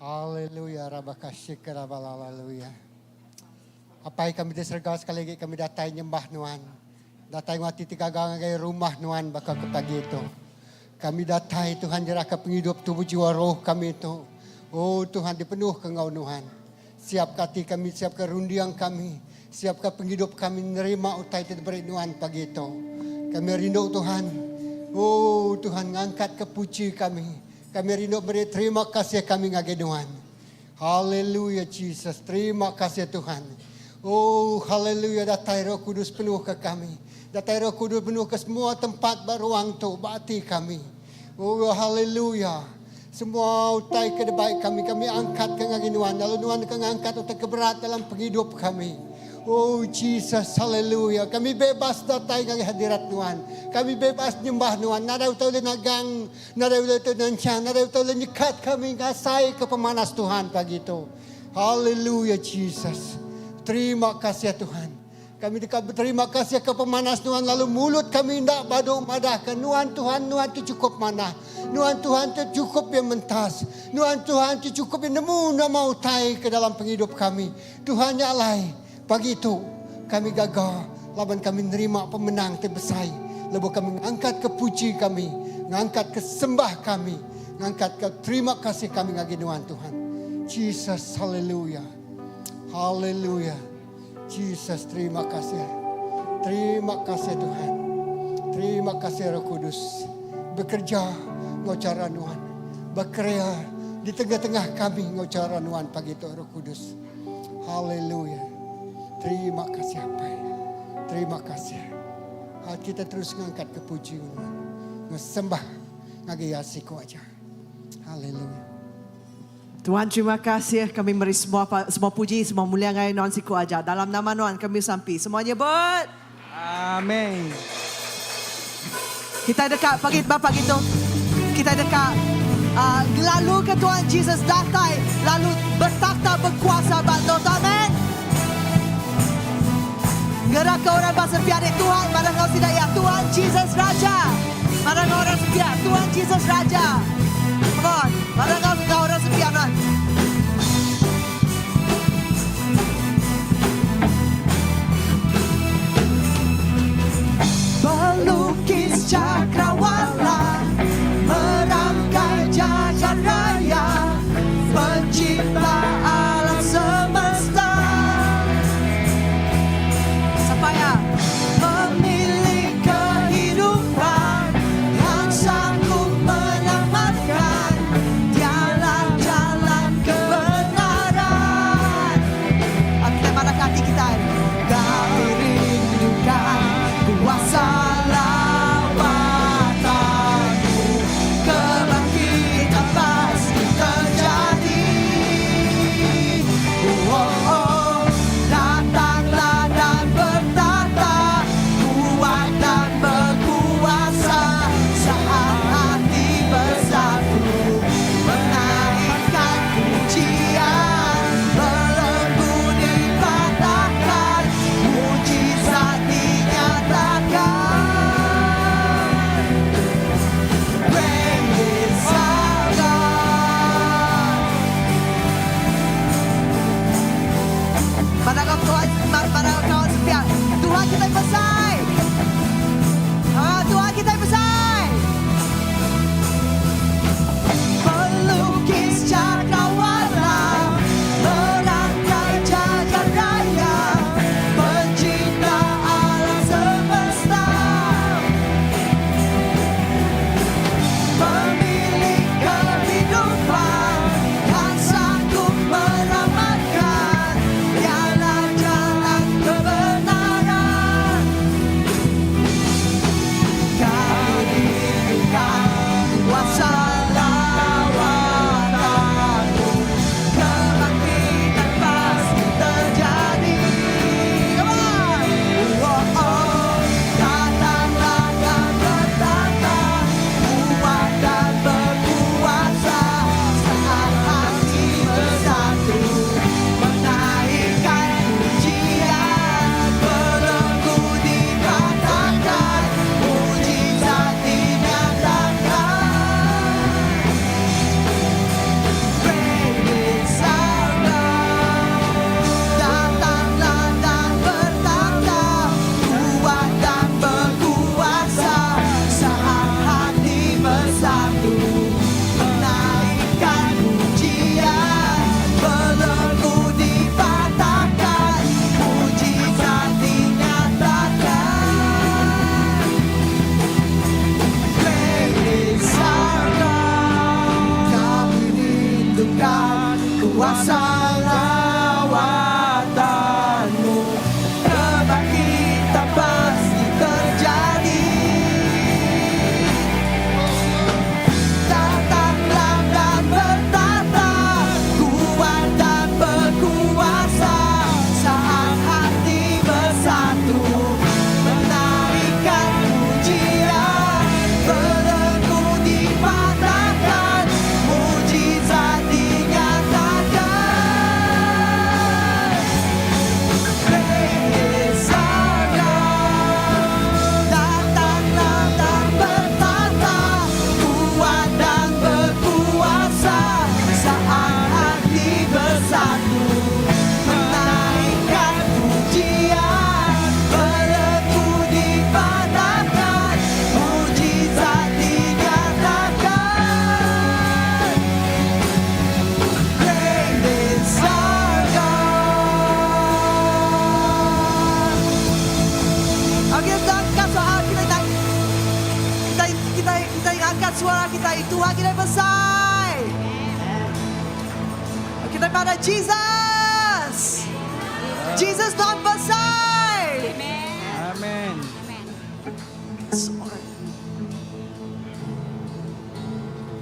Haleluya rabakashikarabalaluya. Apai kami di serega sekali agi kami datai nyembah nuan. Datai enggau ati ti gaga ngagai rumah nuan baka ke pagi tu. Kami datai Tuhan nyerahka pengidup tubuh jiwa roh kami tu. Oh Tuhan dipenuhka enggau nuan. Siapka ati kami, siapka runding kami, siapka pengidup kami nerima utai ti diberi nuan pagi tu. Kami rindu Tuhan. Oh Tuhan ngangkatka puji kami. Kami rindu meri terima kasih kami ngagai nuan. Haleluya Jesus. Terima kasih Tuhan. Oh haleluya datai Roh Kudus penuhka kami. Datai Roh Kudus penuhka semua tempat ba ruang tu ba ati kami. Oh haleluya. Semua utai ke dibai kami, kami angkatka ngagai Nuan, lalu Nuan deka ngangkat utai ke berat dalam pengidup kami. Oh Jesus, haleluya. Kami bebas datai ngagai hadirat Nuan. Kami bebas nyembah Nuan. Nadai utai ulih nagang, nadai ulih utai nanchang, nadai utai ulih nyekat kami ngasaika pemanas Tuhan pagi tu. Haleluya Jesus. Terima kasih Tuhan. Kami deka beterima kasih ke pemanas Nuan lalu mulut kami enda badu madahka Nuan Tuhan Nuan ti chukup manah. Nuan Tuhan ti chukup iya mentas. Nuan Tuhan ti chukup iya nemu nama utai ke dalam pengidup kami. Tuhan nya alai pagi tu kami gaga laban kami nerima pemenang ti besai lebuh kami ngangkatka puji kami, ngangkatka sembah kami, ngangkatka terima kasih kami ngagai Nuan Tuhan. Jesus haleluya. Haleluya. Jesus terima kasih. Terima kasih Tuhan. Terima kasih Roh Kudus. Bekerja enggau cara Nuan. Bekereja di tengah-tengah kami enggau cara Nuan pagi tu Roh Kudus. Haleluya. Terima kasih Apai. Terima kasih. Ha, kita terus ngangkat ke puji Nuan. Ngesembah ngagai Iya siku aja. Haleluya. Tuhan terima kasih kami meri semua semua puji semua mulia ngagai nuan siku aja dalam nama nuan kami sampi semua nyebut. Amen. Kitai deka pagi ba pagi tu kitai deka uh, ngelalu ke Tuhan Jesus datai lalu bertakhta berkuasa ba endur tu amen. Ngerak ke orang ba sepiak dek Tuhan madah enggau sida iya Tuhan Jesus Raja. Madah enggau orang sepiak Tuhan Jesus Raja. Come on. Madah enggau enggau orang sepiak nuan. Pelukis cakrawala merangkai jagat raya pencipta alam semesta. Sapa iya? Pemilik kehidupan yang sanggup menyelamatkan. Dialah. Tuhan kitai besai. Kitai madah Jesus. Jesus Tuhan besai. Amen.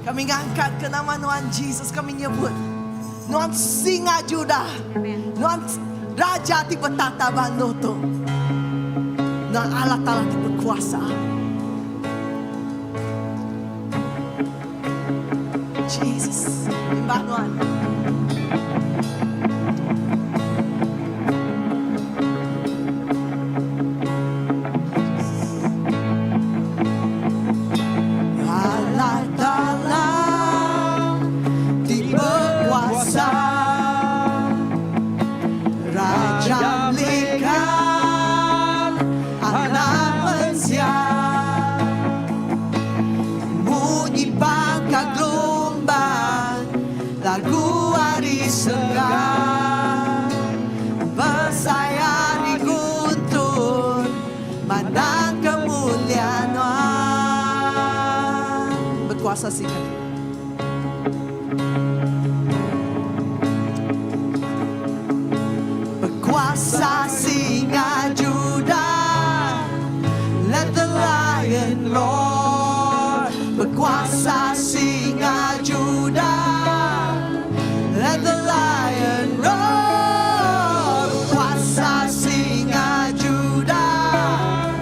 Kami ngangkat ke nama Nuan Jesus kami nyebut Nuan Singa Judah Nuan Raja ti betata ba endur tu Nuan Allah Taala ti bekuasa. Jesus nyembah Nuan. Allah Taala ti bekuasa Raja Melikat Anak Mensia Munyi baka gelumbang Lagu ari serega Besai ari guntur Mandang kemulia Nuan Bekuasa sida. Bekuasa singa Judah Let the lion roar Bekuasa singa Judah Let the lion roar Bekuasa singa Judah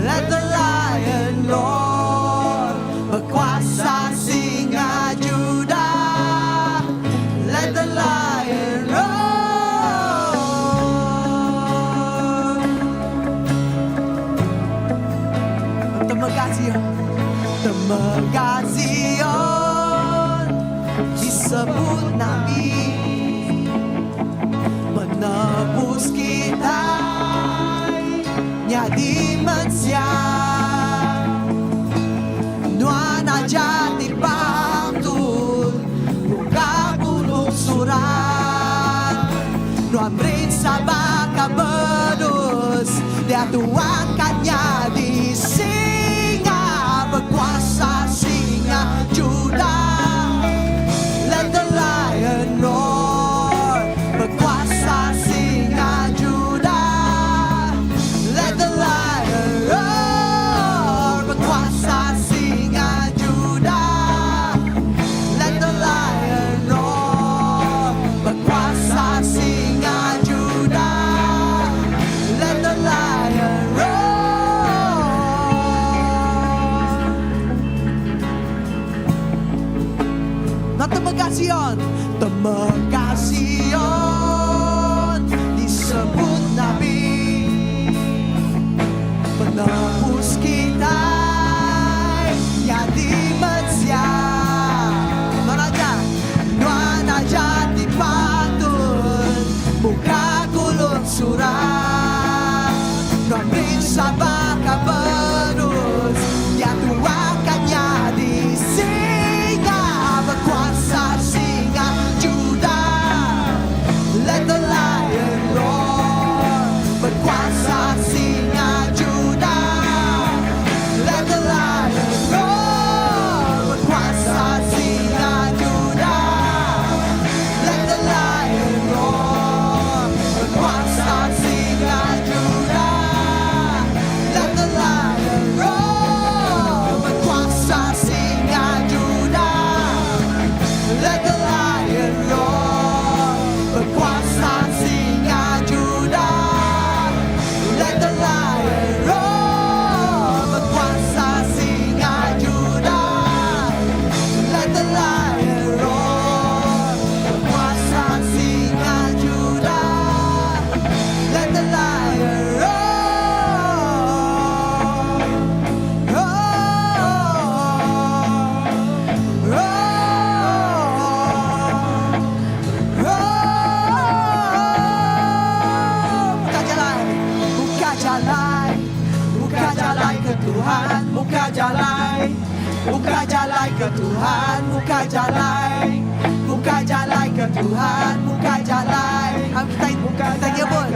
Let the lion roar Bekuasa singa Judah Let the lion roar Temegah Zion Temegah Zion Disebut Nabi Penebus kita Nyadi mensia Nuan aja ti patut Buka gulung surat Nuan merinsa baka bedus Diatu angkat nyadi singa Bekuasa singa Judah Let the lion roar Bekuasa singa Judah Let the lion roar Bekuasa singa Judah Let the lion roar Bekuasa singa Judah Let the lion roar Nah temegah Sion Temegah Sion Disebut Nabi Penebus kita Nyadi mensia Nuan aja Nuan aja ti patut Buka gulung surat Nuan merinsa baka bedus Diatu angkat nyadi singa Bekuasa singa Judah Let the lion roar Bekuasa singa Judah Let the lion roar Bekuasa singa Judah Let the lion roar Bekuasa singa Judah Let the lion roar Bekuasa singa Judah Let the lion roar Bekuasa singa Judah Let the lion roar Bekuasa singa Judah Let the lion roar Bekuasa singa Judah Let the lion roar Roar Roar Roar Buka jalan Buka jalan Buka jalan ke Tuhan Buka jalan Buka jalan ke Tuhan Buka jalan Buka jalan ke Tuhan Buka jalan Ah, Kita kita nyebut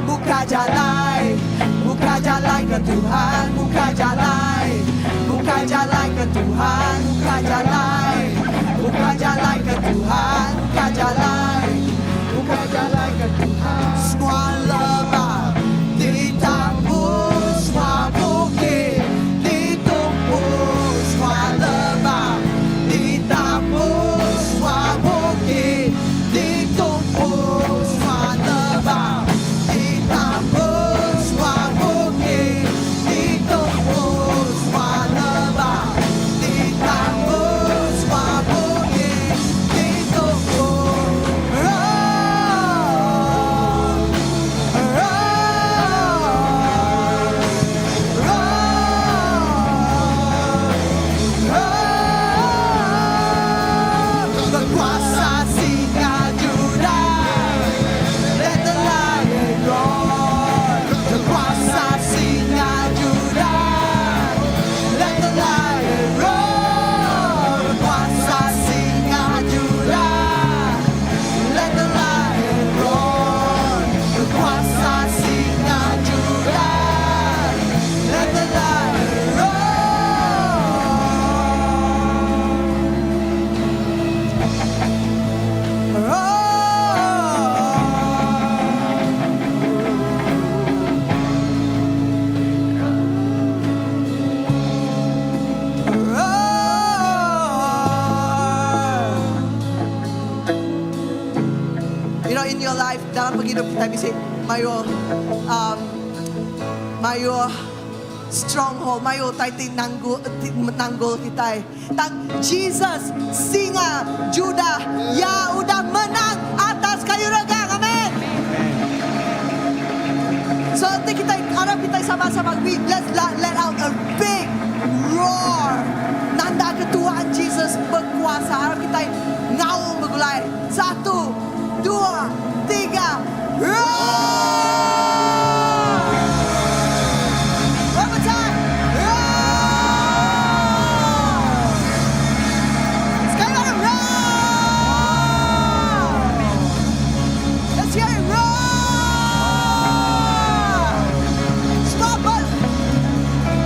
Buka jalan Buka jalan ke Tuhan Buka jalan Buka jalan ke Tuhan Buka jalan. dalam pengidup kitai bisi mayuh um mayuh stronghold, mayuh utai ti nanggu ti nanggul kitai. Tang Jesus, Singa Judah, Iya udah menang atas kayu regang. Amen. So enti kitai arap kitai sama-sama we let's let out a big roar nanda ke Tuhan Jesus bekuasa. Arap kitai ngaum begulai. Satu, dua, tiga, roar! One more time, roar! Sekali lagi, roar! Let's hear it, roar! Stop, but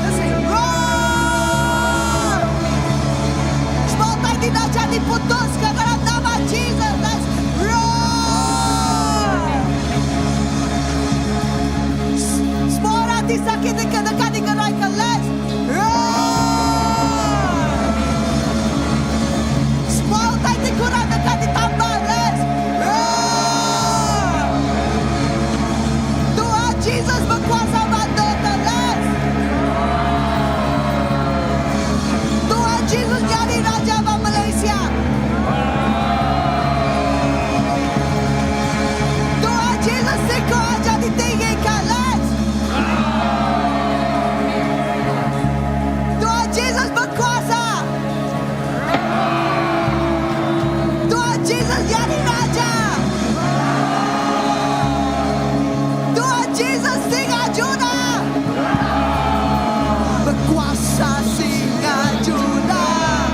let's say roar! Semua utai tidak jadi putus ke dalam nama Jesus. Let's roar! Semua orang disakiti dekat digeraikan. Let's roar! Semua utai dikurang dekat ditambah. Let's roar! Tuhan Jesus berkuasa bantu. Let's Tuhan Jesus jadi Raja bang Malaysia. Tuhan Jesus siko aja ditinggikan. Let's Tuhan Jesus berkuasa. Tuhan Jesus jadi Raja. Tuhan Jesus Singa Judah. Berkuasa Singa Judah.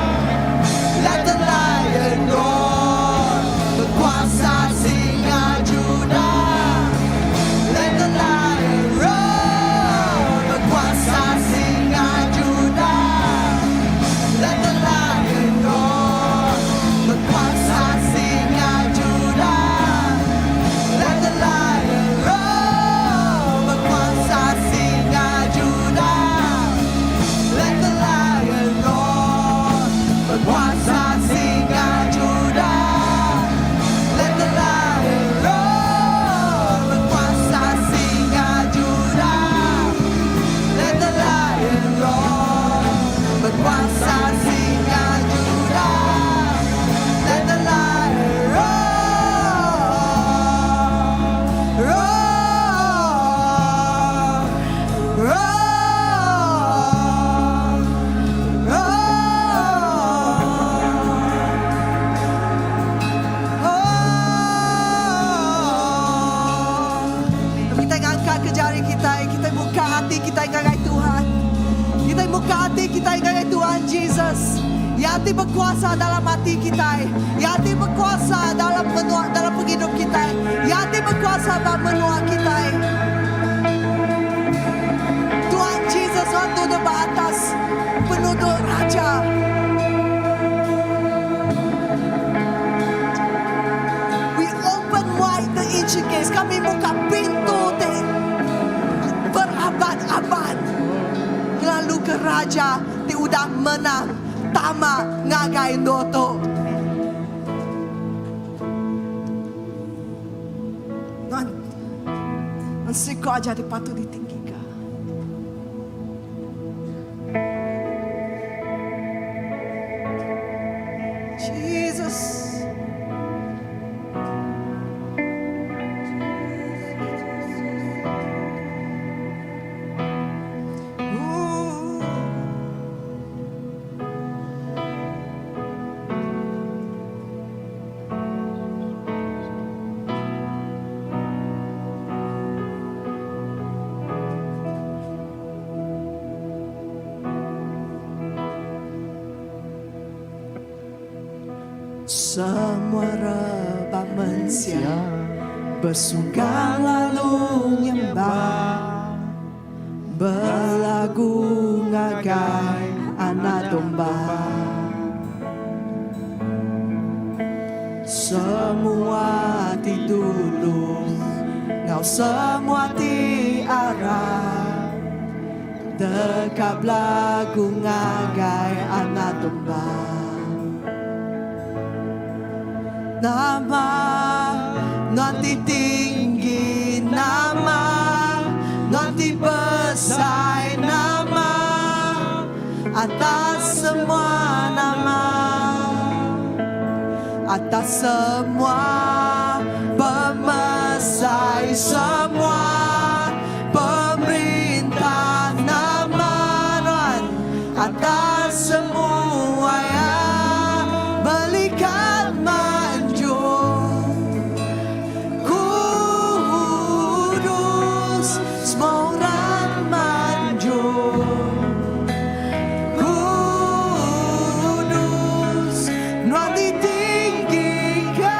Let the lion roar. Berkuasa Singa Judah. Let the lion roar. Berkuasa Singa Judah. Let the lion roar. Berkuasa Singa Judah. Let the lion roar. Berkuasa Singa Judah. Let the lion roar. Berkuasa Singa Judah. Let the lion roar. Berkuasa Singa Judah. Let the lion roar. Berkuasa Singa Judah. Let the lion roar. Roar. Roar. Roar. Oh. Kita ngangkat ke jari kita, kita buka hati kita ngagai Tuhan. Kita buka hati kita ngagai Tuhan Jesus. Yang hati berkuasa dalam hati kita. Yang hati berkuasa dalam menua dalam penghidup kita. Yang hati berkuasa dalam menua kita. Tuhan Jesus waktu di atas penuduk raja. We open wide the ancient gates. Kami buka pintu te berabad-abad. Lalu ke raja ti udah menang tama ngagai doto. Nuan, nuan siko aja dipatut ditinggikan. Jesus. Ooh. Semua rebak mensia Bersunggang lalu nyembah Belagu ngagai anak domba Semua ti dulu Ngau semua ti arah Deka belagu ngagai anak domba Nama nanti tinggi. Atas semua nama Atas semua pemesai Semua pemerintah Nama Tuhan Atas semua yang Melikat manjung Kudus Semua orang manjung Kudus Nuan ditinggikan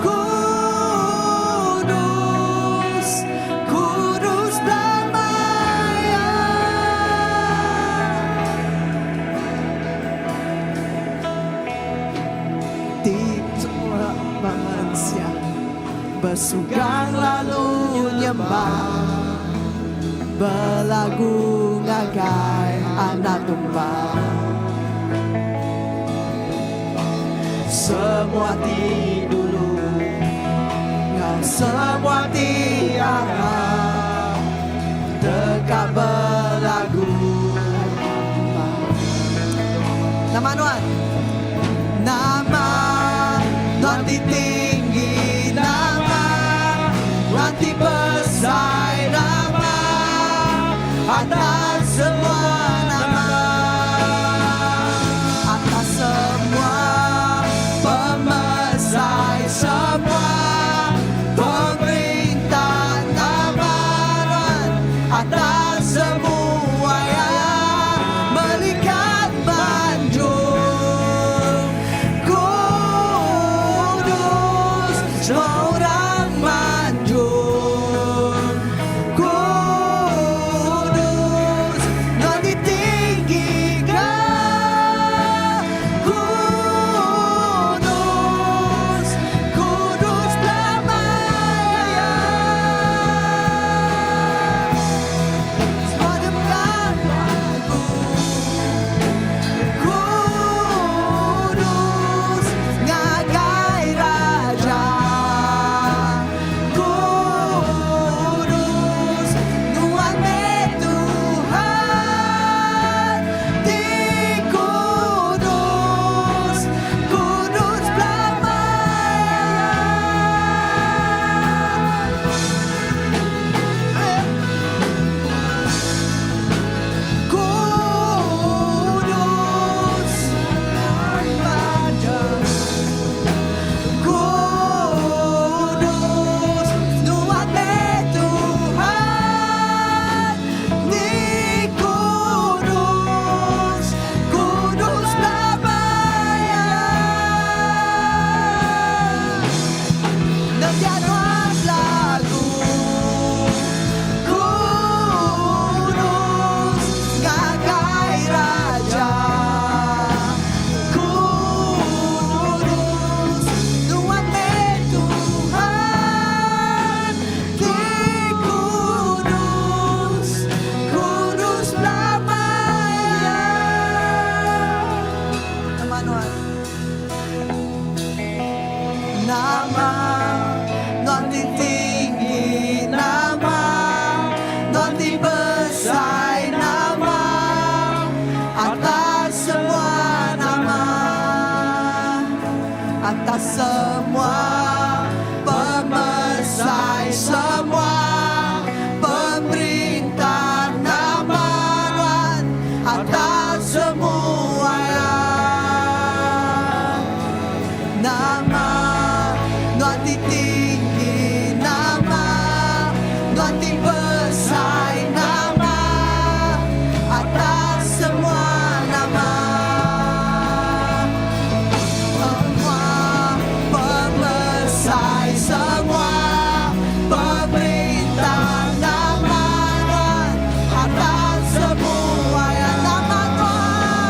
Kudus Kudus damai Ti semua manusia Besugang lalu nyembah Belagu ngagai anak domba Semua ti dulu Ngau semua ti arap Deka belagu Nama Nuan Nama Nuan ti tinggi Nama Nuan ti besai Nama Atas semua nama Atas semua pemesai Semua pemerintah Nama Nuan Atas semua yang melikat manjung Kudus Semua orang manjung Kudus Nuan ditinggikan Kudus Kudus namanya Semua dengar lagu Kudus ngagai Raja Kudus Nuan meh Tuhan Ti Kudus Kudus belama Kudus Raja Kudus Nuan meh Tuhan Ti Kudus Kudus namanya Nembiak nuan lagu Kudus ngagai Raja Kudus Nuan meh Tuhan Ti Kudus Kudus namanya Nama Nuan Nama Nuan ti tinggi Nama Nuan ti besai Nama Atas semua nama Atas semua pemesai Semua pemerintah Nama Nuan Atas semua Nama Nuan ti tinggi Nama Nuan ti besai Nama Atas semua nama Semua pemesai Semua pemerintah Nama Nuan Atas semua Nama Tuhan.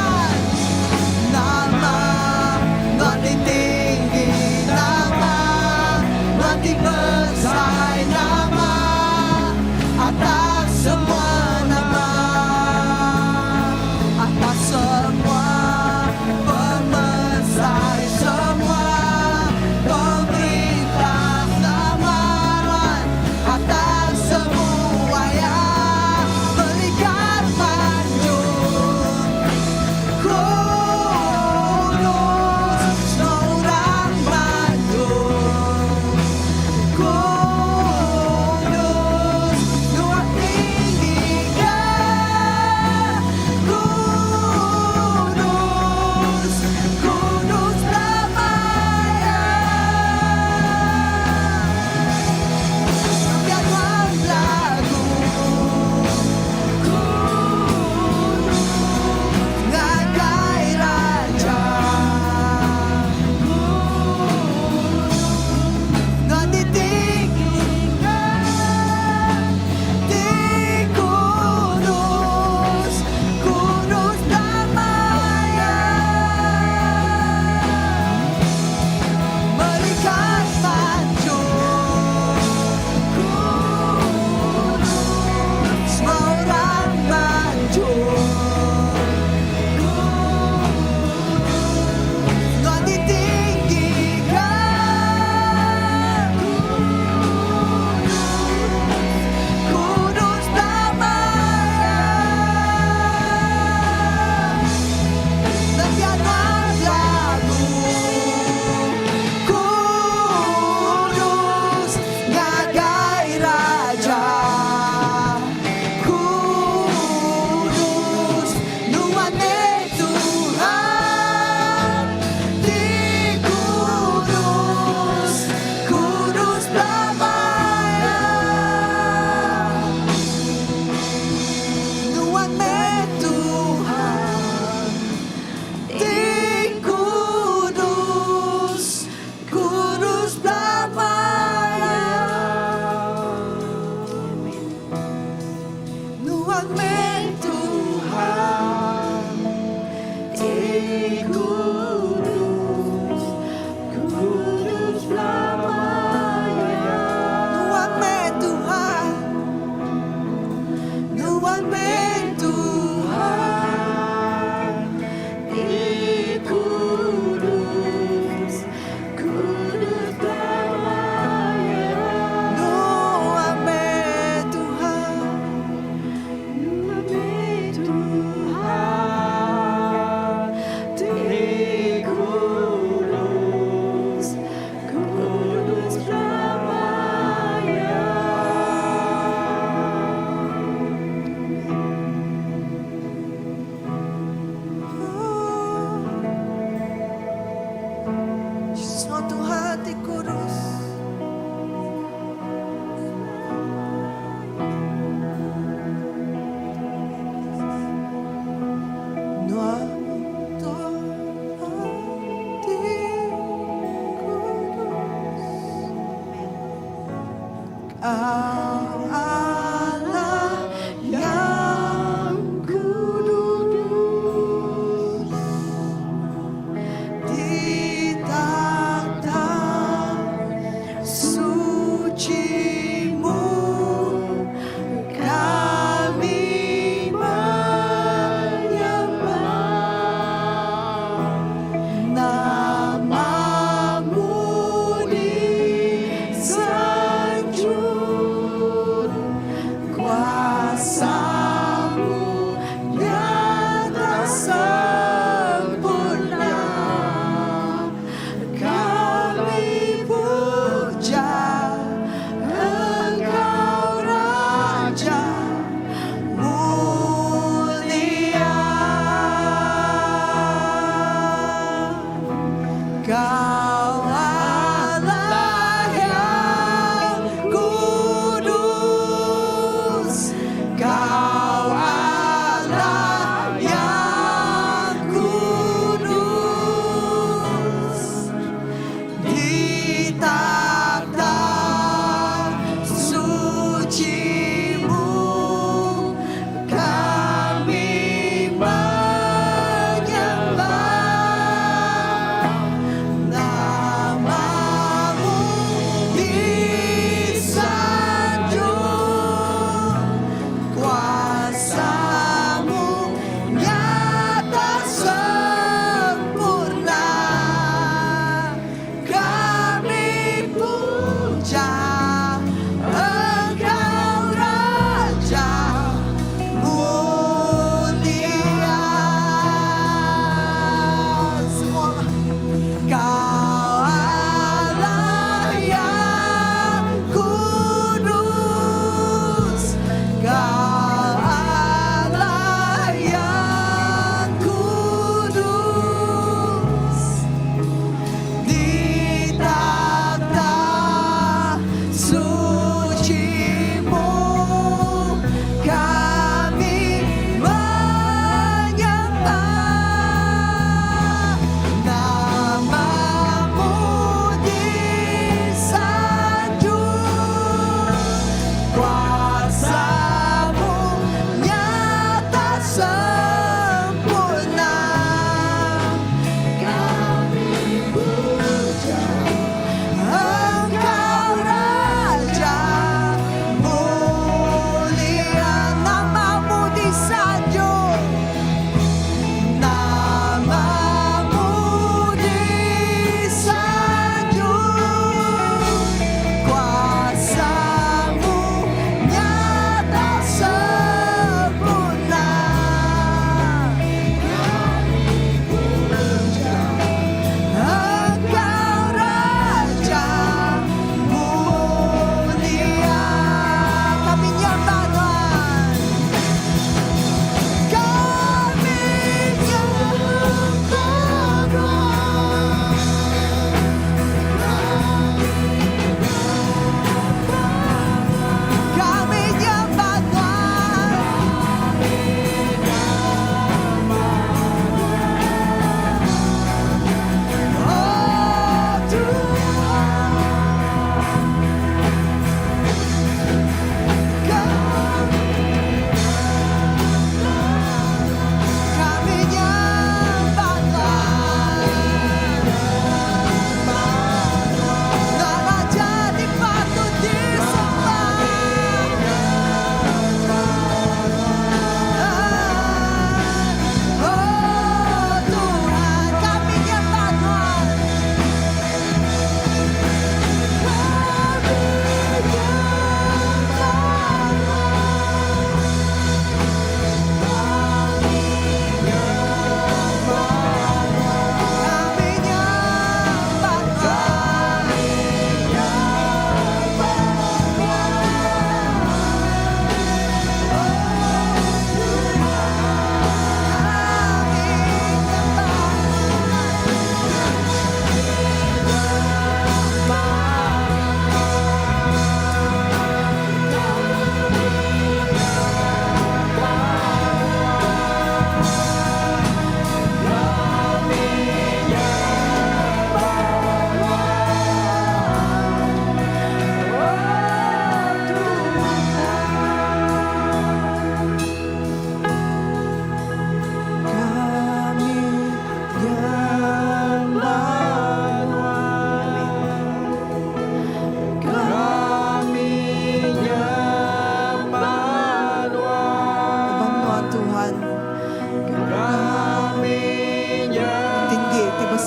Kudus, kudus selamanya. Nuan meh Tuhan, Nuan meh Tuhan. Ti kudus, kudus selamanya. Nuan meh Tuhan, Nuan meh Tuhan. Ti.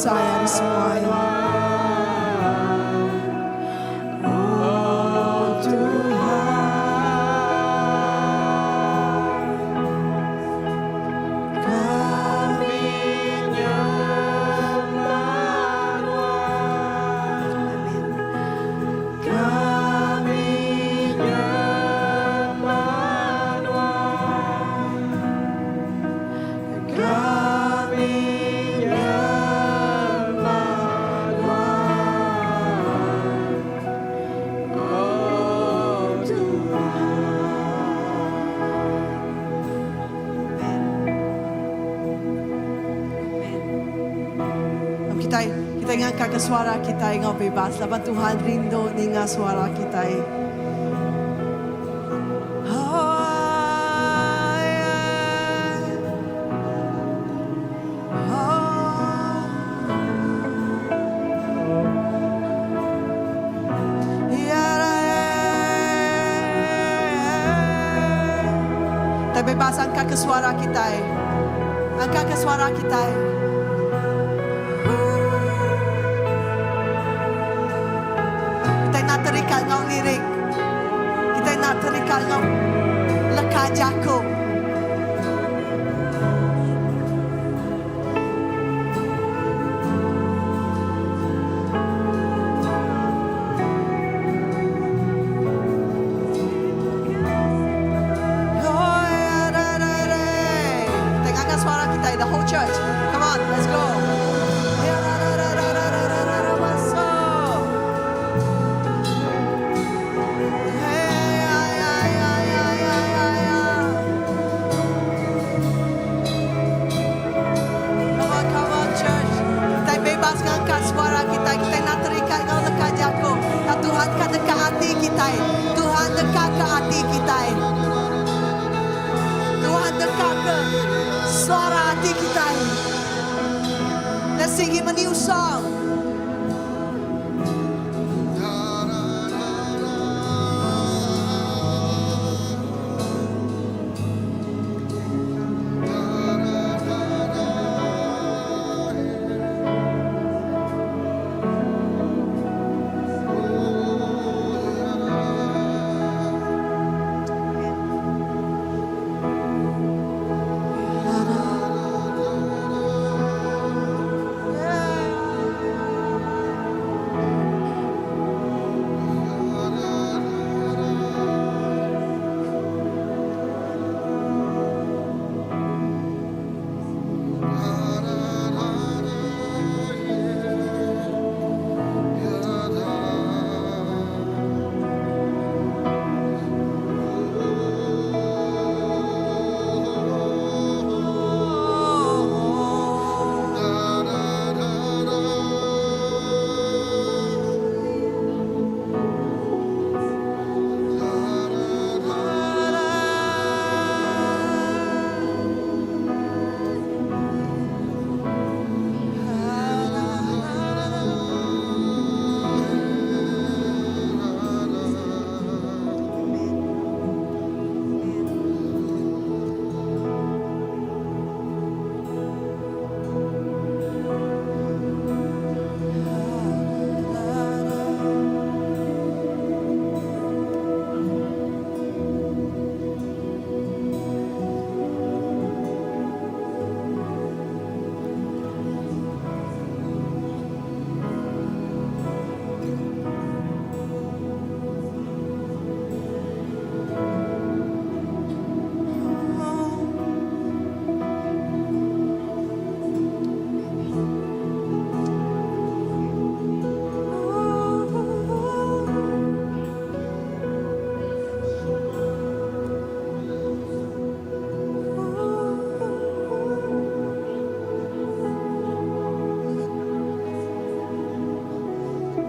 besai ari semua iya. Oh Tuhan. Kami nyembah Nuan. Kami nyembah Nuan. Kami nyembah Nuan. Oh Tuhan. Amen. Kita kita ngangkat ke suara kita ngau bebas laban Tuhan rindu ninga suara kita. Oh, yeah. Oh. Yeah, yeah. Kita bebas angkat ke suara kita. Angkat ke suara kita. Kita nak terikat ngau lirik. Kita nak terikat ngau leka jaku. Oh, yeah, da, da, da. Kita angkat suara kita, the whole church. Come on, let's go. Yeah, da, da, da, da, da, da, da, da, masuk. Hey, ay, ay, ay, ay, ay, ay, ay. Come on, come on, church. Kita bebas ngangkat suara kita. Kita nak terikat dengan leka jaku. Dan Tuhan kan dekat hati kita. Tuhan dekat ke hati kita. Tuhan dekat ke suara hati kita. Let's sing him a new song.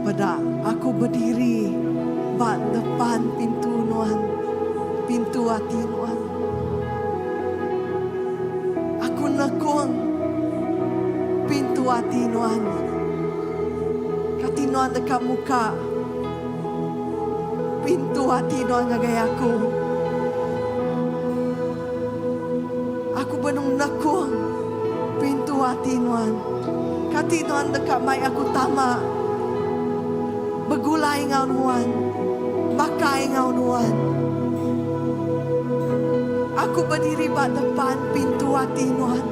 Peda aku berdiri ba depan pintu nuan, pintu ati nuan. Aku nekung pintu ati nuan. Kati nuan deka muka pintu ati nuan ngagai aku. Aku benung nekung pintu ati nuan. Kati nuan deka mai aku tama begulai enggau nuan, makai enggau nuan. Aku bediri ba depan pintu ati nuan.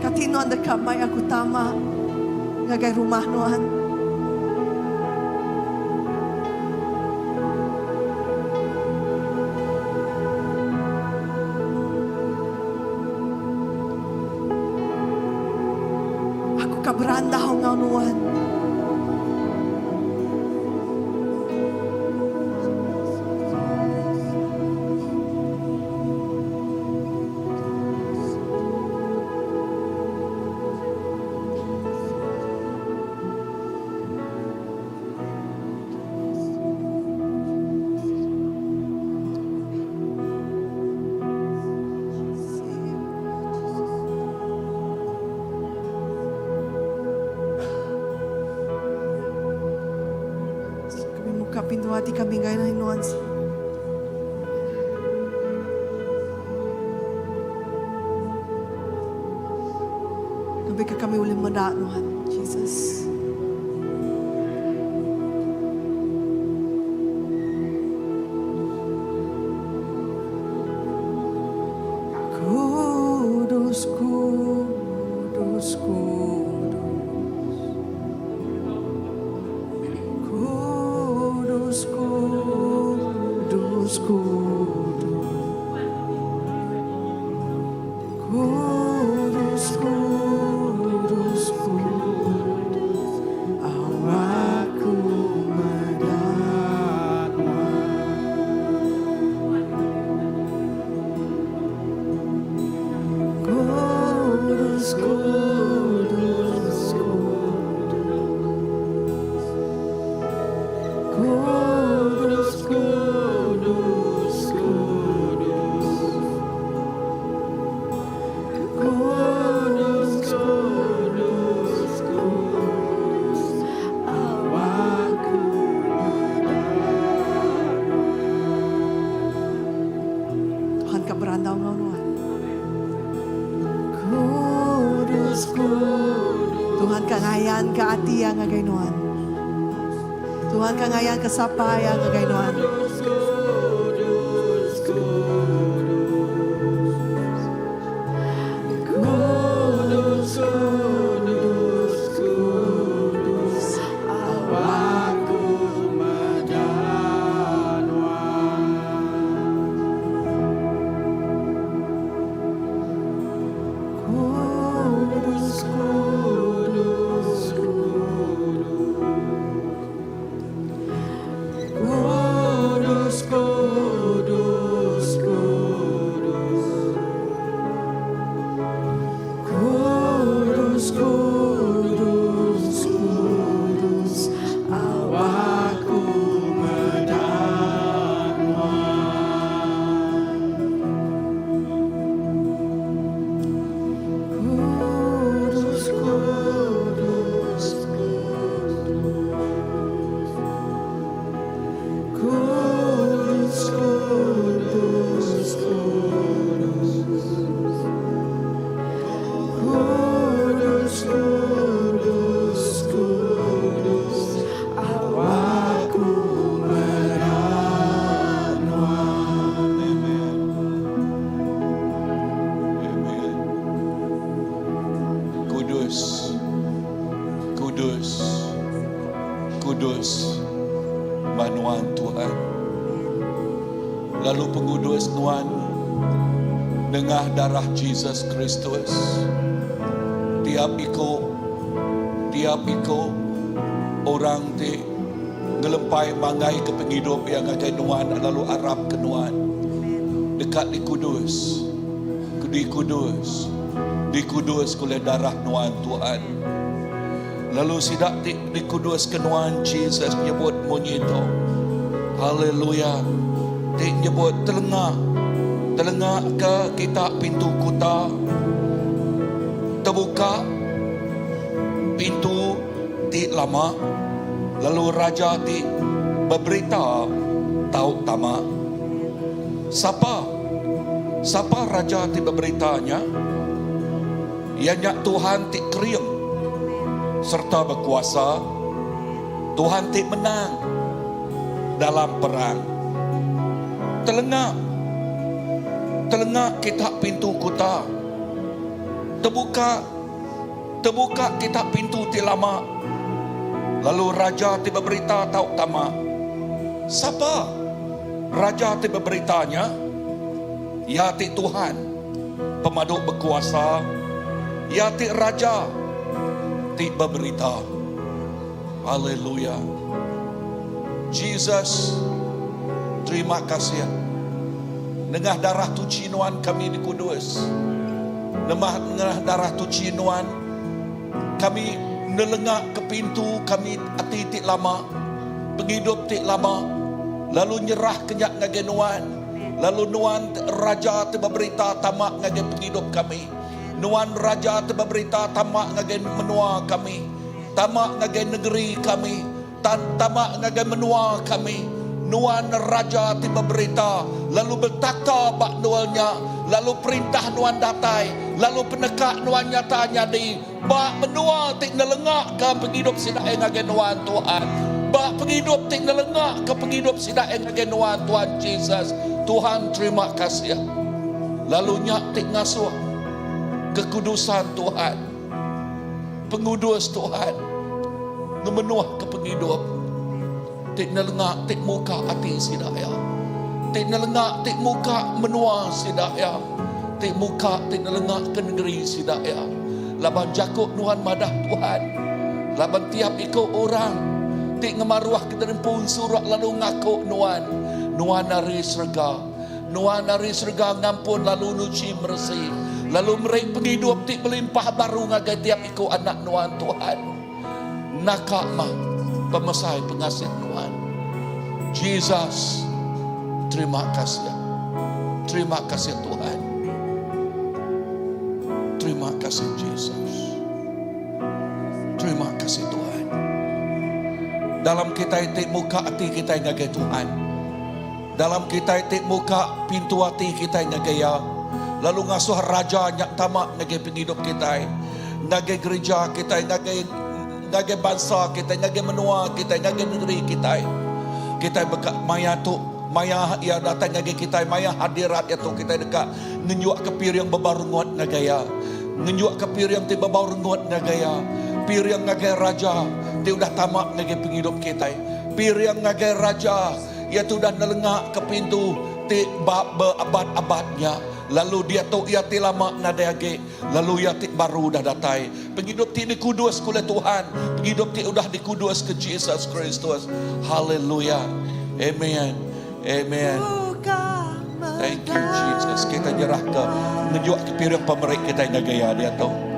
Kati nuan deka mai aku tama ngagai rumah nuan? Aku ka berandau enggau nuan. Kami muka pintu ati kami ngagai nuan. Ngambika kami ulih meda nuan, Jesus. Kudus, kudus, kudus. Kudus, kudus, kudus. Kudus, kudus, kudus. Awak ku meda nuan. Kudus, kudus, kudus. Kudus, kudus, kudus. Kudus, kudus, kudus. Awak ku meda Tuhan ka berandau enggau nuan. Kudus, kudus. Tuhan ka ngayan ke ati iya ngagai nuan. Tuhan ka ngayan ke sapa iya ngagai nuan. Kudus, kudus, kudus. Kudus, kudus, kudus. Kudus, kudus, kudus. Awak ku meda nuan. Kudus, kudus, kudus. Kudus, kudus, kudus. Kudus, kudus, kudus. Awak ku meda nuan. Amen. Amen. Kudus. Kudus. Kudus. Ba nuan Tuhan. Lalu pengudus nuan nengah darah Jesus Kristus. Tiap iko tiap iko orang ti ngelempai manggai ke pengidup yang ngagai nuan lalu arap ke nuan deka dikudus dikudus dikudus oleh darah nuan Tuhan lalu sidak ti dikudus ke nuan Jesus nyebut munyi tu haleluya ti nyebut telenga telenga ke kita pintu kuta terbuka pintu ti lama lalu raja ti beberita tau tama. Sapa? Sapa raja ti beberita nya? Iya nya Tuhan ti kering sereta bekuasa, Tuhan ti menang dalam perang. Telenga, telenga kita pintu kuta. Tebuka, tebuka kita pintu ti lama, lalu raja ti beberita tau tama. Sapa raja ti beberita nya? Iya ti Tuhan Pemadu Bekuasa, Iya ti Raja ti beberita. Haleluya. Jesus, terima kasih nengah darah tuchi nuan kami dikudus. Nemah nengah darah tuchi nuan kami nelengak ke pintu kami ati ti lama, pengidup ti lama lalu nyerah ke nya ngagai nuan. Lalu nuan Raja ti beberita tama ngagai pengidup kami. Nuan Raja ti beberita tama ngagai menua kami. Tama ngagai negeri kami. Tan tama ngagai menua kami. Nuan Raja ti beberita lalu betaka ba endur nya, lalu perintah Nuan datai, lalu peneka Nuan nyata nyadi ba menua ti nelengaka pengidup sida iya ngagai Nuan, Tuhan. Ba pengidup ti nelengaka pengidup sida iya ngagai Nuan, Tuhan Jesus. Tuhan terima kasih. Lalu nya ti ngasuh kekudusan Tuhan. Pengudus Tuhan ngemenuhka pengidup ti nelenga ti muka ati sida iya, ti nelenga ti muka menua sida iya, ti muka ti nelenga ke nengeri sida iya. Laban jaku Nuan madah Tuhan, laban tiap iku orang ti ngemaruhka diri empu ensuruk lalu ngaku Nuan, Nuan ari serega. Nuan ari serega ngampun lalu nuchi meresi, lalu meri pengidup ti belimpah baru ngagai tiap iku anak Nuan, Tuhan. Naka mah pemesai pengasih Nuan. Jesus, terima kasih. Terima kasih Tuhan. Terima kasih Jesus. Terima kasih Tuhan. Dalam kitai ti muka ati kitai ngagai Tuhan. Dalam kitai ti muka pintu ati kitai ngagai Iya, lalu ngasuh Raja nya tama ngagai pengidup kitai, ngagai gerija kitai, ngagai ngagai bansa kitai, ngagai menua kitai, ngagai nengeri kitai. Kitai beka maya tu, maya Iya datai ngagai kitai, maya hadirat Iya tu kitai deka ngenyukka piring bebau rengut ngagai Iya. Ngenyukka piring ti bebau rengut ngagai Iya. Piring ngagai Raja ti udah tama ngagai pengidup kitai. Piring ngagai Raja. Iya tu udah nelengaka pintu ti ba beabad-abad nya, lalu diatu iya ti lama nadai agi, lalu iya ti baru udah datai. Pengidup ti dikuduska ulih Tuhan, pengidup ti udah dikuduska Jesus Kristus. Haleluya. Amen. Amen. Thank you Jesus. Kita nyerahka ngejuaka piring pemeri kitai ngagai Iya diatu.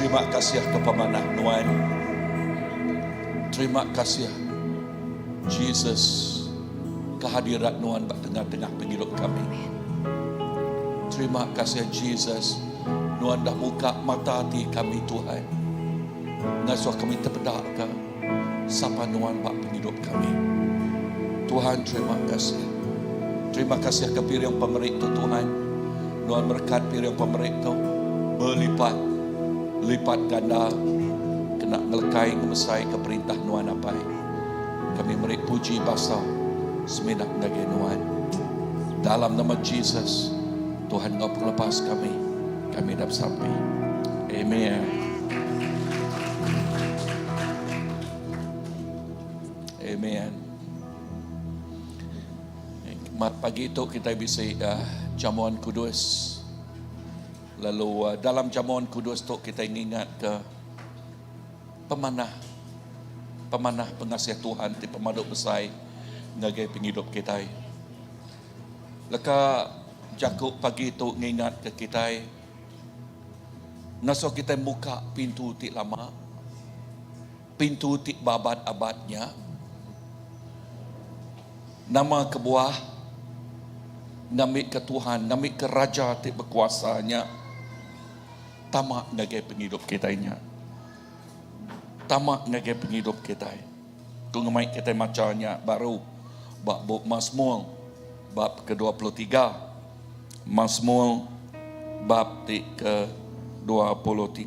Terima kasih ke pemanah nuan. Terima kasih Jesus kehadirat nuan ba tengah-tengah pengidup kami. Terima kasih Jesus nuan dah muka mata ati kami Tuhan. Ngasuh kami tepeda ke sapa nuan ba pengidup kami. Tuhan terima kasih. Terima kasih ke piring pemeri tu Tuhan. Nuan merekat piring pemeri tu belipat lipat ganda kena ngelekai ngemesai ke perintah nuan apai. Kami meri puji basa semina ngagai nuan. Dalam nama Jesus, Tuhan enggau pengelepas kami, kami dah besampi. Amen. Amen. Mat pagi tu kita bisi uh, jamuan kudus. Lalu uh, dalam jamuan kudus tu kita ingat ke pemanah pemanah pengasih Tuhan ti pemadu besai ngagai penghidup kita. Leka jaku pagi tu ngingat ke kita ngasuh kita muka pintu ti lama pintu ti babat-abatnya nama kebuah ngambil ke Tuhan ngambil ke raja ti berkuasanya tama ngagai penghidup kita nya tama ngagai penghidup kita tu ngemai kita macanya baru bab bup Mazmur bab ke-23 Mazmur bab ti ke-23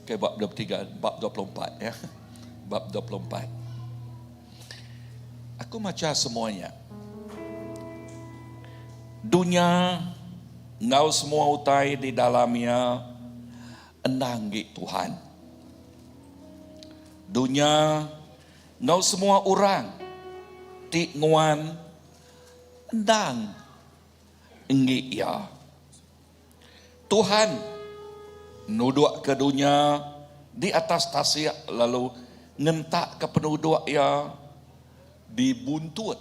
Okey, bab 23, bab 24 ya. Bab 24. Aku baca semuanya. Dunia ngau semua utai di dalamnya endang gi Tuhan. Dunia ngau semua orang ti nguan endang enggi iya. Tuhan nuduk ke dunya di atas tasik lalu ngentak ke penuduk iya di buntut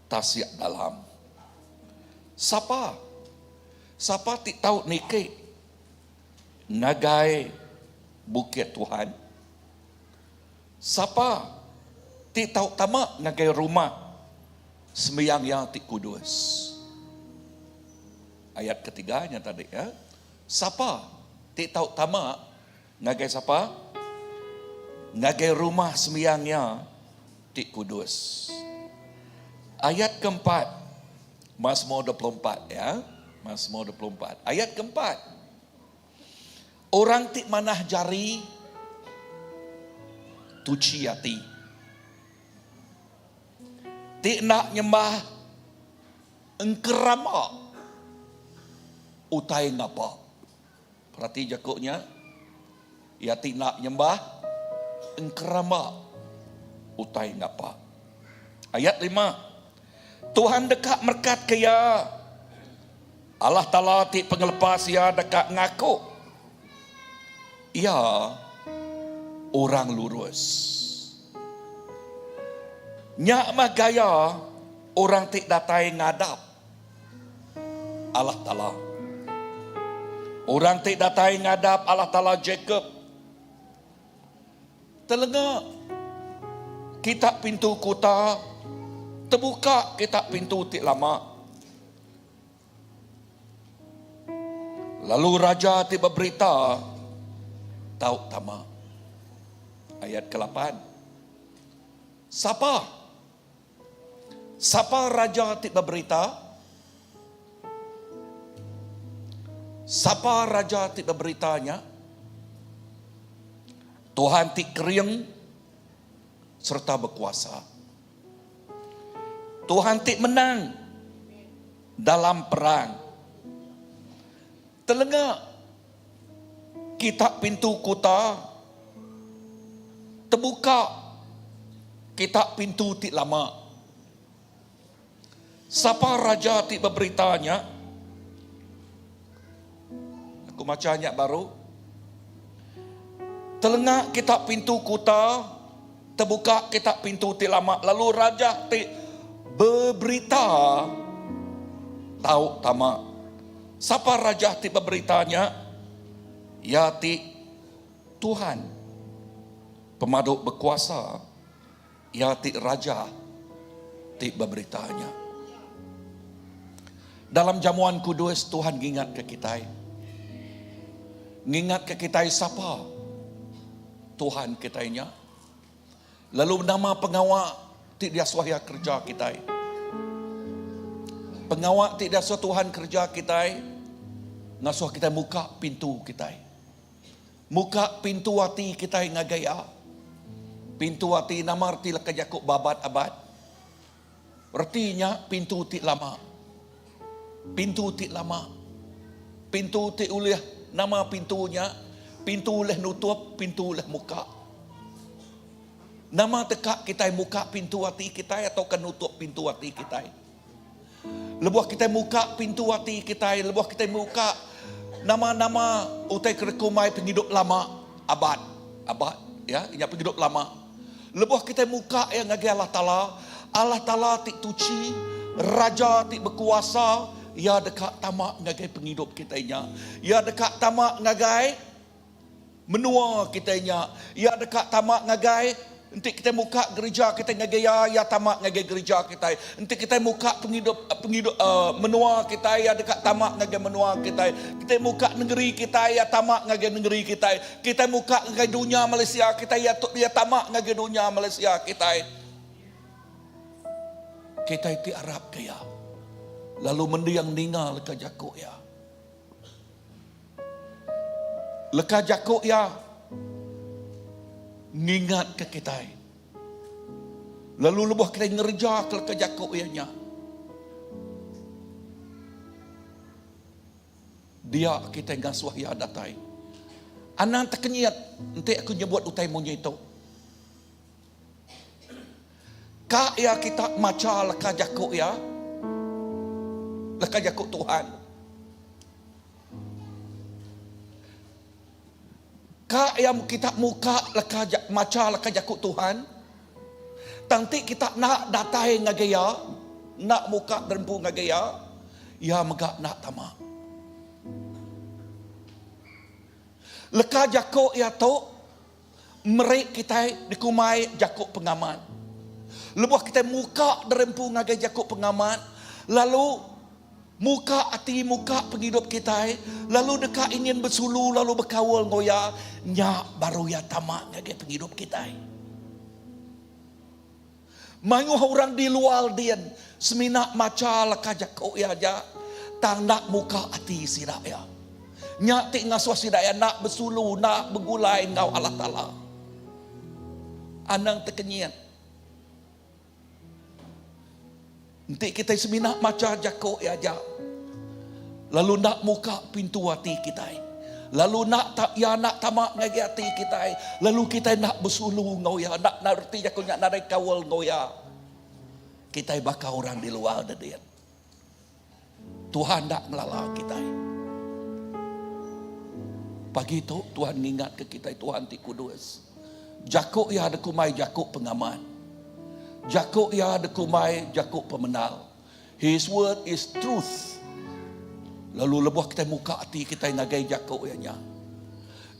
tasik dalam. Sapa? Sapa ti tau niki ngagai bukit Tuhan? Sapa ti tau tama ngagai rumah sembiang iya ti kudus? Ayat ketiganya tadi ya. Sapa ti tau tama ngagai sapa? Ngagai rumah sembiang iya ti kudus. Ayat keempat, Mazmur 24 ya. Mazmur 24. Ayat keempat. Orang ti manah jari tuchi ati. Ti enda nyembah engkeramba utai ngapa. Perati jaku nya. Iya ti enda nyembah engkeramba utai ngapa. Ayat 5. Tuhan deka merekat ke iya. Allah Taala ti pengelepas iya deka ngaku iya orang lurus. Nya mah gaya orang ti datai ngadap Allah Taala. Orang ti datai ngadap Allah Taala Jacob. Telenga kita pintu kuta, tebuka kita pintu ti lama. Lalu raja ti beberita tau tama. Ayat ke-8. Sapa? Sapa raja ti beberita? Sapa raja ti beberita nya? Tuhan ti kering sereta bekuasa. Tuhan ti menang dalam perang. Telenga kita pintu kuta tebuka kita pintu ti lama. Sapa raja ti beberita nya? Aku maca nya baru. Telenga kita pintu kuta, tebuka kita pintu ti lama lalu raja ti Beberita tau tama. Sapa raja ti beberita nya? Iya ti Tuhan Pemadu Bekuasa, iya ti Raja ti beberita nya. Dalam jamuan kudus Tuhan ngingatka kitai. Ngingatka kitai sapa Tuhan kitai nya. Lalu nama pengawa ti diasuh Iya kereja kitai? Pengawa ti diasuh Tuhan kereja kitai ngasuh kitai muka pintu kitai. Muka pintu ati kitai ngagai Iya. Pintu ati nama reti leka jaku babat-abat? Reti nya pintu ti lama. Pintu ti lama. Pintu ti ulih nama pintu nya, pintu ulih nutup, pintu ulih muka. Nama teka kitai muka pintu ati kitai atauka nutup pintu ati kitai? Lebuh kitai muka pintu ati kitai, lebuh kitai muka nama-nama utai ke dikumbai pengidup lama, abad, abad, ya, nya pengidup lama. Lebuh kitai muka iya ngagai Allah Taala, Allah Taala ti tuchi, Raja ti bekuasa, Iya deka tama ngagai pengidup kitai nya. Iya deka tama ngagai menua kitai nya. Iya deka tama ngagai enti kitai muka gerija kitai ngagai Iya, Iya tama ngagai gerija kitai. Enti kitai muka pengidup pengidup uh, menua kitai, Iya deka tama ngagai menua kitai. Kitai muka nengeri kitai, Iya tama ngagai nengeri kitai. Kitai muka ngagai dunya Malaysia kitai iya tu iya tama ngagai dunya Malaysia kitai. Kitai ti arap ke iya lalu mending ninga leka jaku iya. Leka jaku iya ngingatka kitai. Lalu lebuh kitai ngereja ke leka jaku iya nya. Dia kitai ngasuh iya datai. Anang tekenyit enti aku nyebut utai munyi tu. Ka iya kita macha leka jaku iya, leka jaku Tuhan. Ka iya kita muka leka macha leka jaku Tuhan. Tang ti kita enda datai ngagai iya, enda muka derempu ngagai iya, iya mega enda tama. Leka jaku iya tu meri kitai dikumbai jaku pengamat. Lebuh kitai muka derempu ngagai jaku pengamat, lalu muka ati muka pengidup kitai lalu deka ingin besulu lalu bekaul enggau iya, nya baru iya tama ngagai pengidup kitai. Mayuh orang di luar din semina macha leka jaku iya aja tang enda muka ati sida iya. Nya ti ngasuh sida iya enda besulu enda begulai enggau Allah Taala. Anang tekenyit. Enti kitai semina macha jaku iya aja, lalu enda muka pintu ati kitai, lalu enda ta iya enda tama ngagai ati kitai, lalu kitai enda besulu enggau iya, enda enda reti jaku nya nadai kaul enggau iya, kitai baka orang di luar dedin. Tuhan enda ngelala kitai. Pagi tu Tuhan ngingatka kitai Tuhan ti kudus. Jaku iya dikumbai jaku pengamat. Jaku iya dikumbai jaku pemendar. His word is truth. Lalu lebuh kitai muka ati kitai ngagai jaku iya nya.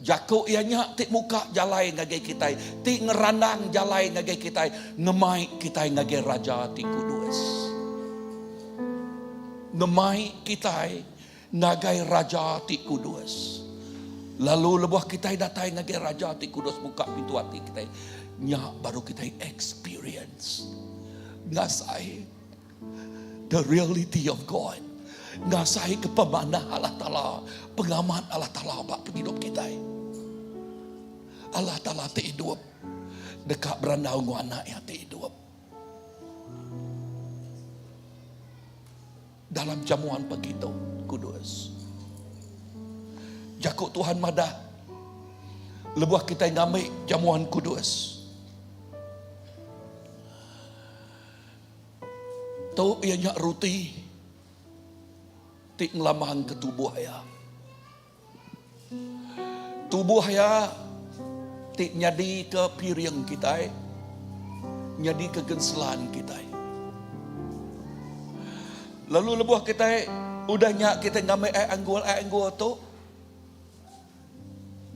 Jaku iya nya ti muka jalai ngagai kitai, ti ngerandang jalai ngagai kitai, ngemai kitai ngagai Raja ti kudus. Ngemai kitai ngagai Raja ti kudus. Lalu lebuh kitai datai ngagai Raja ti kudus muka pintu ati kitai, nya baru kitai experience ngasai The reality of God. Ngasai ke pemanah Allah Taala, pengamat Allah Taala ba pengidup kitai. Allah Taala ti idup deka berandau enggau anak iya ti idup. Dalam jamuan pagi tu, kudus. Jaku Tuhan madah lebuh kitai ngambi jamuan kudus. Tu iya nya ruti ti ngelambangka tubuh iya. Tubuh iya ti nyadika piring kitai, nyadika genselan kitai. Lalu lebuh kitai udah nya kitai ngambi ai anggur, ai anggur tu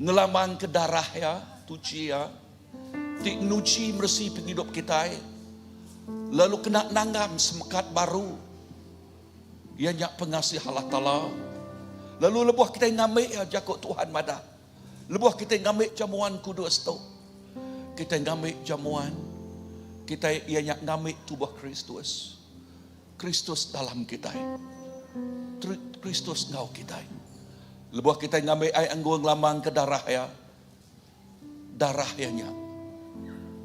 ngelambangka darah iya, tuchi iya, ti nuchi meresi pengidup kitai lalu kena nanggam semekat baru iya nya pengasih Allah Taala. Lalu lebuh kitai ngambi iya jaku Tuhan madah lebuh kitai ngambi jamuan kudus tu kitai ngambi jamuan kitai iya nya ngambi tubuh Kristus. Kristus dalam kitai. Kristus enggau kitai. Lebuh kitai ngambi ai anggur ngelambangka darah iya, darah iya nya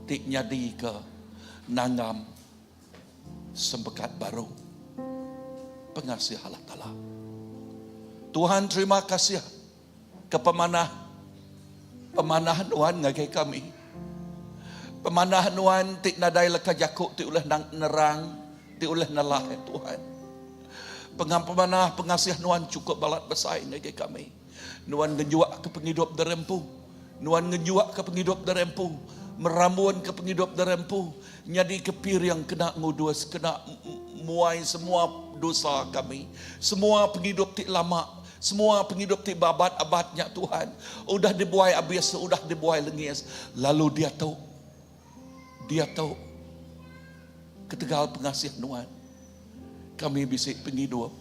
ti nyadika nanggam sempekat baru pengasih Allah Taala. Tuhan terima kasih ke pemanah pemanah nuan ngagai kami. Pemanah nuan ti nadai leka jaku ti ulih nerang, ti ulih nelah ya Tuhan. Pengampemanah pengasih nuan cukup balat besai ngagai kami. Nuan ngenjuak ke pengidup diri empu. Nuan ngenjuak ke pengidup diri empu. Merambun ke pengidup diri empu. Nyadi ke piring kena ngudus, kena muai semua dosa kami. Semua pengidup ti lama, semua pengidup ti beabat-abat nya Tuhan, udah dibuai abis, udah dibuai lengis. Lalu diatu, diatu, ketegal pengasih Nuan, kami bisi pengidup,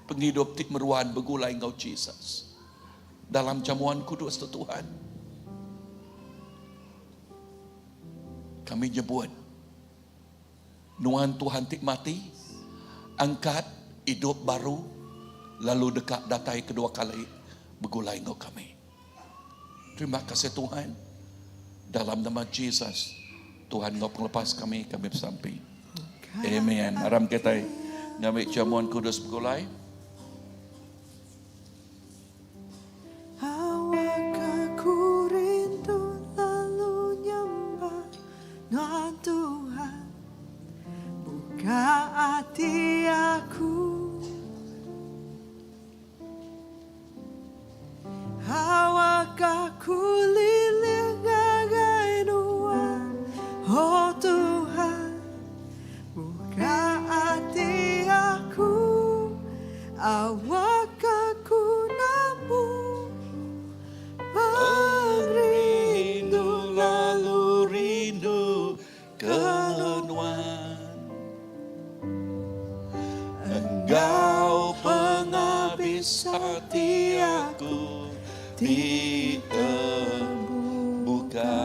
pengidup ti meruan begulai enggau Jesus. Dalam jamuan kudus tu Tuhan, Kami nyebut, Nuan Tuhan ti mati, angkat idup baru, lalu deka datai kedua kali begulai enggau kami. Terima kasih Tuhan. Dalam nama Jesus, Tuhan enggau pengelepas kami, kami besampi. Amen. Aram kitai ngambi jamuan kudus begulai. Awak aku rindu lalu nyembah Nuan Tuhan Buka ati aku Awak aku lilih ngagai Nuan Oh Tuhan Buka ati aku Awak aku nemu Pengerindu lalu rindu ke Nuan Enggau pengabis ati aku ti terbuka.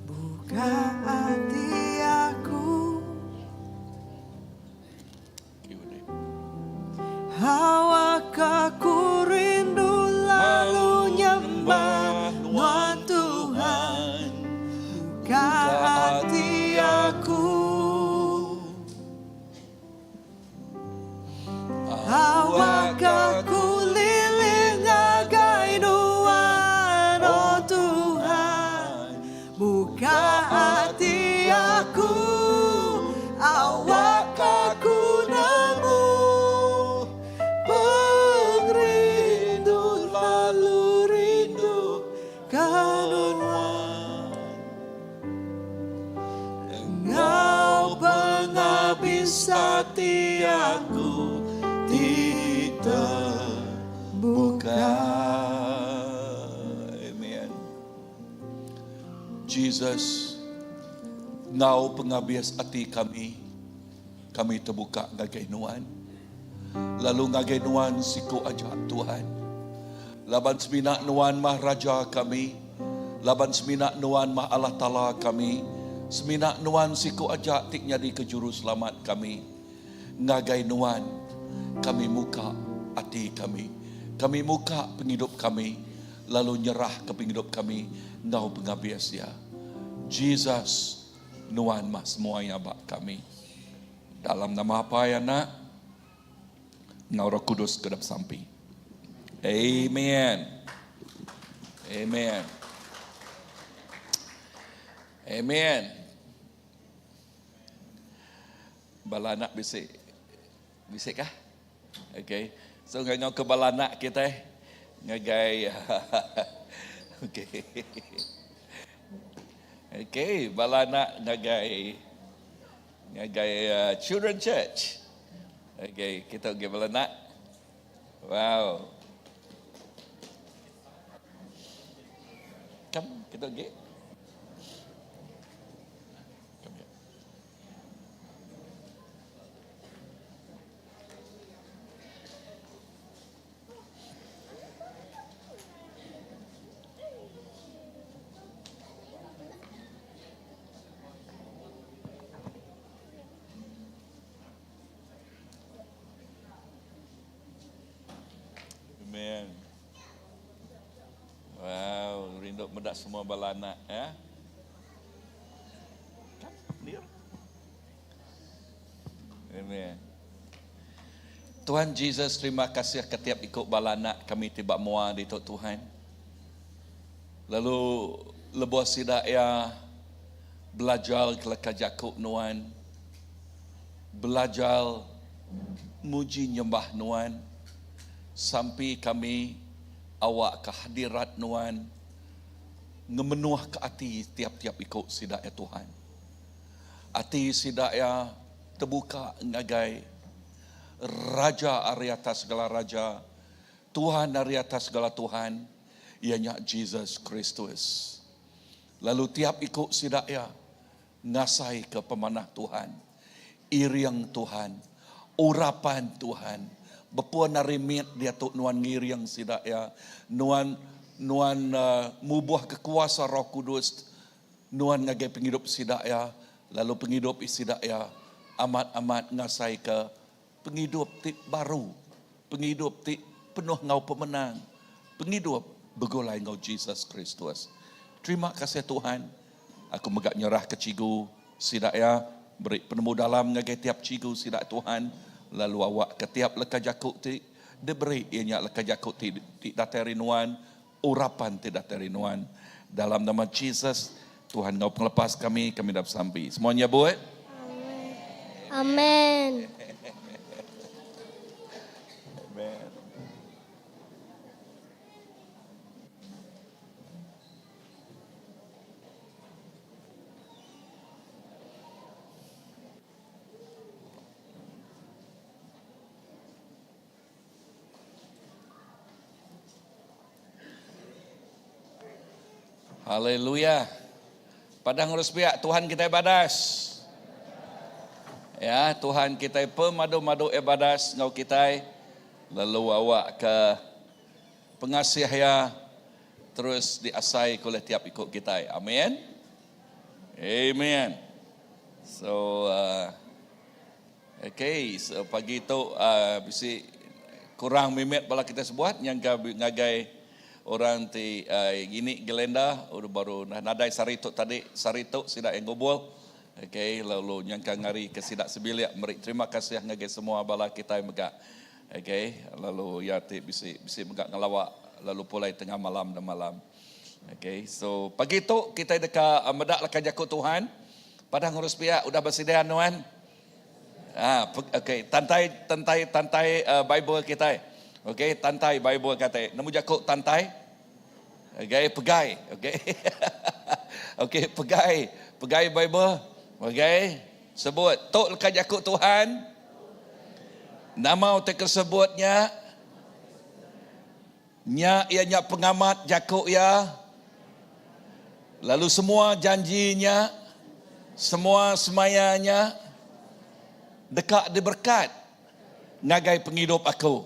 Buka ati aku Awak aku rindu lalu nyembah Nuan Tuhan Buka ati aku Awak aku lilih ngagai Nuan, oh Tuhan. Buka ati aku, awak aku nemu pengerindu lalu rindu ka Nuan. Enggau pengabis ati aku ti terbuka. Amen. Jesus, enggau pengabis ati kami, kami terbuka ngagai Nuan. Lalu ngagai Nuan siku aja Tuhan. Laban semina Nuan mah Raja kami, laban semina Nuan mah Allah Taala kami, semina Nuan siku aja ti nyadika Juruselamat kami. Ngagai Nuan kami muka ati kami. Kami muka pengidup kami lalu nyerahka pengidup kami enggau pengabis iya. Jesus, Nuan mah semua iya ba kami. Dalam nama Apai, Anak, enggau Roh Kudus ke udah besampi. Amen. Amen. Amen. Bala anak bisi bisi kah? Okay. So ngangau ke bala anak kita eh. Ngagai okay. Okay, bala anak ngagai ngagai uh, Children Church. Okay, kita pergi bala anak. Wow. Come, kita pergi. Come here. Amen. Wow, rindu meda semua bala anak ya. Come, near. Amen. Tuhan Jesus, terima kasih ke tiap iku bala anak kami ti ba mua ditu Tuhan. Lalu lebuh sida iya belajar ke leka jaku nuan, belajar muji nyembah nuan, sampi kami awak ke hadirat nuan ngemenuh ke ati tiap-tiap iku sida iya Tuhan. Ati sida iya tebuka ngagai Raja ari atas segala raja, Tuhan ari atas segala tuhan, iya nya Jesus Kristus. Lalu tiap iku sida iya ngasaika pemanah Tuhan, iring Tuhan, urapan Tuhan. Bepun ari mit diatu nuan ngiring sida iya, nuan nuan mubuhka kuasa Roh Kudus Nuan ngagai pengidup sida iya, lalu pengidup sida iya amat-amat ngasaika pengidup ti baru, pengidup ti penuh enggau pemenang, pengidup begulai enggau Jesus Kristus. Terima kasih Tuhan. Aku mega nyerahka chigu sida iya, beri penemu dalam ngagai tiap chigu sida Tuhan, lalu awakka tiap leka jaku ti diberi iya nya leka jaku ti ti datai ari Nuan, Urapan ti datai ari Nuan. Dalam nama Jesus, Tuhan enggau pengelepas kami, kami dah besampi. Semua nyebut. Amen. Amen. Haleluya. Padang ngurus piak Tuhan kitai badas. Ya, Tuhan kitai pemadu-madu e badas enggau kitai lalu awak ke pengasih iya terus diasai ke oleh tiap iku kitai. Amin. Amen. So uh, Ok, so pagi tu bisi kurang mimit bala kitai sebuat nyangka ngagai orang ti ngini gelenda udah baru nadai sehari tu tadi sehari tu sida iya ngubul. Ok, lalu nyangka ngari ke sida sebilik meri terima kasih ngagai semua bala kitai mega. Ok, lalu iya ti bisi bisi mega ngelawa lalu pulai tengah malam demalam. Ok, so pagi tu kitai deka meda leka jaku Tuhan. Padah ngurus piak udah besedia nuan. Ha, okay, tantai tantai tantai uh, Bible kitai. Okay, tantai Bible kitai. Nemu jaku tantai? Okay, pegai. Okay. okay, pegai. Pegai Bible. Okay. Sebut, tok leka jaku Tuhan. Nama utai ke sebutnya? Nya iya nya pengamat jaku iya, lalu semua janji nya, semua semaya nya deka diberekat ngagai pengidup aku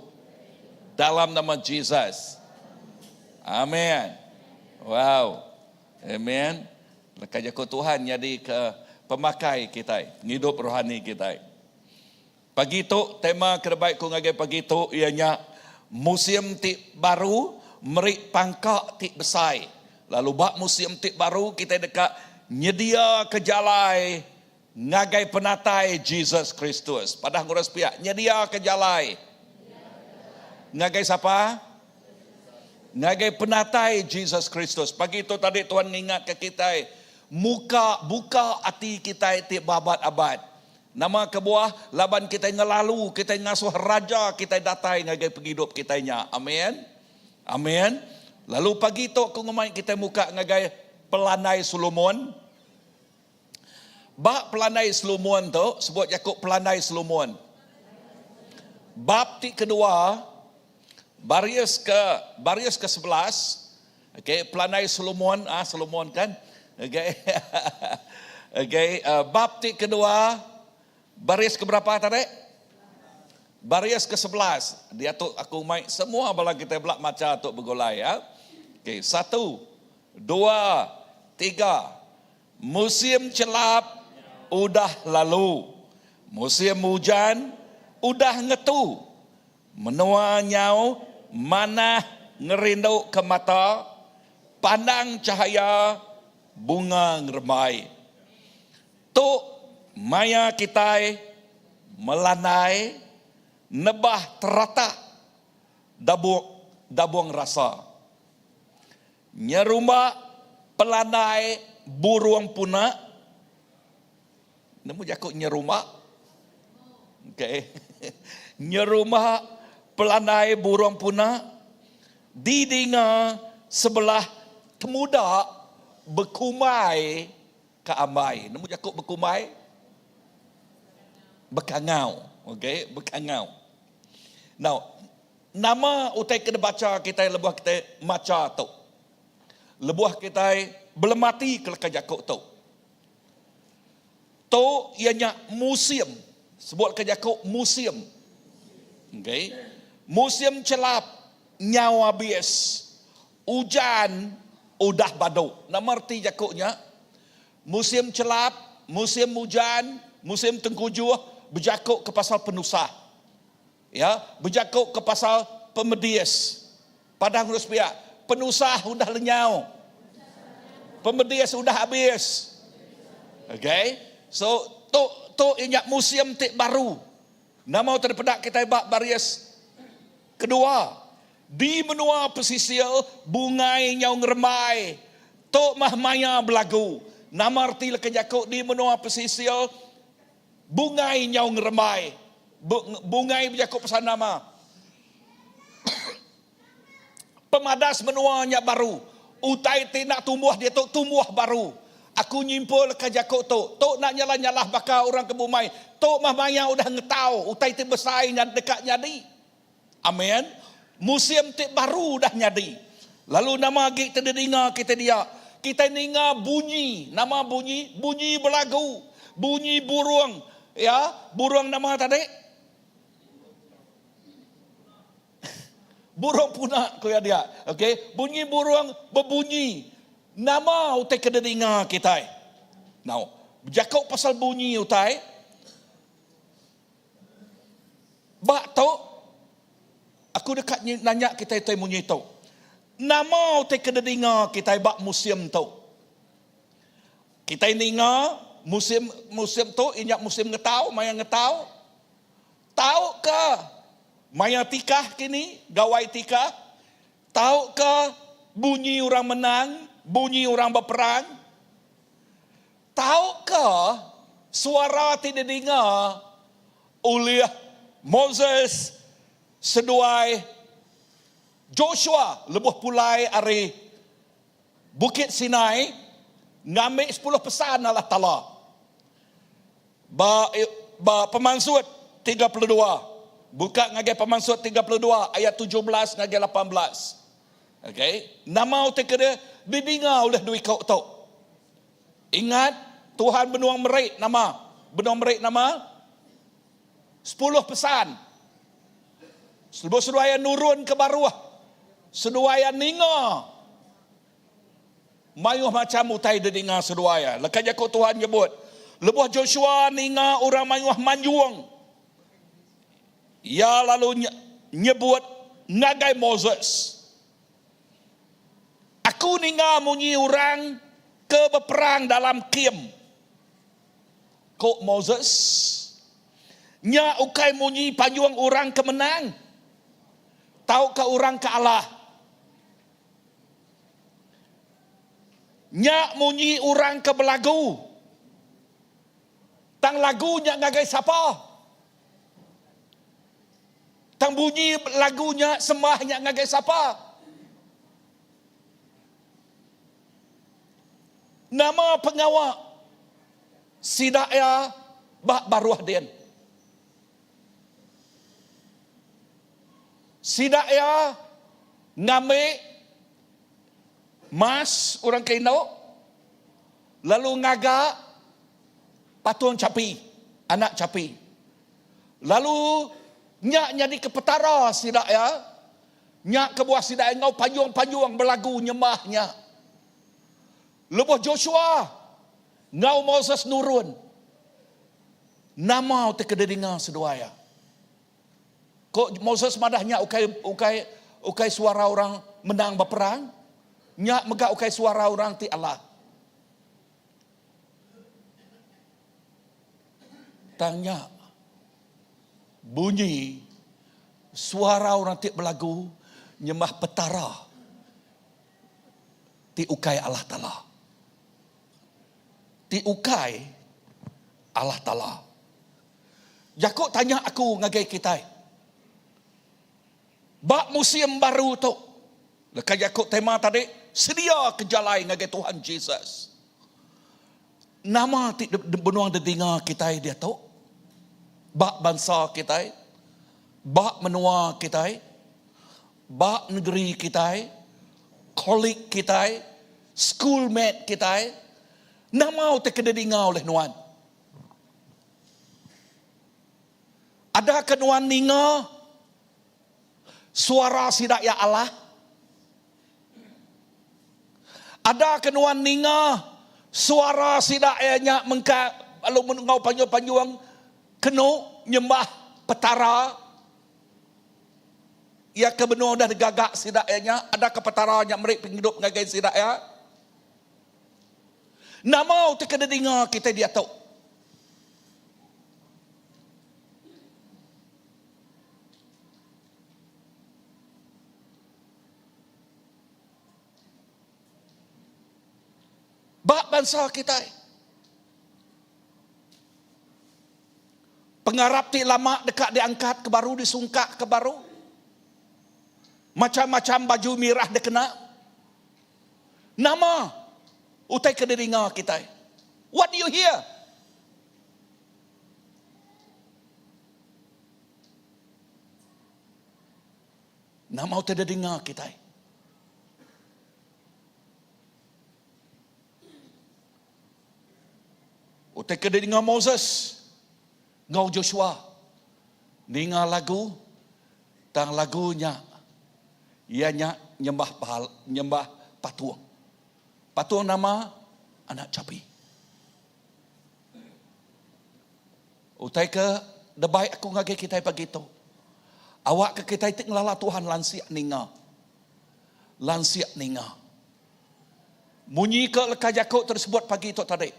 dalam nama Jesus. Amen. Wow. Amen. Leka jaku Tuhan nyadi ke pemakai kitai, pengidup rohani kitai. Pagi tu, tema ke debai ku ngagai pagi tu iya nya musim ti baru meri pangka ti besai. Lalu ba musim ti baru kitai deka nyediaka jalai ngagai penatai Jesus Kristus. Padah ngurus piak, nyediaka jalai ngagai sapa? Ngagai penatai Jesus Kristus. Pagi tu tadi Tuhan ngingatka kitai muka buka ati kitai ti beabat-abat. Nama kebuah? Laban kitai ngelalu, kitai ngasuh Raja kitai datai ngagai pengidup kitai nya. Amin. Amin. Lalu pagi tu aku ngemai kitai muka ngagai pelandai Solomon. Ba pelandai Solomon tu, sebut jaku pelandai Solomon. Bab ti kedua, baris ke baris ke 11, okey, pelandai Solomon, ah Solomon kan. Okey. Okey, uh, bab ti kedua, baris ke berapa tadi? Baris ke 11. Diatu aku mai semua bala kita belak macha tu begulai ya. Okey, satu, dua, tiga. Musim chelap udah lalu. Musim ujan udah ngetu. Menua nyau manah ngerindu ke mata, pandang cahaya bunga ngerembai. Tu maya kitai melandai nebah teratak dabung dabung rasa. Nyerumba pelandai burung puna. Nemu jaku nyerumba? Okey. Nyerumba pelandai burung puna didinga sebelah temuda bekumbai ke ambai. Nemu jaku bekumbai? Bekangau. Okey, bekangau. Now, Nama utai ke dibacha kitai lebuh kitai macha tu? Lebuh kitai belemati ke leka jaku tu. Tu iya nya musim. Sebut leka jaku musim. Okey. Musim chelap nyau abis. Ujan udah badu. Nama reti jaku nya? Musim chelap, musim ujan, musim tengkujuh bejaku ke pasal penusah. Iya bejaku ke pasal pemedis. Padah ngurus pia, penusah udah lenyau. Pemedis udah abis. Okay. So tu tu iya nya musim ti baru. Nama utai dipeda kitai ba baris kedua. Di menua pesisir bungai nyau ngerembai. Tu mah maya belagu. Nama reti leka jaku di menua pesisir Bungai nyau ngerembai. Bungai bejaku pasal nama. Pemadas menua nya baru. Utai ti enda tumbuh diatu tumbuh baru. Aku nyimpul leka jaku tu. Tu enda nyalah-nyalah baka orang ke bumai. Tu mah maya udah ngetau utai ti besai nya deka nyadi. Amen. Musim ti baru udah nyadi. Lalu nama agi ti didinga kitai dia? Kitai ninga bunyi. Nama bunyi? Bunyi belagu. Bunyi burung. Ya, burung nama tadi? Burung puna ku iya dia. Okey, bunyi burung bebunyi. Nama utai ke didinga kitai? Now, bejaku pasal bunyi utai, Ba tu, aku deka nanya kitai utai munyi tu. Nama utai ke didinga kitai ba musim tu? Kitai ninga musim musim tu iya nya musim ngetau, maya ngetau. Tauka maya tikah kini, gawai tikah. Tauka bunyi orang menang, bunyi orang beperang. Tauka suara ti didinga ulih Moses seduai Joshua lebuh pulai ari Bukit Sinai ngambi sepuluh pesan Allah Taala. Ba ba Pemansut 32. Buka ngagai Pemansut 32 ayat 17 ngagai 18. Okey, nama utai ke didinga ulih dua iku tu? Ingat, Tuhan benung meri nama. Benung meri nama? Sepuluh pesan. Lebuh seduai iya nurun ke baruh, seduai iya ninga mayuh macham utai didinga seduai iya. Leka jaku Tuhan nyebut, lebuh Joshua ninga orang mayuh manjung, iya lalu nyebut ngagai Moses, Aku ninga munyi orang ke beperang dalam kem. Ku Moses, Nya ukai munyi panjung orang ke menang tauka orang ke alah. Nya munyi orang ke belagu. Tang lagu nya ngagai sapa? Tang bunyi lagu nya sembah nya ngagai sapa? Nama pengawa? Sida iya ba baruh din. Sida iya ngambi mas orang ke indu lalu ngaga patung chapi, anak chapi. Lalu nya nyadika petara sida iya. Nya kebuah sida iya enggau panjung-panjung belagu nyembah nya. Lebuh Joshua enggau Moses nurun, nama utai ke didinga seduai iya? Ko Moses madah nya ukai ukai ukai suara orang menang beperang, nya mega ukai suara orang ti alah. Tang nya bunyi suara orang ti belagu nyembah Petara. Ti ukai Allah Taala. Ti ukai Allah Taala. Jaku tanya aku ngagai kitai. Ba musim baru tu, leka jaku tema tadi, sedia ke jalai ngagai Tuhan Jesus. Nama ti benung didinga kitai diatu? Ba bansa kitai, ba menua kitai, Ba negeri kitai, colleague kitai, schoolmate kitai, nama utai ke didinga ulih nuan? Ada ke nuan ninga suara sida iya alah? Ada ke nuan ninga suara sida iya nya mengka lalu enggau panjung-panjung kenu nyembah Petara? Iya ke benung udah digaga sida iya nya, adaka Petara nya meri pengidup ngagai sida iya? Nama utai ke didinga kitai diatu? Ba bansa kitai. Pengarap ti lama deka diangkat ke baru disungkak ke baru. Macham-macham baju mirah dikena. Nama utai ke didinga kitai? What do you hear? Nama utai didinga kitai? Utai ke didinga Moses enggau Joshua ninga lagu tang lagu nya iya nya nyembah Baal, nyembah patung. Patung nama anak chapi. Utai ke debai aku ngagai kitai pagi tu. Awak ke kitai ti ngelala Tuhan lansik ninga. Lansik ninga. Munyi ke leka jaku tersebut pagi tu tadi.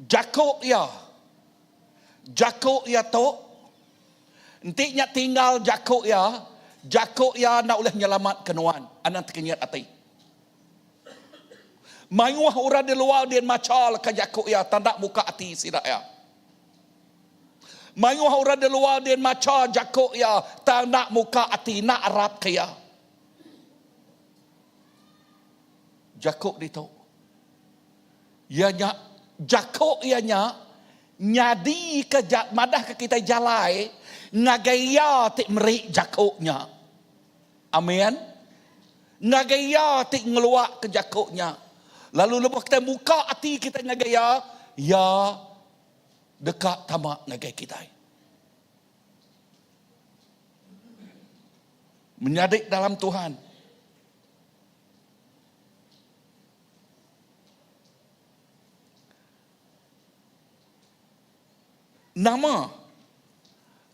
Jaku iya. Jaku iya tu enti nya tinggal jaku iya, jaku iya enda ulih nyelamatka nuan. Anang tekenyit ati. Mayuh orang di luar din macha leka jaku iya tanda muka ati sida iya. Mayuh orang di luar din macha jaku iya tang enda muka ati, enda arapka iya. Jaku ditu iya nya jaku iya nya nyadika madahka kitai jalai ngagai iya ti meri jaku nya. Amin. Ngagai iya ti ngeluaka jaku nya. Lalu lebuh kitai muka ati kitai ngagai iya, iya deka tama ngagai kitai. Menyadi dalam Tuhan. Nama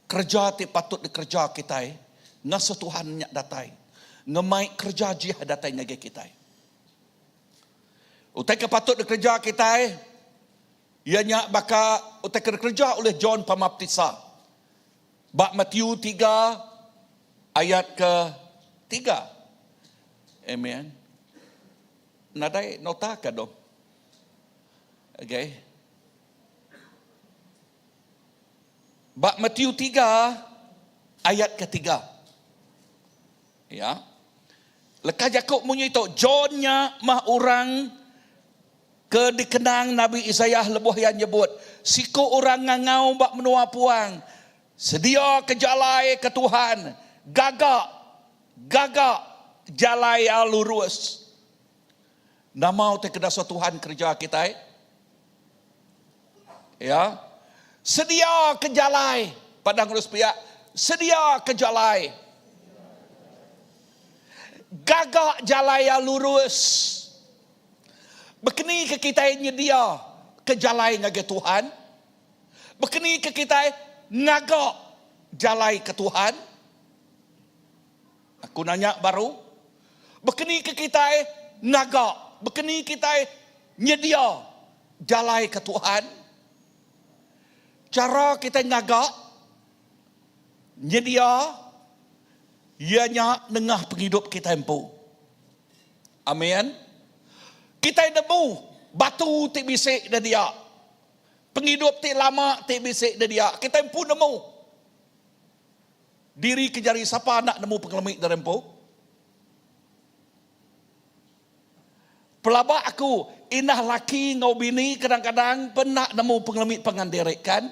kereja ti patut dikereja kitai ngasuh Tuhan nya datai ngemai kereja jih datai ngagai kitai. Utai ke patut dikereja kitai iya nya baka utai ke dikereja ulih John Pemaptisa. Ba Matthew tiga ayat ke tiga. Amen. Nadai nota ka dong. Okay. Ba Matthew tiga ayat ke tiga. Ya. Leka jaku munyi tu, John nya mah orang. Ke dikenang Nabi Isaiah lebuh iya nyebut, Siku orang ngangau ba menua puang, Sediaka jalai ke Tuhan, gaga, gaga jalai iya lurus. Nama utai ke dasuh Tuhan kereja kitai? Ya. Sediaka jalai, padah ngurus piak, sediaka jalai. Gaga jalai iya lurus. Bekeni ke kitai nyedia ke jalai ngagai Tuhan? Bekeni ke kitai ngaga jalai ke Tuhan? Aku nanya baru, bekeni ke kitai ngaga, bekeni kitai nyedia jalai ke Tuhan? Chara kitai ngaga, nyedia iya nya nengah pengidup kitai empu. Amin. Kitai nemu batu ti bisi da dia. Pengidup ti lama ti bisi da dia. Kitai empu nemu. Diri ke jari sapa enda nemu pengelemi diri empu? Pelaba aku indah laki enggau bini kadang-kadang pen enda nemu pengelemi pangan diri kan.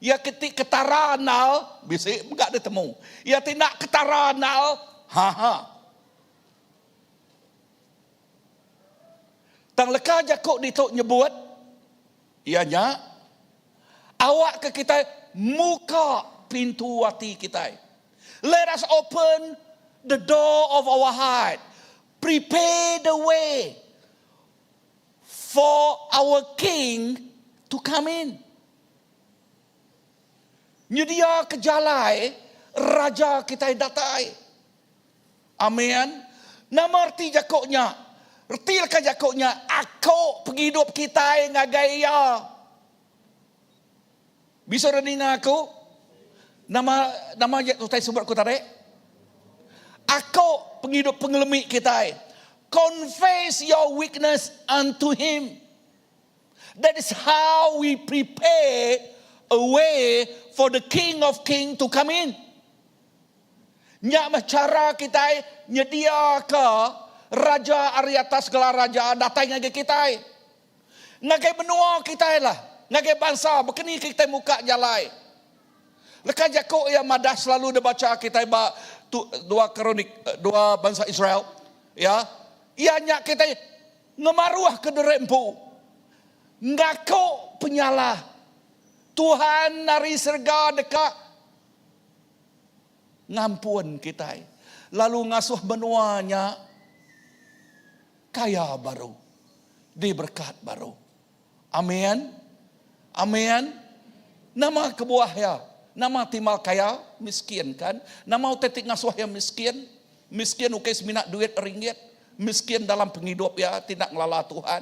Iya ke ti ketara andal bisi mega ditemu. Iya ti enda ketara andal haha. Tang leka jaku ditu nyebut iya nya awakka kitai muka pintu ati kitai. Let us open the door of our heart, prepare the way for our king to come in. Nyediaka jalai raja kitai datai. Amen. Nama reti jaku nya? Reti leka jaku nya, aku pengidup kitai ngagai Iya. Bisi orang ninga aku? Nama nama utai sebut aku tadi? Aku pengidup pengelemi kitai. Confess your weakness unto him. That is how we prepare a way for the King of King to come in. Nya meh chara kitai nyediaka Raja ari atas segala raja datai ngagai kitai. Ngagai menua kitai lah, ngagai bansa bekeni ke kitai muka jalai. Leka jaku iya madah selalu dibacha kitai ba tu dua Kronik dua bansa Israel ya. Iya nya kitai ngemaruhka diri empu ngaku penyalah Tuhan ari serega deka Ngampun kitai lalu ngasuh menua nya kaya baru, diberekat baru. Amin. Amin. Nama kebuah iya? Nama timbal kaya? Miskin kan? Nama utai ti ngasuh iya miskin? Miskin ukai semina duit ringgit. Miskin dalam pengidup iya ti enda ngelala Tuhan.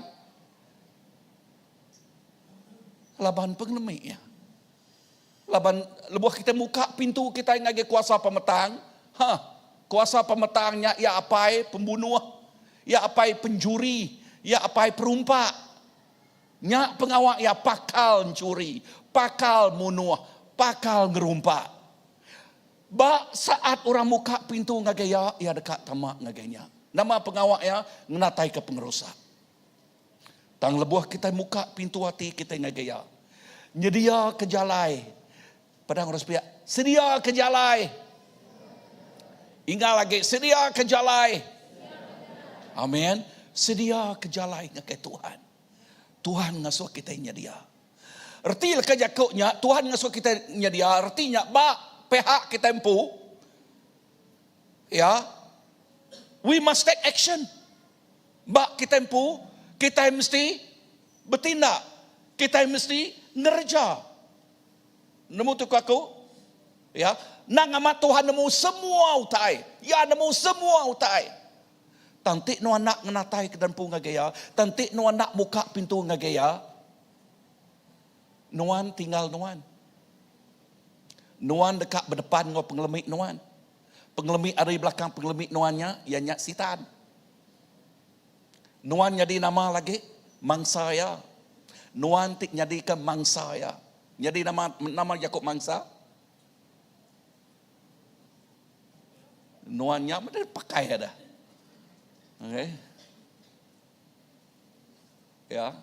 Laban pengelemi iya. Laban lebuh kitai muka pintu kitai ngagai kuasa pemetang, ha, kuasa pemetang nya iya apai pembunuh, iya apai penjuri, iya apai perumpak. Nya pengawa iya pakal enchuri, pakal munuh, pakal ngerumpak. Ba saat orang muka pintu ngagai iya, iya deka tama ngagai nya. Nama pengawa iya? Ngenataika pengerusak. Tang lebuh kitai muka pintu ati kitai ngagai Iya, nyediaka jalai. Padang orang sepiak, sediaka jalai. Ingat lagi, sediaka jalai. Amin. Sediaka jalai ngagai Tuhan. Tuhan ngasuh kitai nyedia. Reti leka jaku nya, Tuhan ngasuh kitai nyedia, reti nya ba pihak kitai empu, ya, we must take action. Ba kitai empu, kitai mesti betindak. Kitai mesti ngereja. Nemu tu ku aku? Ya, nang amat Tuhan nemu semua utai. Iya nemu semua utai. Tang ti nuan enda ngenatai ke dempu ngagai iya, tang ti nuan enda muka pintu ngagai iya, nuan tinggal nuan. Nuan deka bedepan enggau pengelemi nuan. Pengelemi ari belakang pengelemi nuan nya, iya nya Sitan. Nuan nyadi nama lagi? Mangsa iya. Nuan ti nyadika mangsa iya. Nyadi nama nama jaku mangsa? Nuan nya meda pakai ada. Okay. Ya.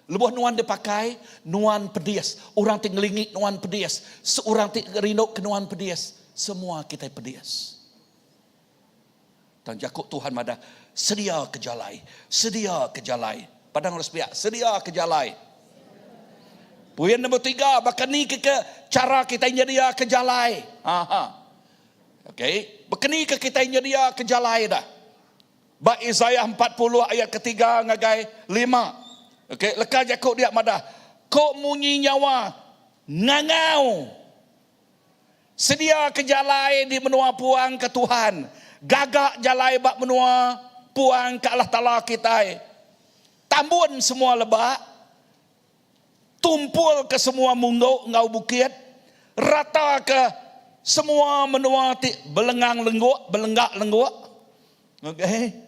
Lebuh nuan dipakai, nuan pedis. Orang ti ngelingi nuan pedis. Seorang ti rindu ke nuan pedis. Semua kitai pedis. Tang jaku Tuhan madah, sedia ke jalai, sedia ke jalai. Padang urang sepiak, sedia ke jalai. Poin nombor tiga, baka ni ke, ke cara kitai nyedia ke jalai. Ha ha. Okey, baka ni ke kitai nyedia ke jalai dah. Ba Isaiah 40 ayat ketiga ngagai lima. Okey, leka jaku dia madah, ko munyi nyawa ngangau. Sedia ke jalai di menua puang ke Tuhan, gaga jalai ba menua puang ke Allah Taala kitai. Tambun semua lebak, tumpul ke semua munggu enggau bukit, rata ke semua menua ti belengang lengguk, belenggak lengguk. Okey.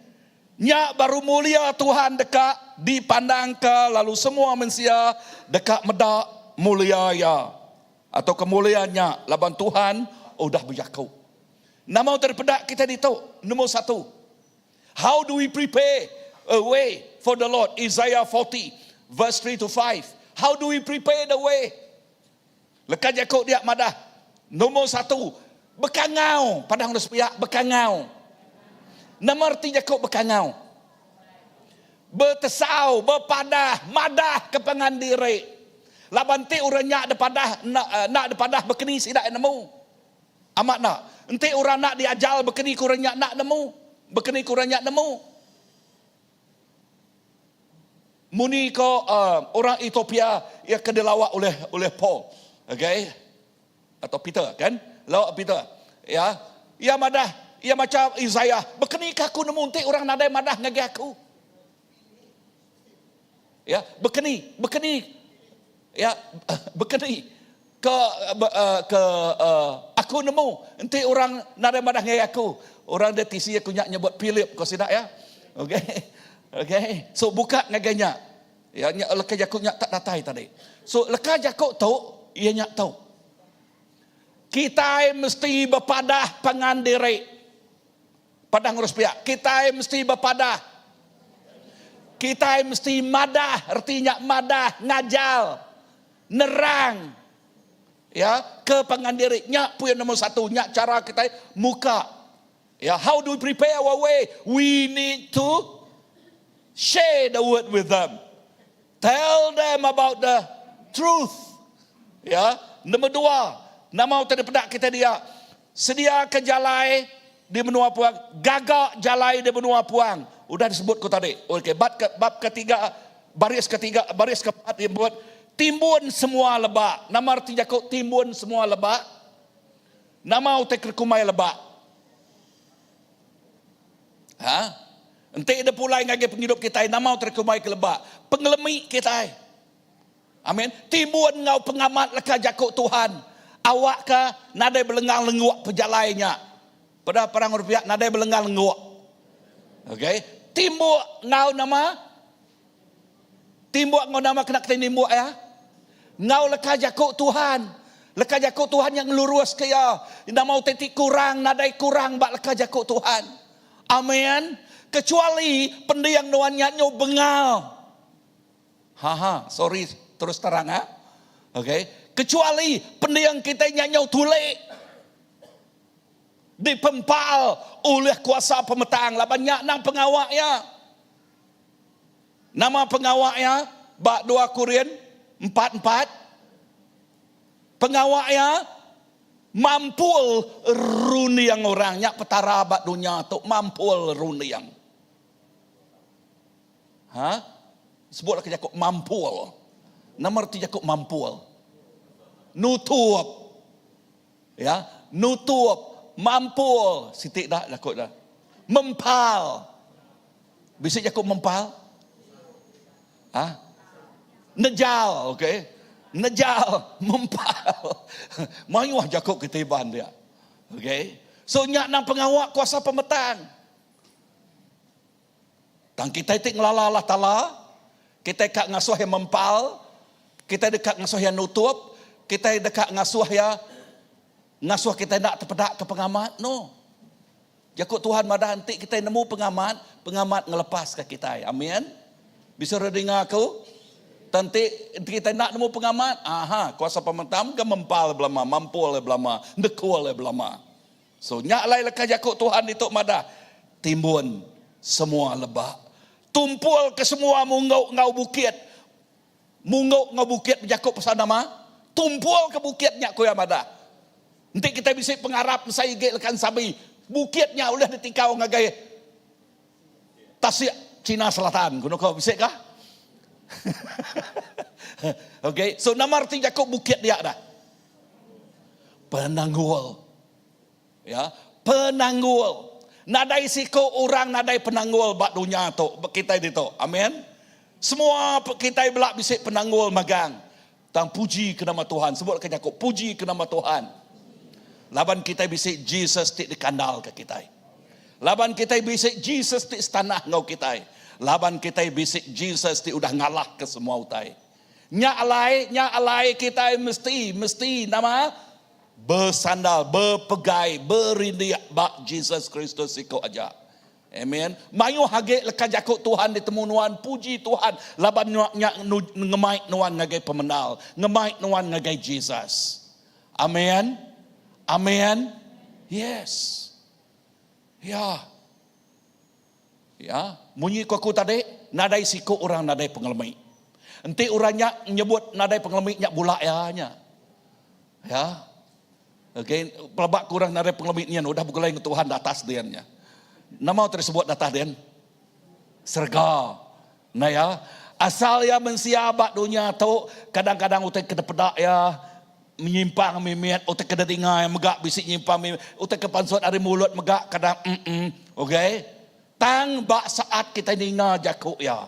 Nya baru mulia Tuhan deka dipandangka lalu semua mensia deka meda mulia Iya. Atau kemulia nya laban Tuhan udah bejaku. Nama utai dipeda kitai ditu? Nombor satu, how do we prepare a way for the Lord? Isaiah 40 verse 3 to 5. How do we prepare the way? Leka jaku dia madah, nombor satu, bekangau. Padang udah sepiak, bekangau. Nama reti jaku bekangau? Betesau, bepadah, madah ke pangan diri. Laban enti orang nya depadah enda enda depadah bekeni sida iya nemu. Amat enda? Enti orang enda diajal bekeni ke orang nya enda nemu. Bekeni ke orang nya nemu. Munyi ko uh, orang Ethiopia iya ke dilawak oleh oleh Paul. Okay? Atau Peter kan? Lawak Peter. Ya. Iya madah, iya macha Isaiah, bekeni ke aku nemu enti orang nadai madah ngagai aku. Ya, bekeni, bekeni. Ya, bekeni ke eh, ke uh, aku nemu enti orang nadai madah ngagai aku. Orang dia tisi aku nya nyebut Philip ko sida ya. Okey. Okey. So buka ngagai nya. Ya nya leka jaku nya tak datai tadi. So leka jaku tu iya nya tu. Kitai mesti bepadah pangan diri. Padah ngurus piak. Kitai mesti bepadah. Kitai mesti madah, reti nya madah, ngajal, nerang. Ya, ke pangan diri. Nya poin nombor satu, nya cara kitai muka. Ya, how do we prepare our way? We need to share the word with them. Tell them about the truth. Ya, nombor dua, nama utai dipeda kita dia. Sedia ke jalai di menua puang, gaga jalai di menua puang. Udah disebut ku tadi. Okey, bab ke, bab ketiga, baris ketiga, baris keempat dia buat timbun semua lebak. Nama arti jaku timbun semua lebak? Nama utai ke kumbai lebak? Ha? Enti ida pulai ngagai pengidup kitai, nama utai ke kumbai ke lebak? Pengelemi kitai. Amin. Timbun enggau pengamat leka jaku Tuhan. Awakka nadai belenggang lengguk pejalai nya. Peda perang rupiah nadai belenggang lengguk. Okey. Timbuk enggau nama? Timbuk enggau nama kena kitai nimbuk iya? Enggau leka jaku Tuhan. Leka jaku Tuhan nya ngeluruska iya. Nama utai ti kurang nadai kurang ba leka jaku Tuhan. Amen. Kecuali pending nuan nya nyu bengal. Ha ha, sorry terus terang ha. Okey. Kecuali pending kitai nya nyau tulik. Dipempal ulih kuasa pemetang laban nya nang pengawa iya. Nama pengawa iya ba dua Korin empat empat? Pengawa iya mampul runding orang. Nya Petara ba dunya tu mampul runding. Ha? Sebutlah ke jaku mampul. Nama reti jaku mampul? Nutup. Ya, nutup, mampul, siti dah jaku dah. Mempal. Bisi jaku mempal? Ha? Nejal, okey. Nejal, mempal. Mayuh jaku kita Iban dia. Okey. So nya nang pengawa kuasa pemetang. Tang kitai ti ngelala Allah Taala, kitai ka ngasuh iya mempal, kitai deka ngasuh iya nutup, kitai deka ngasuh iya ngasuh kitai enda tepeda ke pengamat. No. Jaku Tuhan madah enti kitai nemu pengamat, pengamat ngelepaska kitai. Amin. Bisi orang dinga aku? Tang enti kita enda nemu pengamat, aha, kuasa pementam ke mempal belama, mampul iya belama, nekul iya belama. So nya alai leka jaku Tuhan ditu madah, timbun semua lebak. Tumpul ke semua munggu enggau bukit. Munggu enggau bukit bejaku pasal nama? Tumpul ke bukit nya ku iya madah. Enti kitai bisi pengarap mesai igi leka ensabi, bukit nya ulih ditikau ngagai Tasik Cina Selatan ku nuka bisi kah? Okay, so nama reti jaku bukit dia dah? Penanggul. Ya, penanggul. Nadai siku orang nadai penanggul ba dunya tu, kitai ditu. Amin. Semua kitai bela bisi penanggul magang. Tang puji ke nama Tuhan. Sebut ke jaku puji ke nama Tuhan. Laban kitai bisi Jesus ti dikandalka kitai. Laban kitai bisi Jesus ti setanah enggau kitai. Laban kitai bisi Jesus ti udah ngalahka semua utai. Nya alai, nya alai kitai mesti, mesti nama? Besandal, bepegai, berindik ba Jesus Kristus siku aja. Amen. Mayuh agi leka jaku Tuhan ditemu nuan, puji Tuhan laban nya nya ngemai nuan ngagai pemendal, ngemai nuan ngagai Jesus. Amen. Amen. Yes. Ya. Ya, munyi ku aku tadi, nadai siku orang nadai pengelemi. Enti orang nya nyebut nadai pengelemi nya bula iya nya. Ya. Okay, pelaba ku orang nadai pengelemi nyin udah begulai enggau Tuhan datas din nya. Nama utai disebut datas din? Serega. Nah ya, asal iya mensia ba dunya tu kadang-kadang utai ke dipeda iya menyimpang mimit, utai ke didinga iya mega bisi nyimpang mimit, utai ke pansut ari mulut mega kadang mm okay. Tang ba saat kitai ninga jaku iya,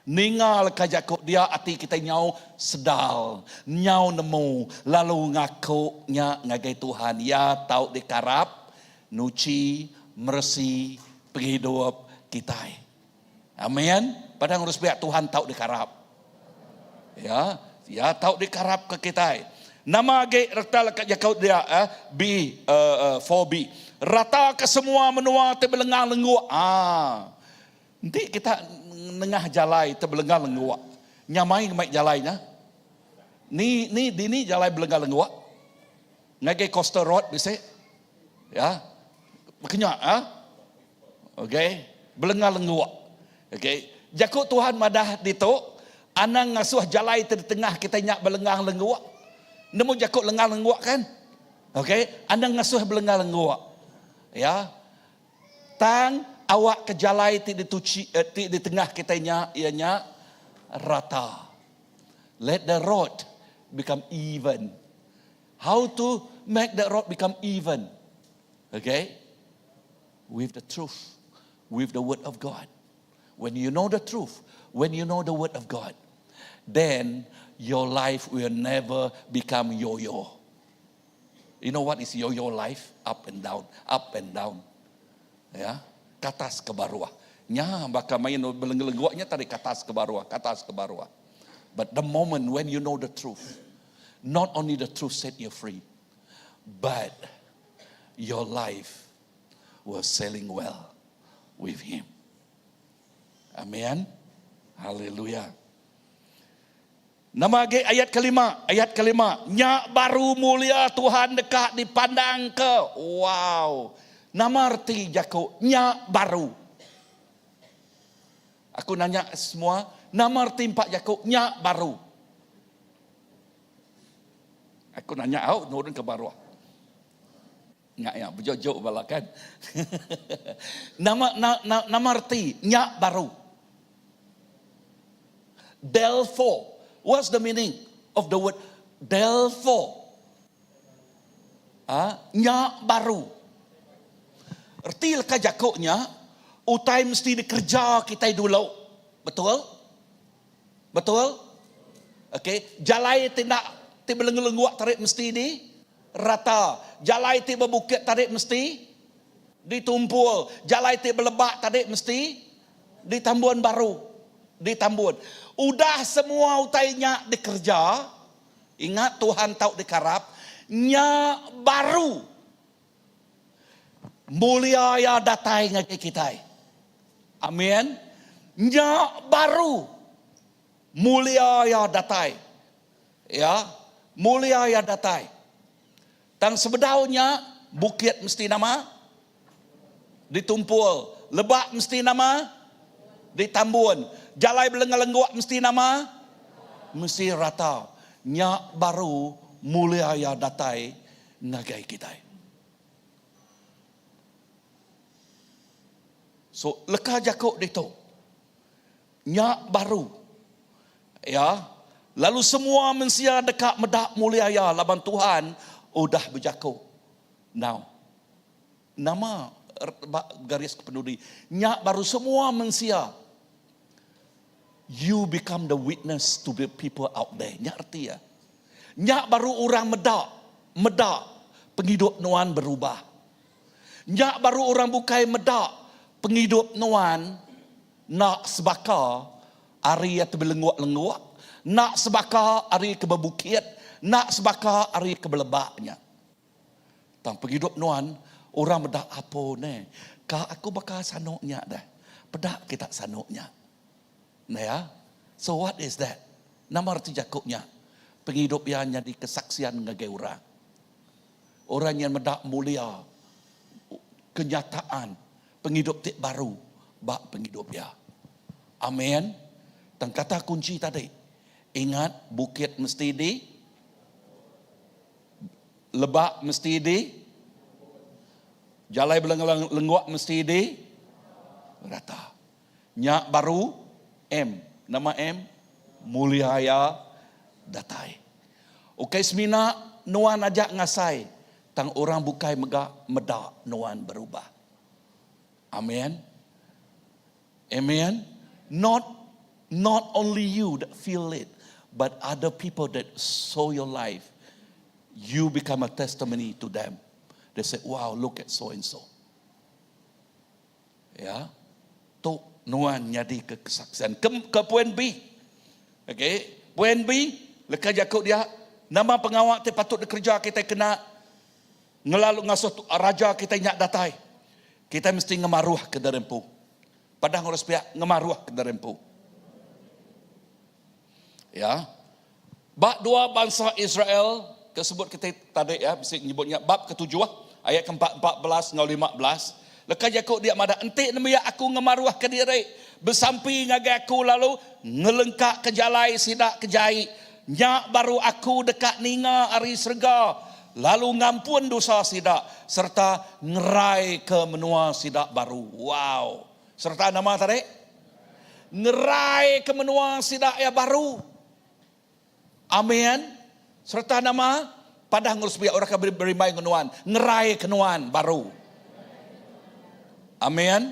ninga leka jaku dia ati kitai nyau sedal, nyau nemu lalu ngaku nya ngagai Tuhan. Iya tau dikarap nuchi meresi pengidup kitai. Amen. Padang ngurus biak Tuhan tau dikarap. Ya, ya tau dikarap ke kitai. Nama agi reta leka jaku dia eh, B uh, uh, 4B. Rata ke semua menua ti belengang lengguk. Ah. Enti kita nengah jalai ti belengang lengguk, nyamai ngemai jalai nya. Ni ni dini jalai belengang lengguk? Ngagai Coastal Road bisi. Ya. Bekenya ah. Okey, belenga lengguk. Okey, jaku Tuhan madah ditu, anang ngasuh jalai ti ditengah kitai nya belengang lengguk. Nemu jaku lengang lengguk kan? Okey, anang ngasuh belenga lengguk. Ya. Tang awak ke jalai ti dituchi eh, ti ditengah kitai nya iya nya rata. Let the road become even. How to make the road become even? Okay? With the truth, with the word of God. When you know the truth, when you know the word of God, then your life will never become yo-yo. You know what is yo-yo life? Up and down, up and down. Ya, ke atas ke baruh. Nya baka main belenggu-lenggu nya tadi ke atas ke baruh, ke atas ke baruh. But the moment when you know the truth, not only the truth set you free, but your life was selling well with him. Amen. Haleluya. Nama agi ayat kelima, ayat kelima, nya baru mulia Tuhan deka dipandangka. Wow. Nama reti jaku nya baru? Aku nanya semua, nama reti empa jaku nya baru? Aku nanya au nurun ke baruh. Nya ya bejo-jo bala kan. nama na, na, nama reti nya baru. Therefore, what's the meaning of the word therefore? Ah, nya baru. Reti leka jaku nya utai mesti dikereja kitai dulu. Betul? Betul? Okey, jalai ti enda ti belengu-lengguk tarik mesti di rata. Jalai ti bebukit tarik mesti ditumpul. Jalai ti belebak tarik mesti ditambun baru. Ditambun. Udah semua utai nya dikereja, ingat Tuhan tau dikarap, nya baru Mulia iya datai ngagai kitai. Amin. Nya baru. Mulia iya datai. Ya, mulia iya datai. Tang sebedau nya, bukit mesti nama? Ditumpul. Lebak mesti nama? Ditambun. Jalai belenga-lengguk mesti nama? Mesti rata. Nya baru mulia iya datai ngagai kitai. So, leka jaku ditu. Nya baru Iya, lalu semua mensia deka meda mulia Iya laban Tuhan udah bejaku. Now, nama ba garis kepenudi? Nya baru semua mensia you become the witness to the people out there. Nya reti iya. Nya baru orang meda, meda pengidup nuan berubah. Nya baru orang bukai meda pengidup nuan enda sebaka ari iya ti belengguk-lengguk, enda sebaka ari ke bebukit, enda sebaka ari ke belebak nya. Tang pengidup nuan orang meda apo neh, ka aku baka sanu nya deh. Peda kita sanu nya. Neh ya. So what is that? Nama reti jaku nya? Pengidup iya nyadi kesaksian ngagai orang. Orang nya meda mulia kenyataan pengidup ti baru ba pengidup iya. Amen. Tang kata kunchi tadi, ingat bukit mesti di lebak mesti di jalai belengguk mesti di rata. Nya baru M. Nama M? Mulia iya datai. Ukai semina nuan aja ngasai, tang orang bukai mega meda nuan berubah. Amen. Amen. Not not only you that feel it, but other people that saw your life, you become a testimony to them. They say, wow, look at so and so. Ya. Tu nuan nyadi ke kesaksian. Ke, ke poin B. Okey, poin B leka jaku dia nama pengawa ti patut dikereja kitai kena ngelalu ngasuh raja kitai nya datai. Kitai mesti ngemaruh ke diri empu. Padah ngurus pia ngemaruh ke diri empu. Ya. Ba dua bansa Israel ke sebut kitai tadi ya bisi nyebut nya bab ketujuh ayat ke 14 enggau 15 leka jaku dia madah enti nembiak aku ngemaruhka diri besampi ngagai aku lalu ngelengkaka jalai sida ke jai nya baru aku deka ninga ari serega lalu ngampun dosa sida sereta ngeraika menua sida baru. Wow. Sereta nama tadi? Ngerai ke menua sida iya baru. Amin. Sereta nama? Padah ngurus biak orang ke berimbai enggau nuan. Ngerai ke nuan baru. Amin.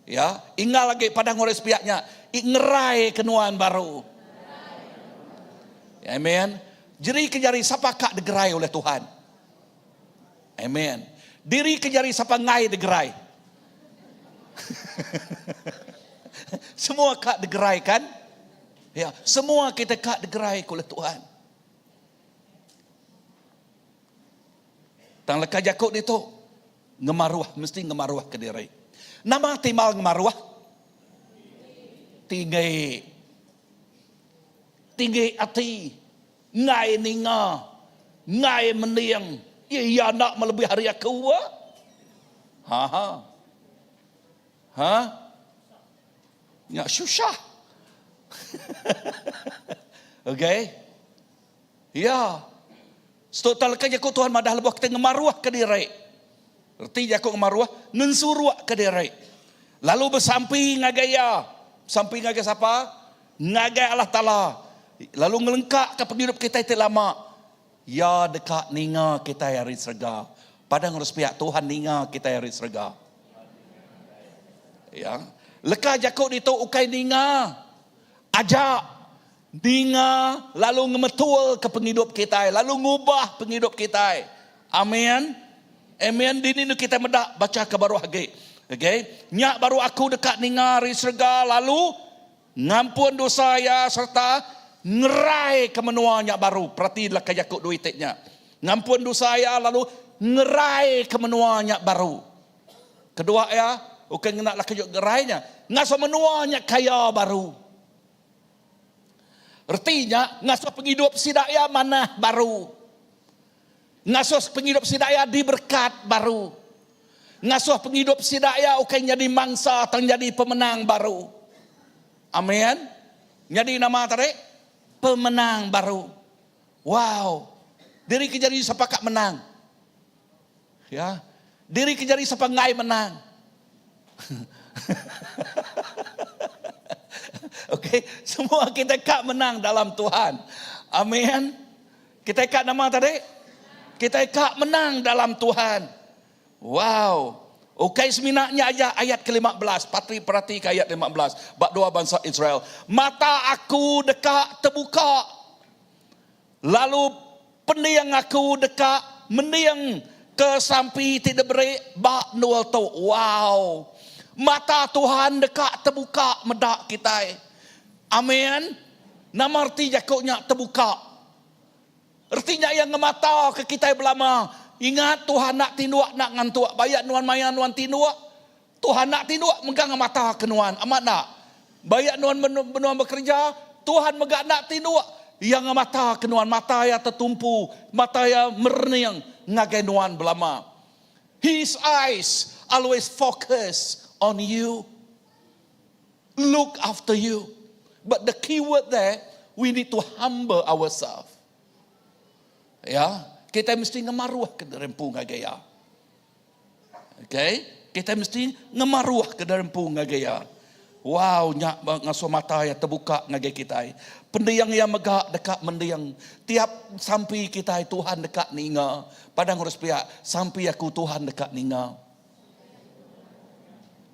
Ya, ingal agi padah ngurus biak nya. Ngerai ke nuan baru. Amin. Jeri ke jari sapa ka digerai oleh Tuhan. Amen. Diri ke jari sapa ngai degerai. Semua ka degerai kan? Ya, semua kita ka degerai oleh Tuhan. Tang leka jaku ditu ngemaruh mesti ngemaruh ke diri. Nama timbal ngemaruh? Tinggi. Tinggi ati. Enggai ninga, enggai mending. Iya enda melebih ari aku. Ha ha. Ha? Nya susah. Okey. Ya. Setu leka jaku Tuhan madah lebuh kita ngemaruhka diri. Reti jaku ngemaruh, ngensurukka diri. Lalu besampi ngagai iya. Sampi ngagai sapa? Ngagai Allah Taala. Lalu ngelengkaka pengidup kitai ti lama. Iya deka ninga kitai ari serega. Padah ngurus piak Tuhan ninga kitai ari serega. Ya. Leka jaku ditu ukai ninga aja. Ninga lalu ngemetulka pengidup kitai, lalu ngubah pengidup kitai. Amin. Amen. Dini nu kitai meda bacha ke baruh agi. Okay. Nya baru aku deka ninga ari serega lalu ngampun dosa iya sereta ngeraika menua nya baru. Perati leka jaku dua iti nya. Ngampun dosa iya lalu ngeraika menua nya baru. Kedua iya, ukai ngena leka jaku ngerai nya, ngasuh menua nya kaya baru. Reti nya ngasuh pengidup sida iya manah baru. Ngasuh pengidup sida iya diberekat baru. Ngasuh pengidup sida iya ukai nyadi mangsa tang nyadi pemenang baru. Amen. Nyadi nama tadi? Pemenang baru. Wow. Diri ke jadi sapa ka menang? Ya. Diri ke jadi sapa enggai menang? Okey, semua kita ka menang dalam Tuhan. Amin. Kita ka nama tadi? Kita ka menang dalam Tuhan. Wow. Ukai semina nya aja ayat ke-15. Patri perati ke ayat 15. Ba dua bansa Israel. Mata aku deka tebuka. Lalu pending aku deka mending ke sampi ti diberi ba endur tu. Wow! Mata Tuhan deka tebuka meda kitai. Amen. Nama reti jaku nya tebuka? Reti nya iya ngemata ke kitai belama. Ingat Tuhan enda tinduk enda ngantuk. Ba iya nuan maya nuan tinduk, Tuhan enda tinduk mega ngemata ke nuan. Amat enda? Ba iya nuan benung bekereja, Tuhan mega enda tinduk. Iya ngemata ke nuan. Mata iya tetumpu, mata iya merening ngagai nuan belama. His eyes always focus on you. Look after you. But the key word there, we need to humble ourselves. Ya, kita mesti ngemaruh ke diri empu ngagai iya. Okay, kita mesti ngemaruh ke diri empu ngagai iya. Wow, nya ngasuh mata iya terbuka ngagai kitai. Pendiang iya mega deka mending. Tiap sampi kitai Tuhan deka ninga. Padang urus pia, sampi aku Tuhan deka ninga.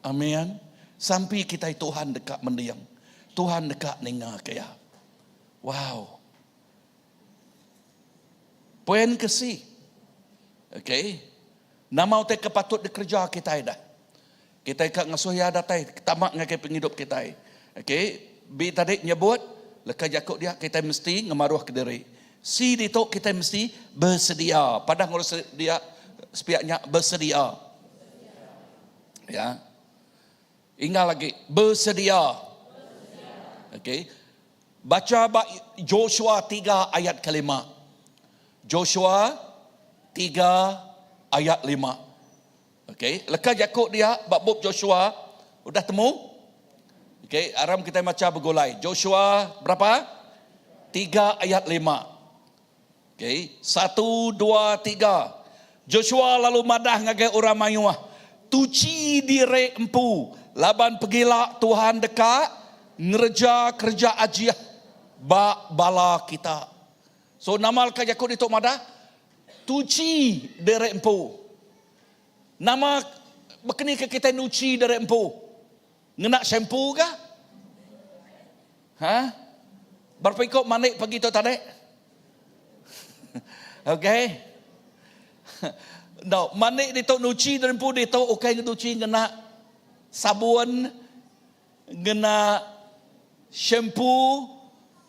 Amin. Sampi kitai Tuhan deka mending. Tuhan deka ninga ke iya. Wow. Poin ke si. Okay. Nama utai ke patut dikereja kitai dah. Kitai ka ngasuh iya datai tama ngagai pengidup kitai. Okay. B tadi nyebut leka jaku dia kitai mesti ngemaruh ke diri. C ditu kitai mesti bersedia. Padah ngurus dia sepiak nya bersedia. Ya. Ingat lagi bersedia. Okey. Bacha ba Joshua tiga ayat kelima. Joshua tiga ayat lima. Okey, leka jaku dia ba bup Joshua udah temu? Okey, aram kitai macha begulai. Joshua berapa? Tiga ayat lima. Okey, satu, dua, tiga. Joshua lalu madah ngagai orang mayuh, Tuchi diri empu, laban pegila Tuhan deka ngereja kereja ajih ba bala kita. So nama leka jaku ditu madah? Tuchi diri empu. Nama bekeni ke kitai nuchi diri empu? Ngena shampoo ka? Ha? Berapa iko mandi pagi tu tadi? Okey. No, mandi ditu nuchi diri empu ditu ukai nuchi ngena sabun, ngena shampoo,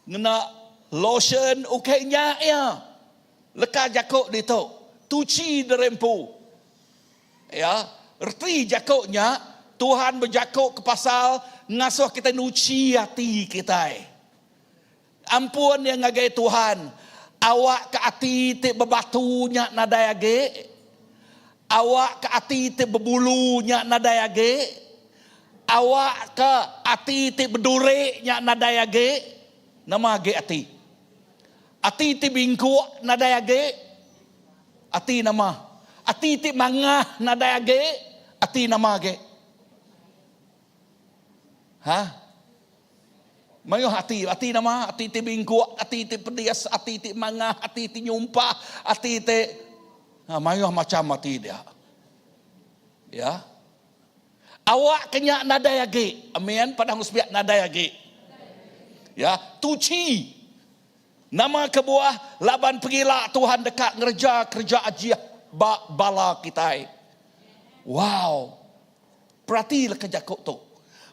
ngena lotion ukai nya iya. Leka jaku ditu, tuchi diri empu. Ya, reti jaku nya, Tuhan bejaku ke pasal ngasuh kitai nuchi ati kitai. Ampun iya ngagai Tuhan, awakka ati ti bebatu nya nadai agi, awakka ati ti bebulu nya nadai agi, awakka ati ti beduri nya nadai agi. Nama agi ati? Ati ti bingkuk nadai agi. Ati nama? Ati ti mangah nadai agi. Ati nama agi? Ha? Mayuh ati. Ati nama? Ati ti bingkuk, ati ti pedis, ati ti mangah, ati ti nyumpah, ati ti ha, mayuh macam ati dia. Ya. Awak ke nya nadai agi. Amin. Padang sepiak nadai agi. Ya, tuchi. Nama kebuah laban pegila Tuhan deka ngereja kereja ajih ba bala kitai. Wow. Perati leka jaku tu.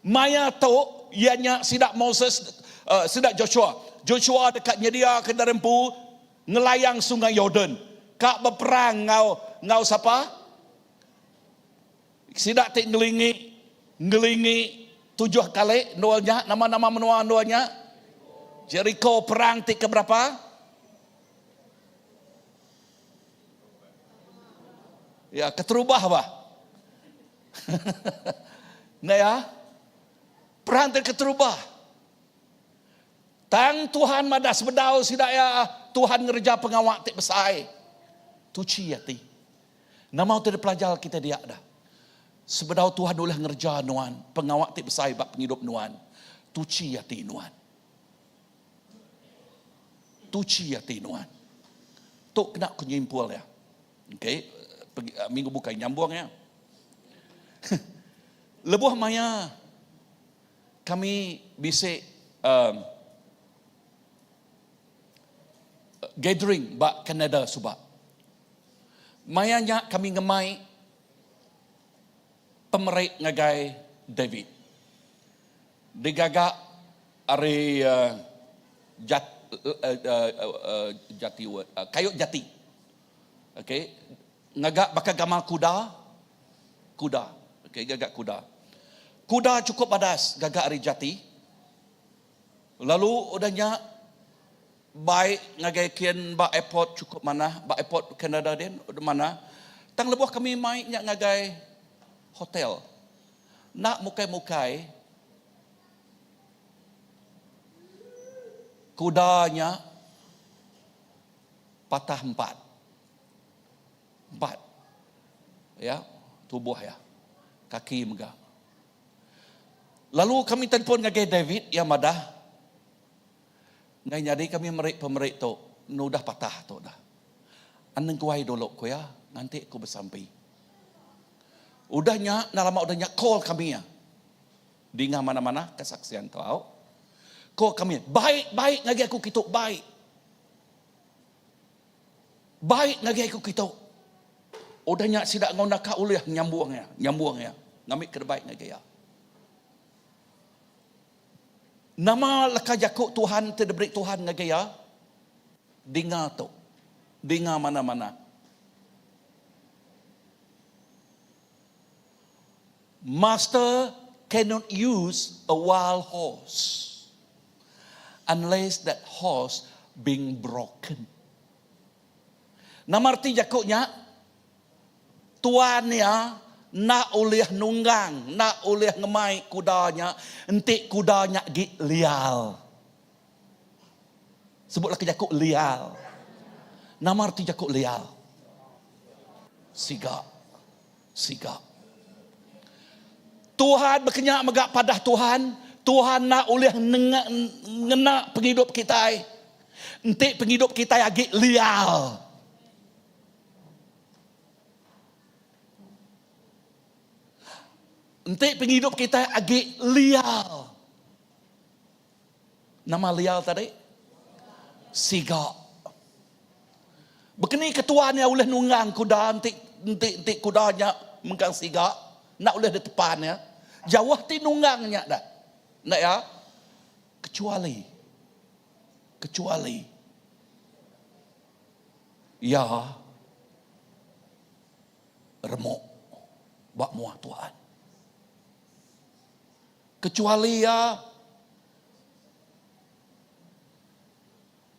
Maya tu iya nya sida Moses uh, sida Joshua. Joshua deka nyediaka diri empu ngelayang sungai Yordan. Ka beperang enggau enggau sapa? Sida ti ngelingi ngelingi tujuh kali endur nya nama-nama menua endur nya? Jeriko perang ti ke berapa? Ya, keterubah bah. Nah ya. Perang ti keterubah. Tang Tuhan madah sebedau sida ya Tuhan ngereja pengawa ti besai. Tuchi ati. Nama utai dipelajar kita dia dah. Sebedau Tuhan ulih ngereja nuan pengawa ti besai ba pengidup nuan, tuchi ati nuan. Tuchi ati nuan. Tu kena ku nyimpul iya. Okey, minggu bukai nyambung iya. Lebuh maya kami bisi um, gathering ba Canada suba. Maya nya kami ngemai pemeri ngagai David. Digaga ari jat jati kayu jati. Okey, ngaga baka gamal kuda, kuda. Okey, gaga kuda. Kuda chukup badas gaga ari jati. Lalu udah nya bai ngagai kin ba airport chukup manah, ba airport Canada din udah manah. Tang lebuh kami mai nya ngagai hotel. Enda mukai-mukai kuda nya patah empat. Empat. Ya, tubuh iya. Kaki mega. Lalu kami telefon ngagai David, iya madah, Enggai nyadi kami meri pemeri tu, enu udah patah tu dah. Anang guai dulu ku iya, nganti aku besampi. Udah nya, enda lama udah nya call kami iya. Dinga manah-manah kesaksian tu au. Call kami, baik baik ngagai aku kitu, baik. Baik ngagai aku kitu. Udah nya sida enggau naka ulih nyambung iya, nyambung iya, ngambi ke baik ngagai iya. Nama leka jaku Tuhan ti diberi Tuhan ngagai iya? Dinga tu. Dinga manah-manah. Master cannot use a wild horse unless that horse being broken. Nama reti jaku nya? Tuan iya enda ulih nunggang, enda ulih ngemai kuda nya enti kuda nya agi lial. Sebutlah ke jaku lial. Nama reti jaku lial? Siga. Siga. Tuhan bekenya mega padah Tuhan, Tuhan enda ulih ngena pengidup kitai enti pengidup kitai agi lial. Enti pengidup kitai agi lial. Nama lial tadi? Siga. Bekeni ke tuan iya ulih nunggang kuda enti enti enti kuda nya mengkang siga, enda ulih ditepan iya. Jauh ti nunggang nya dah. Enda iya? Kecuali kecuali iya remuk ba mua Tuhan. Kecuali iya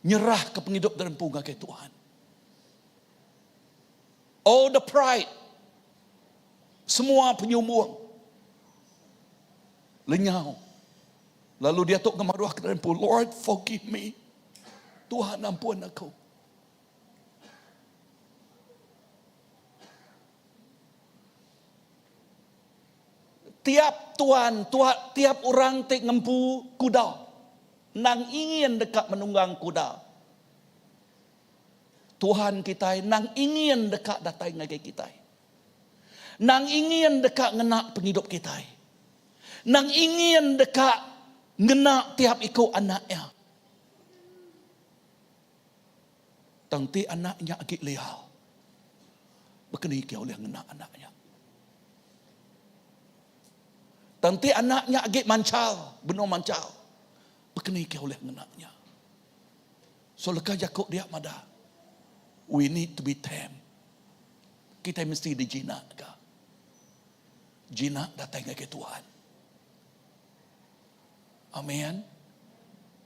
nyerahka pengidup diri empu ngagai Tuhan. All the pride, semua penyumbung lenyau. Lalu diatu ngemaruhka diri empu, Lord forgive me. Tuhan ampun aku. Tiap tuan, tuan, tiap orang ti ngempu kuda endang ingin deka menunggang kuda. Tuhan kitai endang ingin deka datai ngagai kitai. Endang ingin deka ngena pengidup kitai. Endang ingin deka ngena tiap iku anak iya. Tang ti anak nya agi liau. Baka ni ke ulih ngena anak nya? Tang ti anak nya agi manchal, benung manchal. Baka ni ke ulih ngena nya? So leka jaku dia madah, we need to be tame. Kitai mesti dijinakka. Jinak datai ngagai Tuhan. Amen.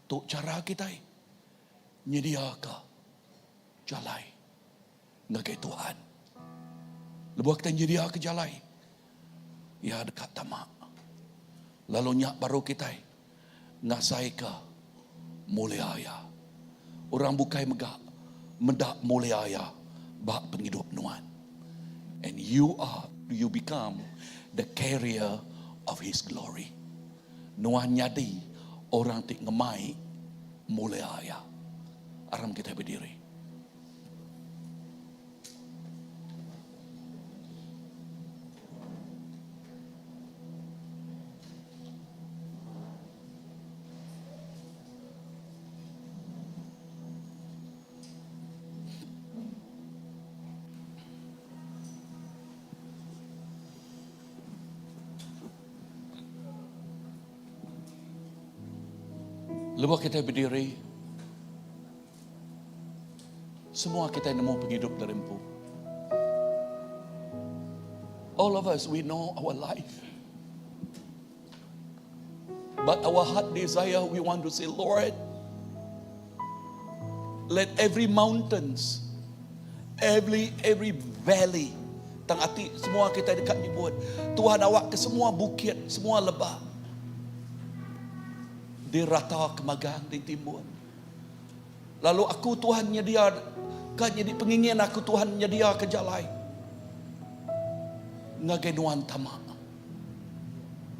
Tu chara kitai nyediaka jalai ngagai Tuhan. Lebuh kitai nyediaka jalai, Iya deka tama. Lalu nya baru kitai ngasaika mulia Iya. Orang bukai mega meda mulia Iya ba pengidup nuan. And you are, you become the carrier of His glory. Nuan nyadi orang ti ngemai mulia Iya. Aram kitai bediri. Lebuh kitai bediri, semua kitai nemu pengidup diri empu. All of us, we know our life. But our heart desire, we want to say, Lord, let every mountains, every every valley, tang ati semua kita dekat nyebut, Tuhan awak ke semua bukit, semua lebah, dirata ke magang ditimbun. Lalu aku Tuhan nyedia ka nyadi pengingin aku Tuhan nyedia ke jalai ngagai nuan tama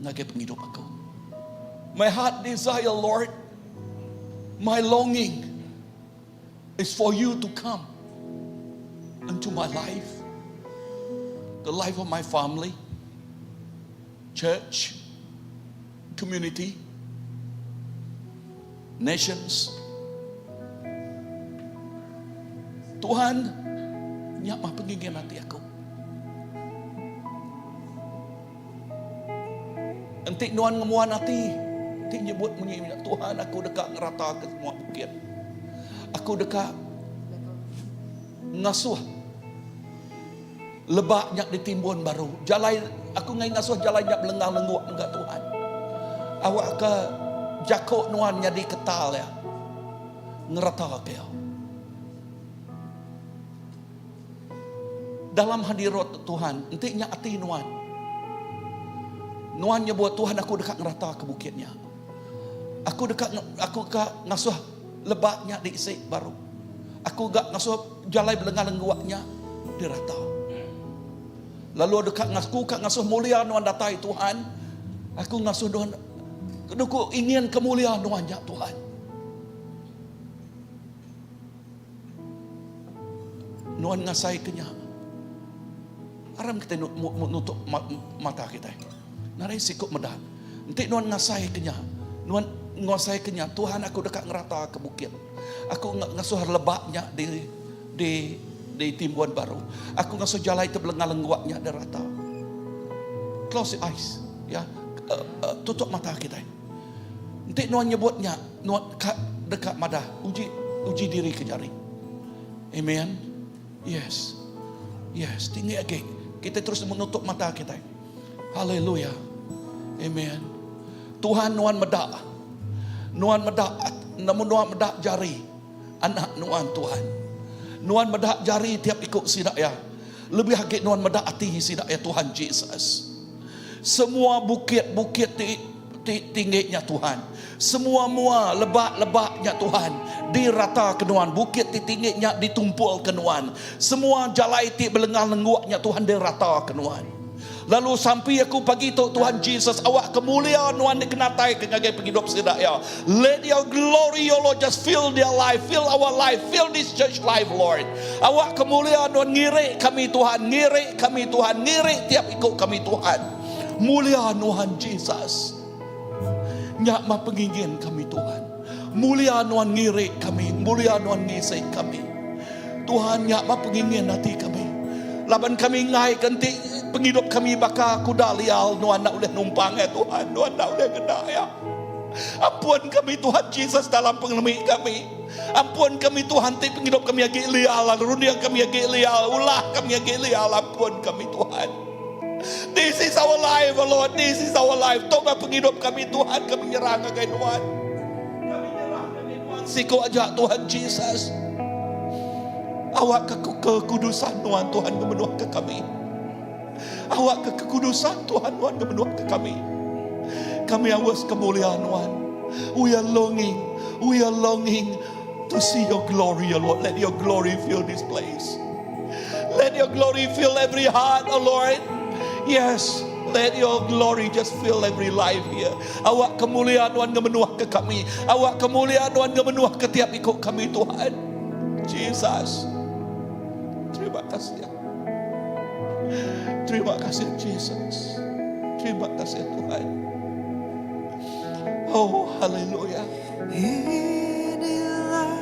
ngagai pengidup aku. My heart desire Lord, my longing is for you to come into my life, the life of my family, church, community, nations. Tuhan, nya mah pengingin ati aku. Enti nuan ngembuan ati ti nyebut munyi nya, Tuhan aku deka ngerataka semua bukit. Aku deka ngasuh lebak nya ditimbun baru. Jalai aku ngai ngasuh jalai nya belengah lengguk mega Tuhan. Awakka jako nuan nyadi ketal iya ngerataka iya. Dalam hadirat Tuhan, enti nya ati nuan, nuan nyebut, Tuhan aku deka ngerata ke bukit nya. Aku deka aku ka ngasuh lebak nya diisi baru. Aku ga ngasuh jalai belengah lengguk nya dirata. Lalu deka aku ka ngasuh mulia nuan datai Tuhan. Aku ngasuh nuan aku ingin ke mulia nuan nya Tuhan. Nuan ngasaika nya. Aram kitai nutup mata kitai. Nadai siku meda. Enti nuan ngasaika nya, nuan nguasaika nya, Tuhan aku deka ngerataka bukit. Aku ngasuh lebak nya di di di timbun baru. Aku ngasuh jalai ti belengah lengguk nya dirata. Close your eyes, ya. Tutup mata kitai. Enti nuan nyebut nya, nuan ka deka madah uji uji diri ke jari. Amen. Yes. Yes, tinggi agi. Kita terus menutup mata kita. Haleluya. Amen. Tuhan nuan meda. Nuan meda namun nuan meda jari anak nuan Tuhan. Nuan meda jari tiap iku sida ya. Lebih agi nuan meda ati sida ya Tuhan Jesus. Semua bukit-bukit ti ti tinggi nya Tuhan. Semua mua lebak-lebak nya Tuhan dirata ke nuan. Bukit ti tinggi nya ditumpul ke nuan. Semua jalai ti belengah lengguk nya Tuhan dirata ke nuan. Lalu sampi aku pagi tu Tuhan Jesus awak ke mulia nuan dikenatai ke ngagai pengidup sida iya. Let your glory O Lord just fill their life, fill our life, fill this church life Lord. Awak ke mulia nuan ngirik kami Tuhan, ngirik kami Tuhan, ngirik tiap iku kami Tuhan. Mulia nuan Jesus. Nya mah pengingin kami Tuhan. Mulia nuan ngirik kami, mulia nuan ngisi kami. Tuhan nya mah pengingin ati kami. Laban kami ngai ke enti pengidup kami baka kuda lial nuan enda ulih numpang ya Tuhan, nuan enda ulih ngena ya. Ampun kami Tuhan Jesus dalam pengelemi kami. Ampun kami Tuhan ti pengidup kami agi lial, runding kami agi lial, ulah kami agi lial. Ampun kami Tuhan. This is our life, oh Lord. This is our life. Tu mah pengidup kami Tuhan, kami nyerah ngagai Nuan. Kami nyerah. Siku aja Tuhan Jesus. Awakka kekudusan Nuan Tuhan ngemenuhka kami. Awakka kekudusan Tuhan Nuan ngemenuhka kami. Kami aus kemulia Nuan. We are longing, we are longing to see your glory, O Lord. Let your glory fill this place. Let your glory fill every heart, O Lord. Yes, let your glory just fill every life here. Awak kemuliaan Tuhan ngemenuh ke kami. Awak kemuliaan Tuhan ngemenuh ke tiap ikut kami Tuhan. Jesus. Terima kasih. Terima kasih Jesus. Terima kasih Tuhan. Oh, haleluya. Inilah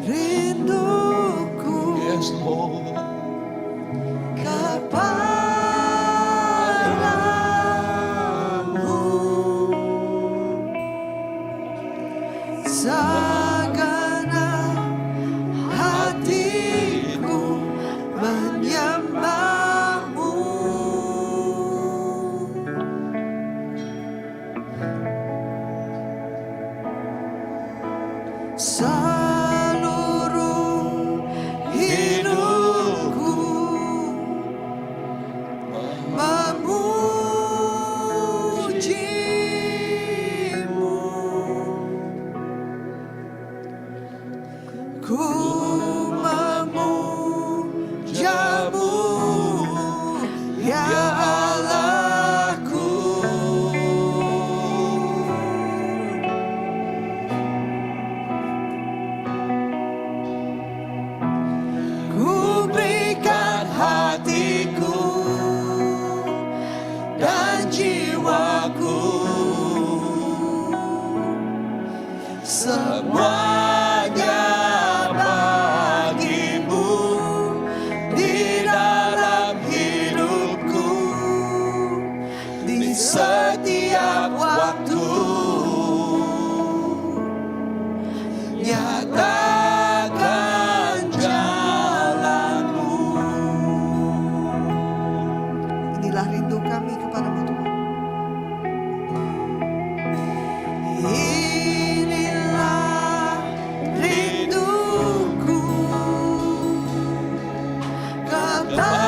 rinduku Yes, Lord. kepadamu segenap hatiku menyembahmu. Seluruh hidupku memujimu. Ku memujamu, ya Allahku. Ku berikan hatiku dan jiwaku, semuanya bagimu di dalam hidupku, di setiap waktu. Nyatakan jalanmu. Inilah rindu kami kepadamu Tuhan. Inilah rinduku kepadamu.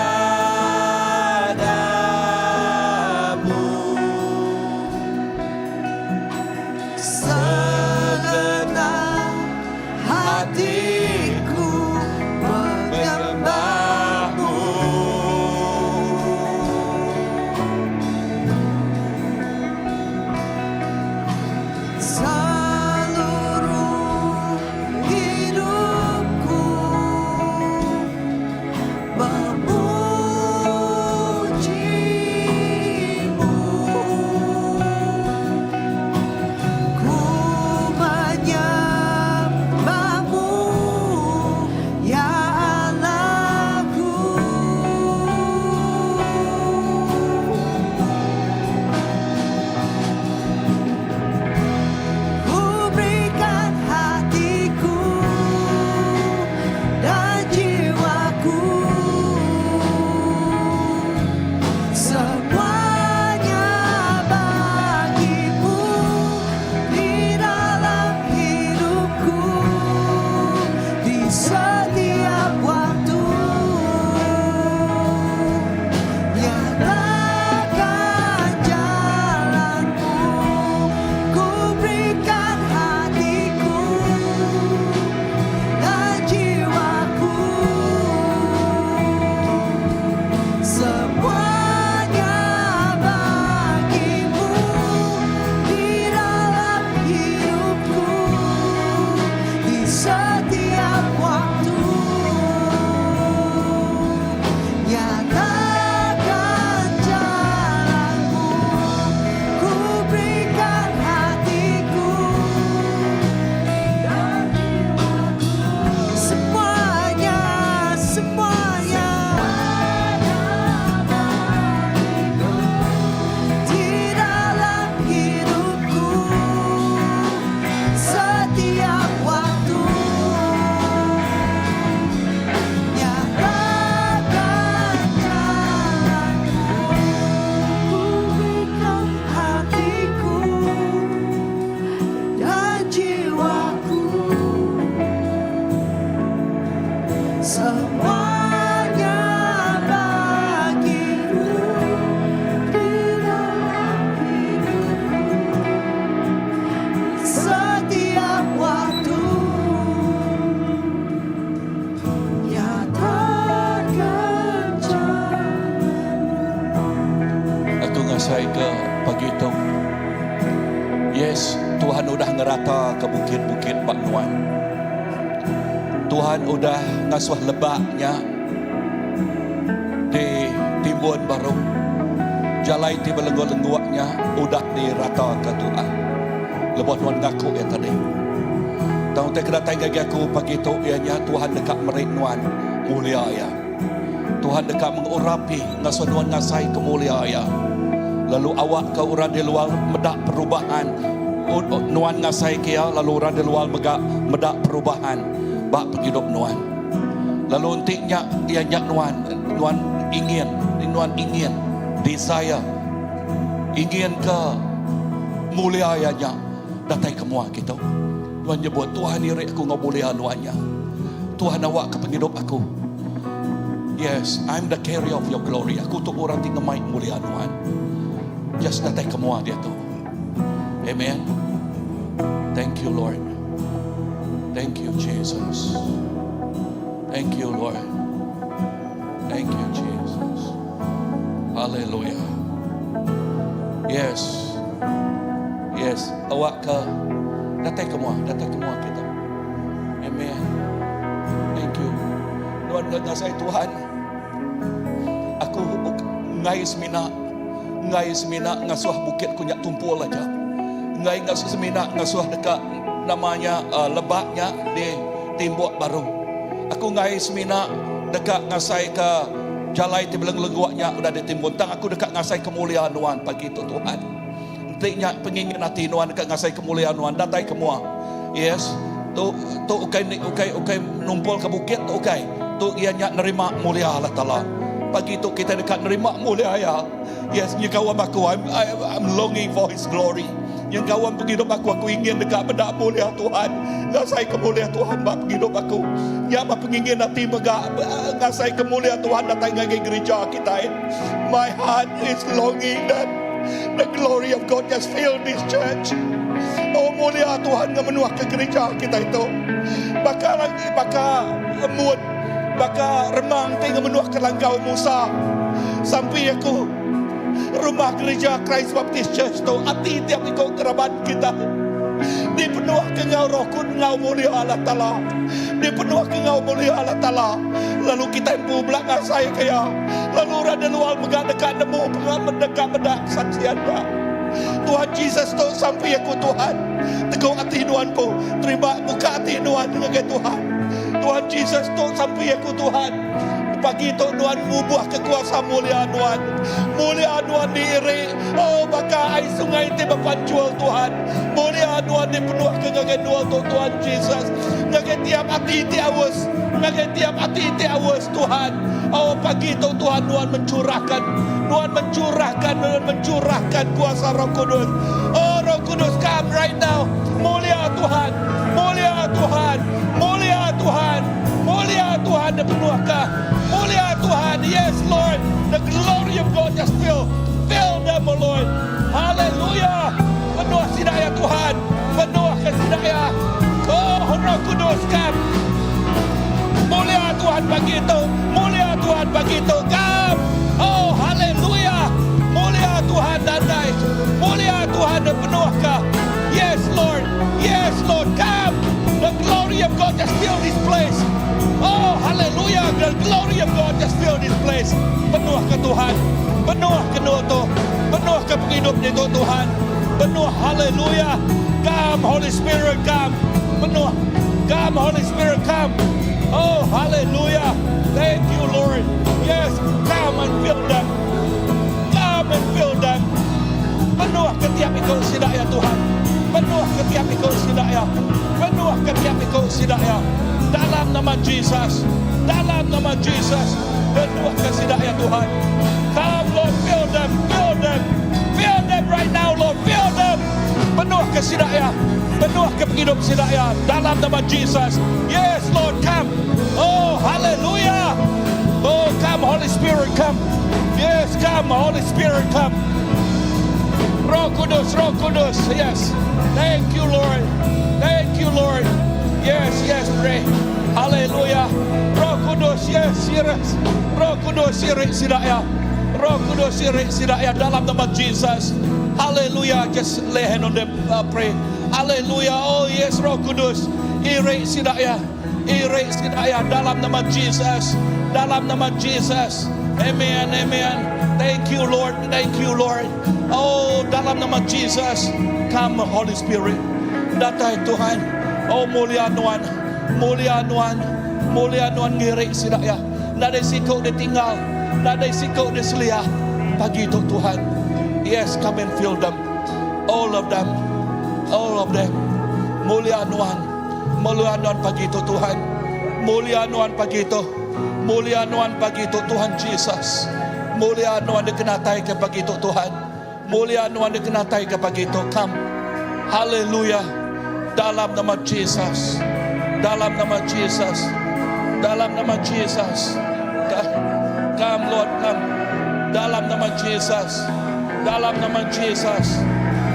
Segenap hatiku menyembahmu. ngasai ke pagi tu. Yes, Tuhan udah ngerata ke bukit-bukit ba nuan. Tuhan udah ngasuh lebak nya di timbun baru. Jalai ti belenggu-lengguk nya udah dirata ke Tuhan. Lebuh nuan ngaku iya tadi. Tang utai ke datai ngagai aku pagi tu iya nya Tuhan deka meri nuan mulia iya. Tuhan deka mengurapi ngasuh nuan ngasai ke mulia iya. Lalu awakka orang di luar meda perubahan nuan ngasai ke iya lalu orang di luar mega meda perubahan ba pengidup nuan. Lalu enti nya iya nya nuan nuan ingin nuan ingin desire ingin ke mulia iya nya datai ke mua kitu. Nuan nyebut, Tuhan iri aku enggau mulia nuan nya. Tuhan awakka pengidup aku. Yes, I'm the carrier of your glory. Aku tu orang ti ngemai mulia nuan. Just datai ke mua diatu. Amen. Thank you, Lord. Thank you, Jesus. Thank you, Lord. Thank you, Jesus. Hallelujah. Yes. Yes. Awak ke datai ke mua, datai ke mua kita. Amen. Thank you. Tuhan ngasai Tuhan. Aku ngai semina ngai semina ngasuh bukit ku nya tumpul aja. Ngai ngasuh semina ngasuh deka namanya uh, lebaknya di timbuk baru. Aku ngai semina deka ngasai ke jalai ti beleng-lengguk nya udah ditimbun. Tang aku deka ngasai kemulia nuan pagi tu Tuhan. Enti nya pengingin ati nuan deka ngasai kemulia nuan datai ke mua. Yes. Tu tu ukai ukai ukai numpul ke bukit tu ukai. Tu iya nya nerima mulia Allah Taala. Pagi tu kita deka nerima mulia iya. Yes, nyengkaum aku I'm, I, I'm longing for his glory. Nyengkaum pengidup aku aku ingin deka meda mulia Tuhan. Ngasai ke mulia Tuhan ba pengidup aku. Nya ba pengingin ati mega ngasai ke mulia Tuhan datai ngagai gereja kita. My heart is longing that The glory of God just fill this church. Oh mulia Tuhan ngemenuh ke gereja kita itu. Baka lagi baka embun, baka remang ti ngemenuh ke langkau Musa. Sampai aku rumah gereja Christ Baptist Church tu ati tiap iku kerabat kita dipenuh ke ngau roh kudus ngau mulia Allah Taala. Dipenuh ke ngau mulia Allah Taala. Lalu kita empu belak ngasai ke ya. Lalu orang di luar mega deka nemu pengamat deka meda kesaksian nya. Tuhan Jesus tu sampai aku Tuhan. Teguh ati nuan ku. Terima buka ati nuan ngagai Tuhan. Tuhan Jesus tu sampai aku Tuhan. Pagi tu nuan ngubuh ke kuasa mulia nuan. Mulia nuan diiri. Oh baka ai sungai ti bepancul Tuhan. Mulia nuan dipenuh ke ngagai nuan tu Tuhan Jesus. Ngagai tiap ati ti aus. Ngagai tiap ati ti aus Tuhan. Oh pagi tu Tuhan nuan mencurahkan. Nuan mencurahkan. Nuan mencurahkan kuasa Roh Kudus. Oh Roh Kudus come right now. Mulia Tuhan. Mulia Tuhan. Mulia Tuhan. Mulia Tuhan dipenuhkan. Mulia Tuhan. Yes Lord. The glory of God just fill. Fill them, oh Lord. Hallelujah. Penuh sidaya Tuhan. Penuh ke sidaya. Oh Roh Kudus come. Mulia Tuhan pagi itu. Mulia Tuhan pagi itu. Come. Oh hallelujah. Mulia Tuhan dandai. Mulia Tuhan dipenuhkan. Yes Lord. Yes Lord. Come. The glory of God just fill this place. Oh hallelujah. The glory of God just fill this place. Penuh ke Tuhan. Penuh ke tu. Penuh ke penghidup itu Tuhan. Penuh hallelujah. Come Holy Spirit come. Penuh. Come Holy Spirit come. Oh hallelujah. Thank you Lord. Yes, come and fill them. Come and fill them. Penuh ke tiap ikut sidak ya Tuhan. Penuh ke tiap ikut sidak ya. Penuh ke tiap ikut sidak ya. Dalam nama Jesus. Dalam nama Jesus. Penuh ke sidak ya Tuhan. Come Lord, fill them, fill them. Fill them right now Lord, fill them. Penuh ke sidak ya. Penuh ke penghidup sidak ya. Dalam nama Jesus. Yes Lord, come. Oh, hallelujah. Oh, come Holy Spirit, come. Yes, come Holy Spirit, come. Roh Kudus, Roh Kudus, yes. Thank you, Lord. Thank you, Lord. Yes, yes, pray. Hallelujah. Roh Kudus, yes, yes. Roh Kudus, sirik sidaya. Roh Kudus iri sida ya dalam nama Jesus. Hallelujah. Just lay hand on them, uh, pray. Hallelujah. Oh yes, Roh Kudus iri sida ya. Iri sida ya dalam nama Jesus. Dalam nama Jesus. Amen. Amen. Thank you, Lord. Thank you, Lord. Oh, dalam nama Jesus. Come, Holy Spirit. Datai Tuhan. Oh, mulia Nuan. Mulia Nuan. Mulia Nuan ngiring sida ya. Nadai siko ditinggal. Nadai siko diselia. Pagi tu Tuhan. Yes, come and fill them. All of them. All of them. Mulia Nuan. Mulia Nuan pagi tu Tuhan. Mulia Nuan pagi tu. Mulia Nuan pagi tu Tuhan Jesus. Mulia Nuan dikenatai ke pagi tu Tuhan. Mulia Nuan dikenatai ke pagi tu. Come. Haleluya. Dalam nama Jesus. Dalam nama Jesus. Dalam nama Jesus. Come Lord, come. Dalam nama Jesus. Dalam nama Jesus.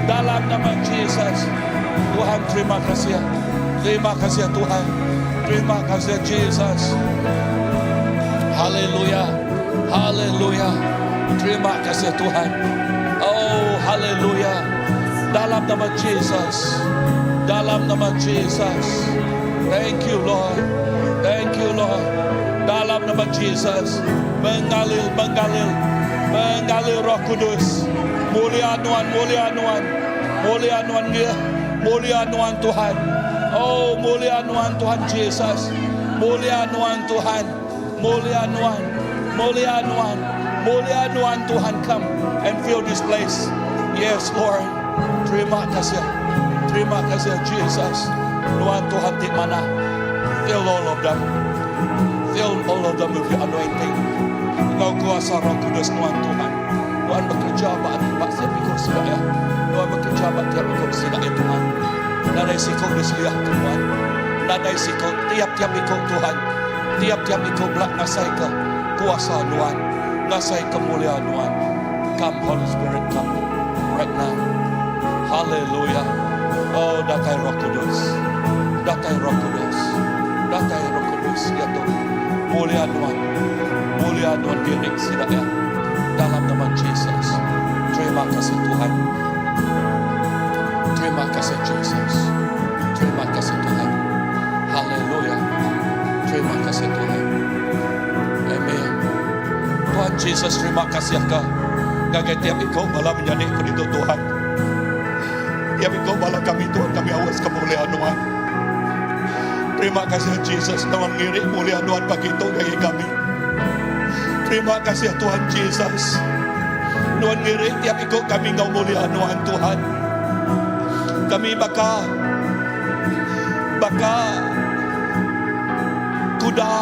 Dalam nama Jesus. Tuhan terima kasih. Terima kasih Tuhan. Terima kasih Jesus. Haleluya. Haleluya. Terima kasih Tuhan. Oh, haleluya. Dalam nama Jesus. Dalam nama Jesus. Thank you Lord. Thank you Lord. Dalam nama Jesus. Mengalir, mengalir. Mengalir Roh Kudus. Mulia Nuan, mulia Nuan. Mulia Nuan dia. Mulia Nuan Tuhan. Oh, mulia Nuan Tuhan Jesus. Mulia Nuan Tuhan. Mulia Nuan. Mulia Nuan. Mulia Nuan Tuhan come and fill this place. Yes, Lord. Terima kasih. Terima kasih Jesus. Nuan Tuhan di mana? Fill all of them. Fill all of them with your anointing. Engau kuasa Roh Kudus Nuan Tuhan. Tuhan bekerja ba ba tiap ikut sida ya. Tuhan bekerja ba tiap ikut sida ya Tuhan. Nadai siko diseliah Tuhan. Nadai siko tiap-tiap ikut Tuhan. Tiap-tiap ikut belak ngasai ke kuasa Nuan. Ngasai kemuliaan Nuan. Come Holy Spirit come right now. Hallelujah. Oh datai Roh Kudus. Datai Roh Kudus. Datai Roh Kudus ya Tuhan. Mulia Tuhan. Mulia Tuhan diri sida ya. Dalam nama Jesus. Terima kasih Tuhan. Terima kasih Jesus. Terima kasih Tuhan. Haleluya. Terima kasih Tuhan. Amen. Tuhan Jesus terima kasih ke ngagai tiap ikut malam menjadi itu Tuhan. Tiap ikut malam kami Tuhan kami awas kemuliaan Tuhan. Terima kasih Jesus Tuhan ngiring mulia Tuhan pagi itu bagi kami. Terima kasih Tuhan Jesus. Tuhan ngiring tiap ikut kami ngau mulia Tuhan Tuhan. Kami baka baka kuda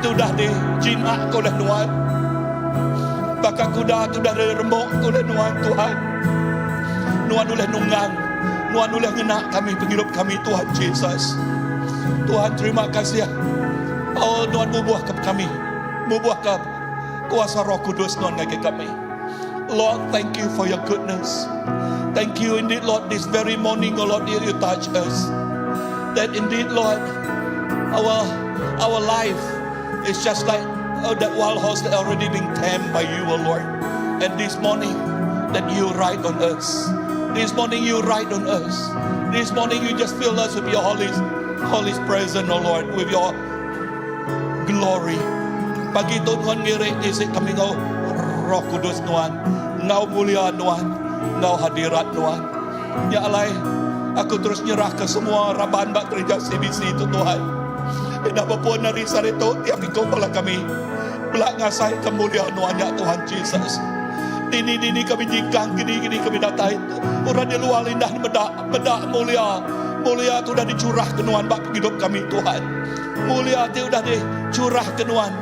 tu dah di jinak oleh Tuhan. Baka kuda tu dah diremuk oleh Tuhan Tuhan. Nuan oleh nunggang. Nuan oleh ngena kami penghidup kami Tuhan Jesus. Tuhan terima kasih. Oh Tuhan mubuah ke kami. Mubuah ke kuasa Roh Kudus Tuhan ngagai kami. Lord, thank you for your goodness. Thank you indeed, Lord, this very morning, oh Lord, you touch us. That indeed, Lord, our our life is just like oh, that wild horse that already been tamed by you, oh Lord. And this morning, that you ride on us. This morning you ride on us. This morning you just fill us with your Holy, Holy presence, oh Lord, with your glory. Pagi tu Tuhan ngiring isi kami ngau Roh Kudus Tuhan, ngau mulia Tuhan, ngau hadirat Tuhan. Ya alai, aku terus nyerah ke semua raban bak gereja CBC itu Tuhan. Tidak berpuan dari itu tiap ikut bala kami. Belak ngasai kemuliaan Tuhan ya Tuhan Jesus. Dini dini kami jingkang, gini gini kami datai. Orang di luar indah bedak, bedak mulia. Mulia tu dah dicurah ke Tuhan bak penghidup kami Tuhan. Mulia tu dah dicurah ke Tuhan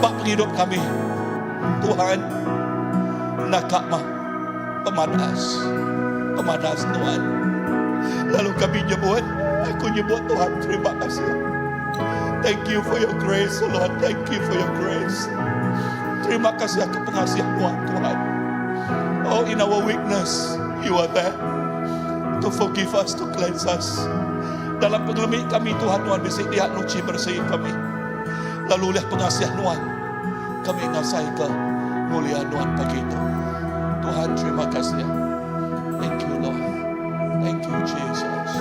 bak penghidup kami. Tuhan, nakak mah pemadas, pemadas Tuhan. Lalu kami nyebut, aku nyebut Tuhan terima kasih. Thank you for your grace, oh Lord. Thank you for your grace. Terima kasih aku pengasih Tuhan, Tuhan. Oh, in our weakness, you are there to forgive us, to cleanse us. Dalam pengelemi kami, Tuhan, Tuhan bisik dia nuci bersih kami. Lalu oleh pengasih Tuhan, kami ngasai ke Mulia nuan pagi tu. Tuhan terima kasih. Thank you Lord. Thank you Jesus.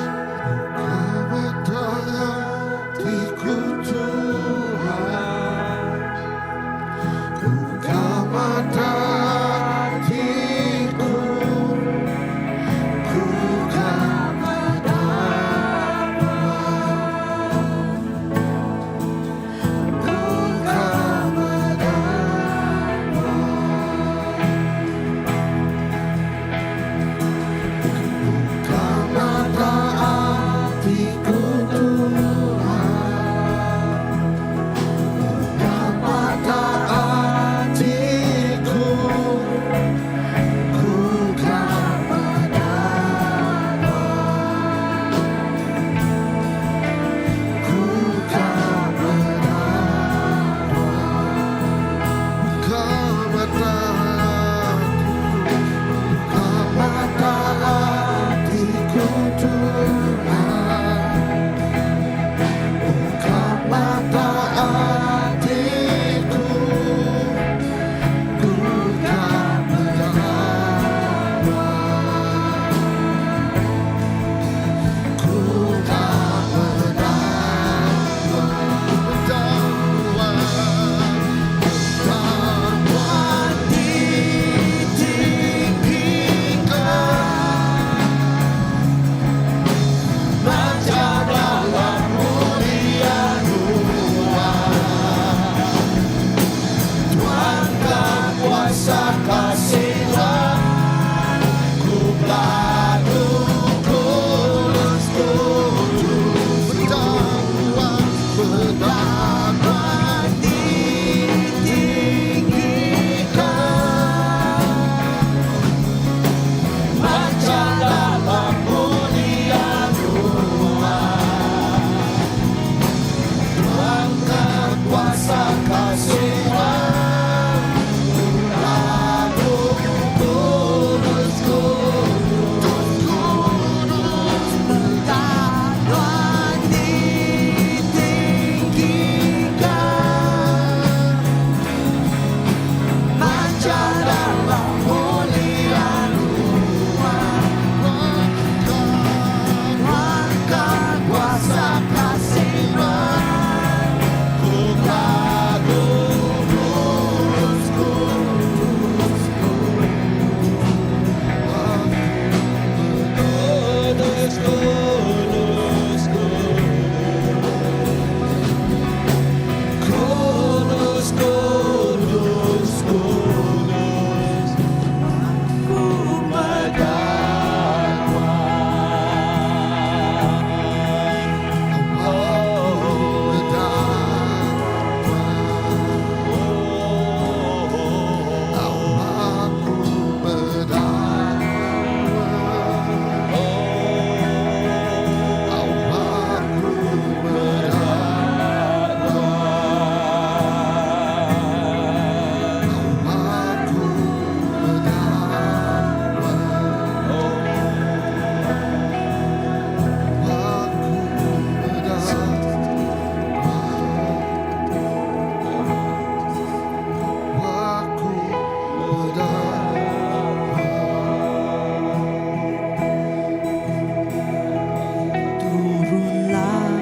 Turunlah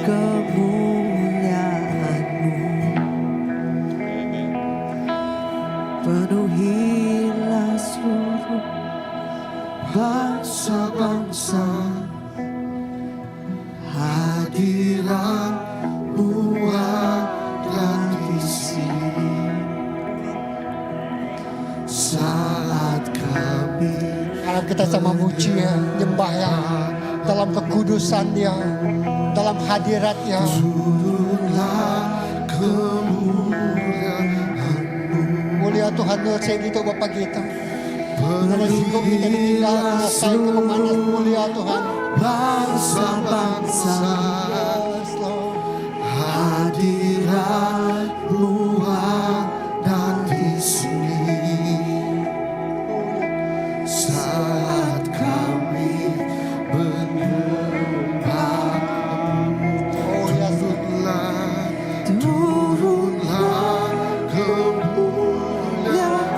kemuliaanmu Penuhilah seluruh bangsa-bangsa Hadiratmu ada di sini Saat kami Harap kita sama muji ya, nyembah ya dalam kekudusan dia, dalam hadirat ya. Turunlah kemuliaanmu Mulia Tuhan Nur saya gitu Bapak kita. Karena singgung kita ditinggal selesai ke pemanas mulia Tuhan. Bangsa-bangsa Yes, Lord. Hadiratmu ada di sini Saat kami menyembah Oh yes, Lord. Turunlah kemuliaanmu.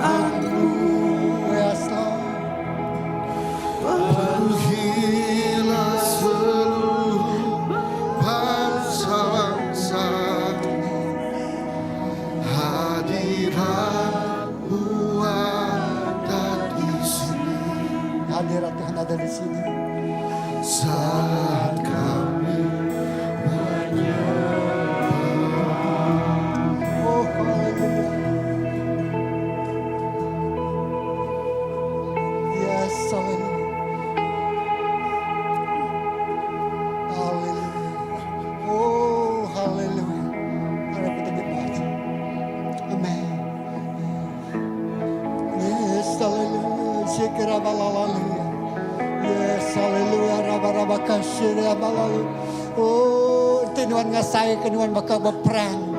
Hadirat Tuhan ada di sini. Saat kami menyembah. Oh, haleluya. Yes, haleluya. Haleluya. Oh, haleluya. Mari kita nyembah. Amen. Yes, haleluya. Shikarabalalaluya. Yes, haleluya. Raba-raba kasirabalalu. Oh, ti nuan ngasai ke nuan baka beperang.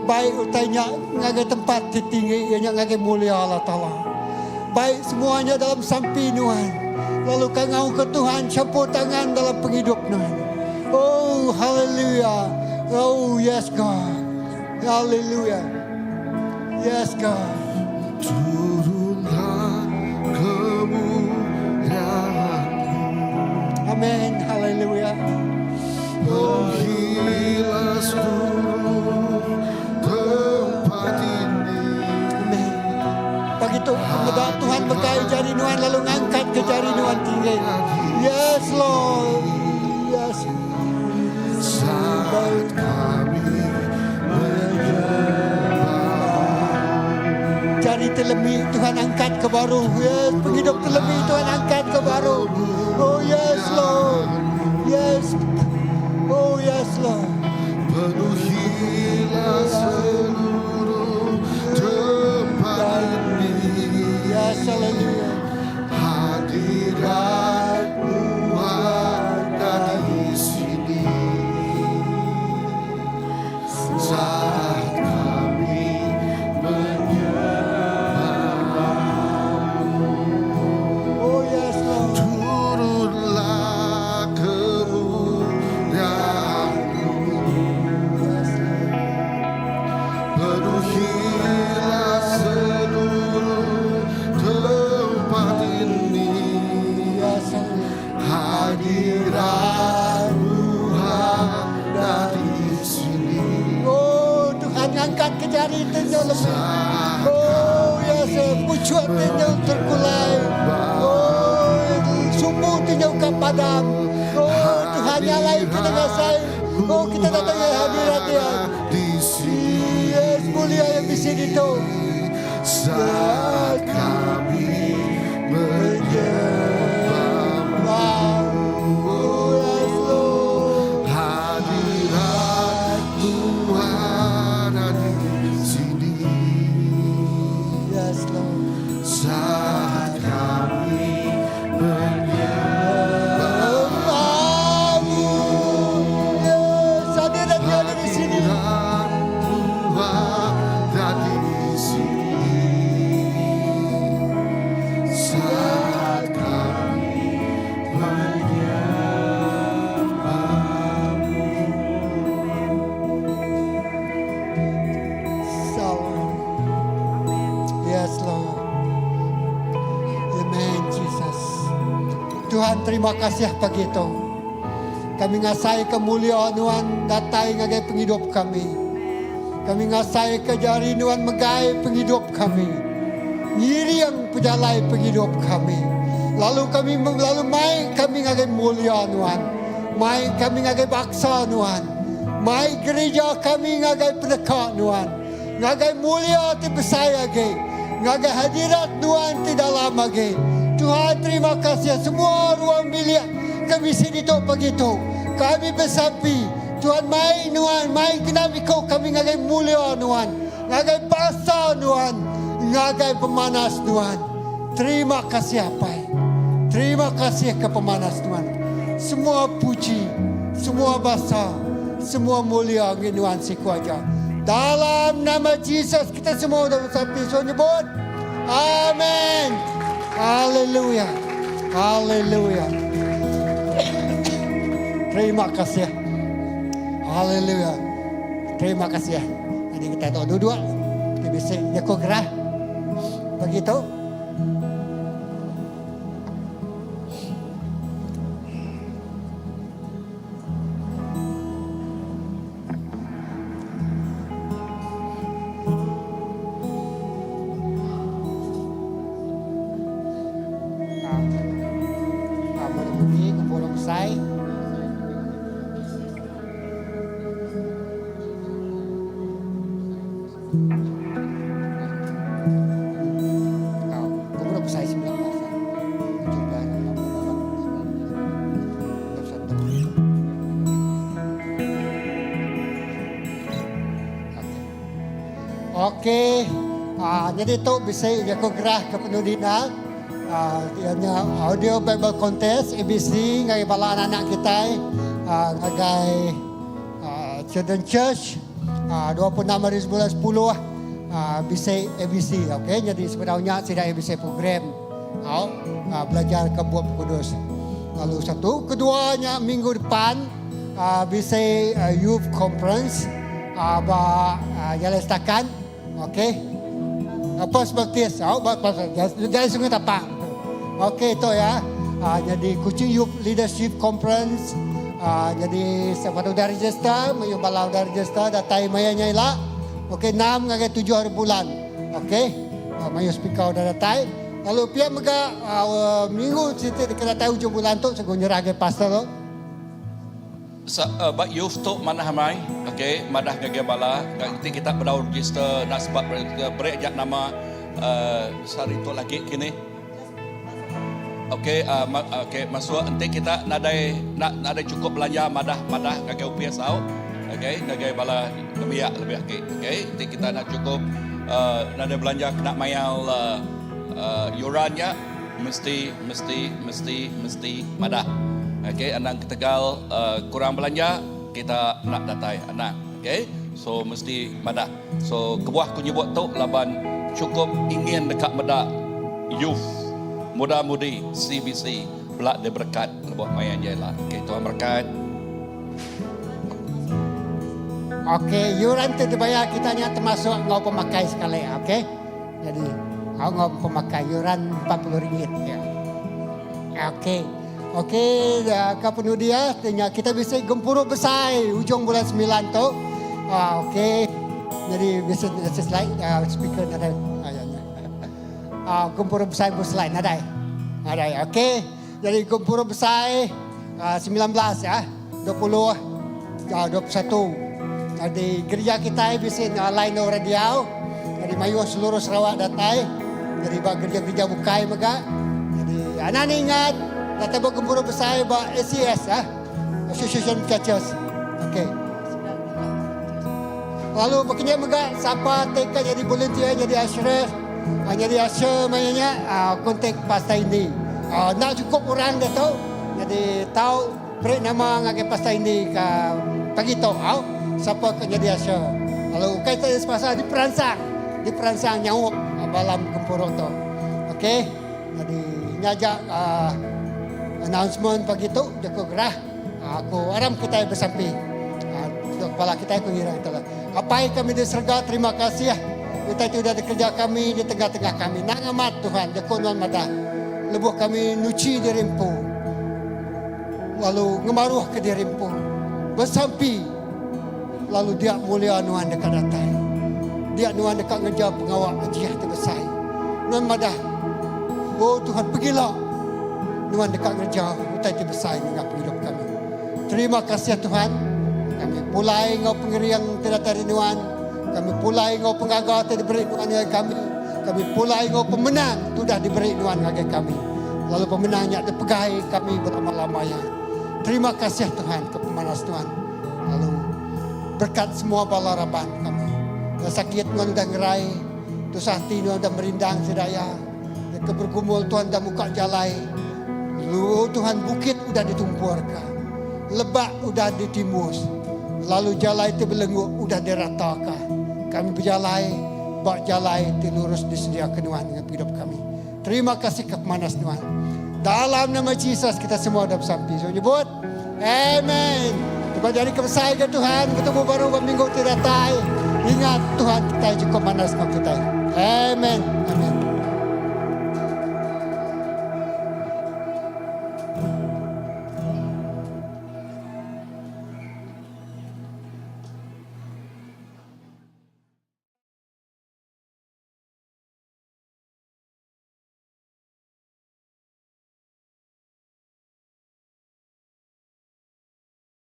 Baik utai nya ngagai tempat ti tinggi iya nya ngagai mulia Allah Taala. Baik semuanya dalam sampi nuan. Lalu kangau ke Tuhan campur tangan dalam pengidup nuan. Oh, haleluya. Oh, yes God. Haleluya. Yes God. Turunlah kemuliaanmu. Amen. Haleluya. Penuhilah seluruh tempat ini. Amen. Pagi tu meda Tuhan megai jari nuan lalu ngangkat ke jari nuan tinggi. Yes Lord. Yes. Saat kami menyembah. Jari terlemi Tuhan angkat ke baru. Yes, penghidup terlemi Tuhan angkat ke baru. Oh yes Lord. Yes. Oh yes Lord. Penuhilah seluruh tempat ini. Yes, hallelujah. Hadiratmu ada di sini. Saat kami menyembahmu. Oh yes Lord. Turunlah kemuliaanmu. Yes Lord. Penuhilah seluruh tempat ini. Yes, hallelujah. Hadiratmu ada di sini. Oh Tuhan angkat ke jari tunjuk lebih. Oh yes, pucuk tunjuk terkulai. Oh sumbu tunjuk ke padam. Oh Tuhan nyalai kita ngasai. Oh kita datang ke hadirat Tuhan. Di sini. Yes, mulia yang di sini tu. Saat kami menyembahmu. Wow. Oh yes Lord. Hadiratmu ada di sini. Yes Lord. Saat kami menyembahmu. Yes, hadiratnya ada di sini. Hadiratmu ada di sini. Saat kami menyembahmu. Salam. Yes, Lord. Amen, Jesus. Tuhan terima kasih pagi itu. Kami ngasai kemuliaan Tuhan datai ngagai penghidup kami. Kami ngasai ke jari Tuhan megai penghidup kami. Ngiring pejalai penghidup kami. Lalu kami lalu mai kami ngagai mulia Tuhan. Mai kami ngagai baksa Tuhan. Mai gereja kami ngagai peneka Tuhan. Ngagai mulia ti besar lagi. Ngagai hadirat Tuhan ti dalam lagi. Tuhan terima kasih semua ruang bilik kami sini tu pagi tu. Kami bersampi. Tuhan mai Tuhan, mai kena ikut kami ngagai mulia Tuhan. Ngagai basa Tuhan. Ngagai pemanas Tuhan. Terima kasih Apai. Terima kasih ke pemanas Tuhan. Semua puji, semua basa, semua mulia ngin Tuhan siku aja. Dalam nama Jesus kita semua dah bersampi so nyebut. Amen. Haleluya. Haleluya. Terima kasih. Haleluya. Terima kasih. Jadi kita tahu duduk. Kita bisa jago gerah. Begitu. Nyadi tu bisi jaku gerah ke penudi enda iya nya Audio Bible Contest ABC ngagai bala anak-anak kitai ngagai Children Church 26 hari sebulan sepuluh bisi ABC ok nyadi sebedau nya sida iya bisi program au belajar ke Bup Kudus. Lalu satu kedua nya minggu depan bisi Youth Conference ba Jalai Setakan. Okey. Pos Baptist. Oh, Jalai Sungai Tapang. Okey, tu ya. Jadi Kuching Youth Leadership Conference. Jadi siapa tu udah register, mayuh bala udah register datai maya nya ila. Okey, 6 ngagai 7 hari bulan. Okey. Mayuh speaker udah datai. Lalu pia mega minggu siti deka datai ujung bulan tu, segu nyerah ngagai pastor tu. Ba youth tu manah amai ok madah ngagai bala enti kita bedau register enda sempat register beri aja nama sehari tu lagi kini ok ok masuk enti kita nadai nadai chukup belanja madah madah ngagai opis au ok ngagai bala nembiak lebih agi ok enti kita enda chukup nadai belanja kena mayar yuran nya. Mesti mesti mesti mesti madah ok anang ketegal kurang belanja kita enda datai anang ok so mesti madah so kebuah ku nyebut tu laban chukup ingin deka meda youth muda mudi CBC bela diberekat lebuh maya nya ila ok Tuhan berekat. Ok yuran ti dibayar kita nya termasuk enggau pemakai sekali ok. Jadi au enggau pemakai yuran 40 ringgit ya. Okey. Okey, ke penudi ya, nya kita bisi gempuru besai ujung bulan 9 tu. Ah okey. Jadi bisi bisi slide uh, speaker nadai. Ah, ya, ya. Ah, gempuru besai bu slide nadai. Nadai. Okey. Jadi gempuru besai uh, 19 ya, 20 uh, 21. Jadi gereja kita bisi lain orang diau. Jadi mayuh seluruh Sarawak datai. Jadi ba gereja-gereja bukai mega. Jadi anak ni ingat datai ba gempuru besai ba ACS ya. Association Churches. Okey. Lalu bekenya mega sapa ti ka jadi volunteer jadi usher, jadi usher maya nya contact Pastor Indi. Enda cukup orang diatu jadi tau Beri nama ngagai Pastor Indi ke pagi tu au sapa ke nyadi usher. Lalu ukai tu sepasal diperansang, diperansang nyaup balam gempuru tu. Okey. Jadi nya aja uh, announcement pagi tu jaku gerah. Uh, aku aram kitai besampi. Uh, kepala kitai aku ngira kita lah. Apai kami di serega terima kasih utai ti udah dikereja kami di tengah-tengah kami. Nang amat Tuhan jaku nuan madah lebuh kami nuchi diri empu. Lalu ngemaruhka diri empu, besampi, lalu dia mulia nuan deka datai. Dia nuan deka ngereja pengawa ajiah ti besai. Nuan madah, O Tuhan, pegila nuan deka ngereja utai ti besai nengah pengidup kami. Terima kasih Tuhan, kami pulai enggau pengering ti datai ari nuan, kami pulai enggau pengaga ti diberi nuan ngagai kami, kami pulai enggau pemenang ti udah diberi nuan ngagai kami. Lalu pemenang nya dipegai kami belama-lama iya. Terima kasih Tuhan ke pemanas Tuhan. Lalu berkat semua bala raban kami. Yang sakit nuan udah ngerai, tusah ati nuan udah merindang sida iya. Yang ke bergumul Tuhan udah muka jalai. Lalu Tuhan bukit udah ditumpurka. Lebak udah ditimbus. Lalu jalai ti belenguk udah dirataka. Kami bejalai ba jalai ti lurus disediaka nuan ngagai pengidup kami. Terima kasih ke pemanas nuan. Dalam nama Jesus kita semua udah besampi. So nyebut Amen. Tuhan jadi kebesai ke Tuhan. Ketemu baru ba minggu ti datai. Ingat Tuhan kitai cukup manas enggau kitai. Amen. Amen.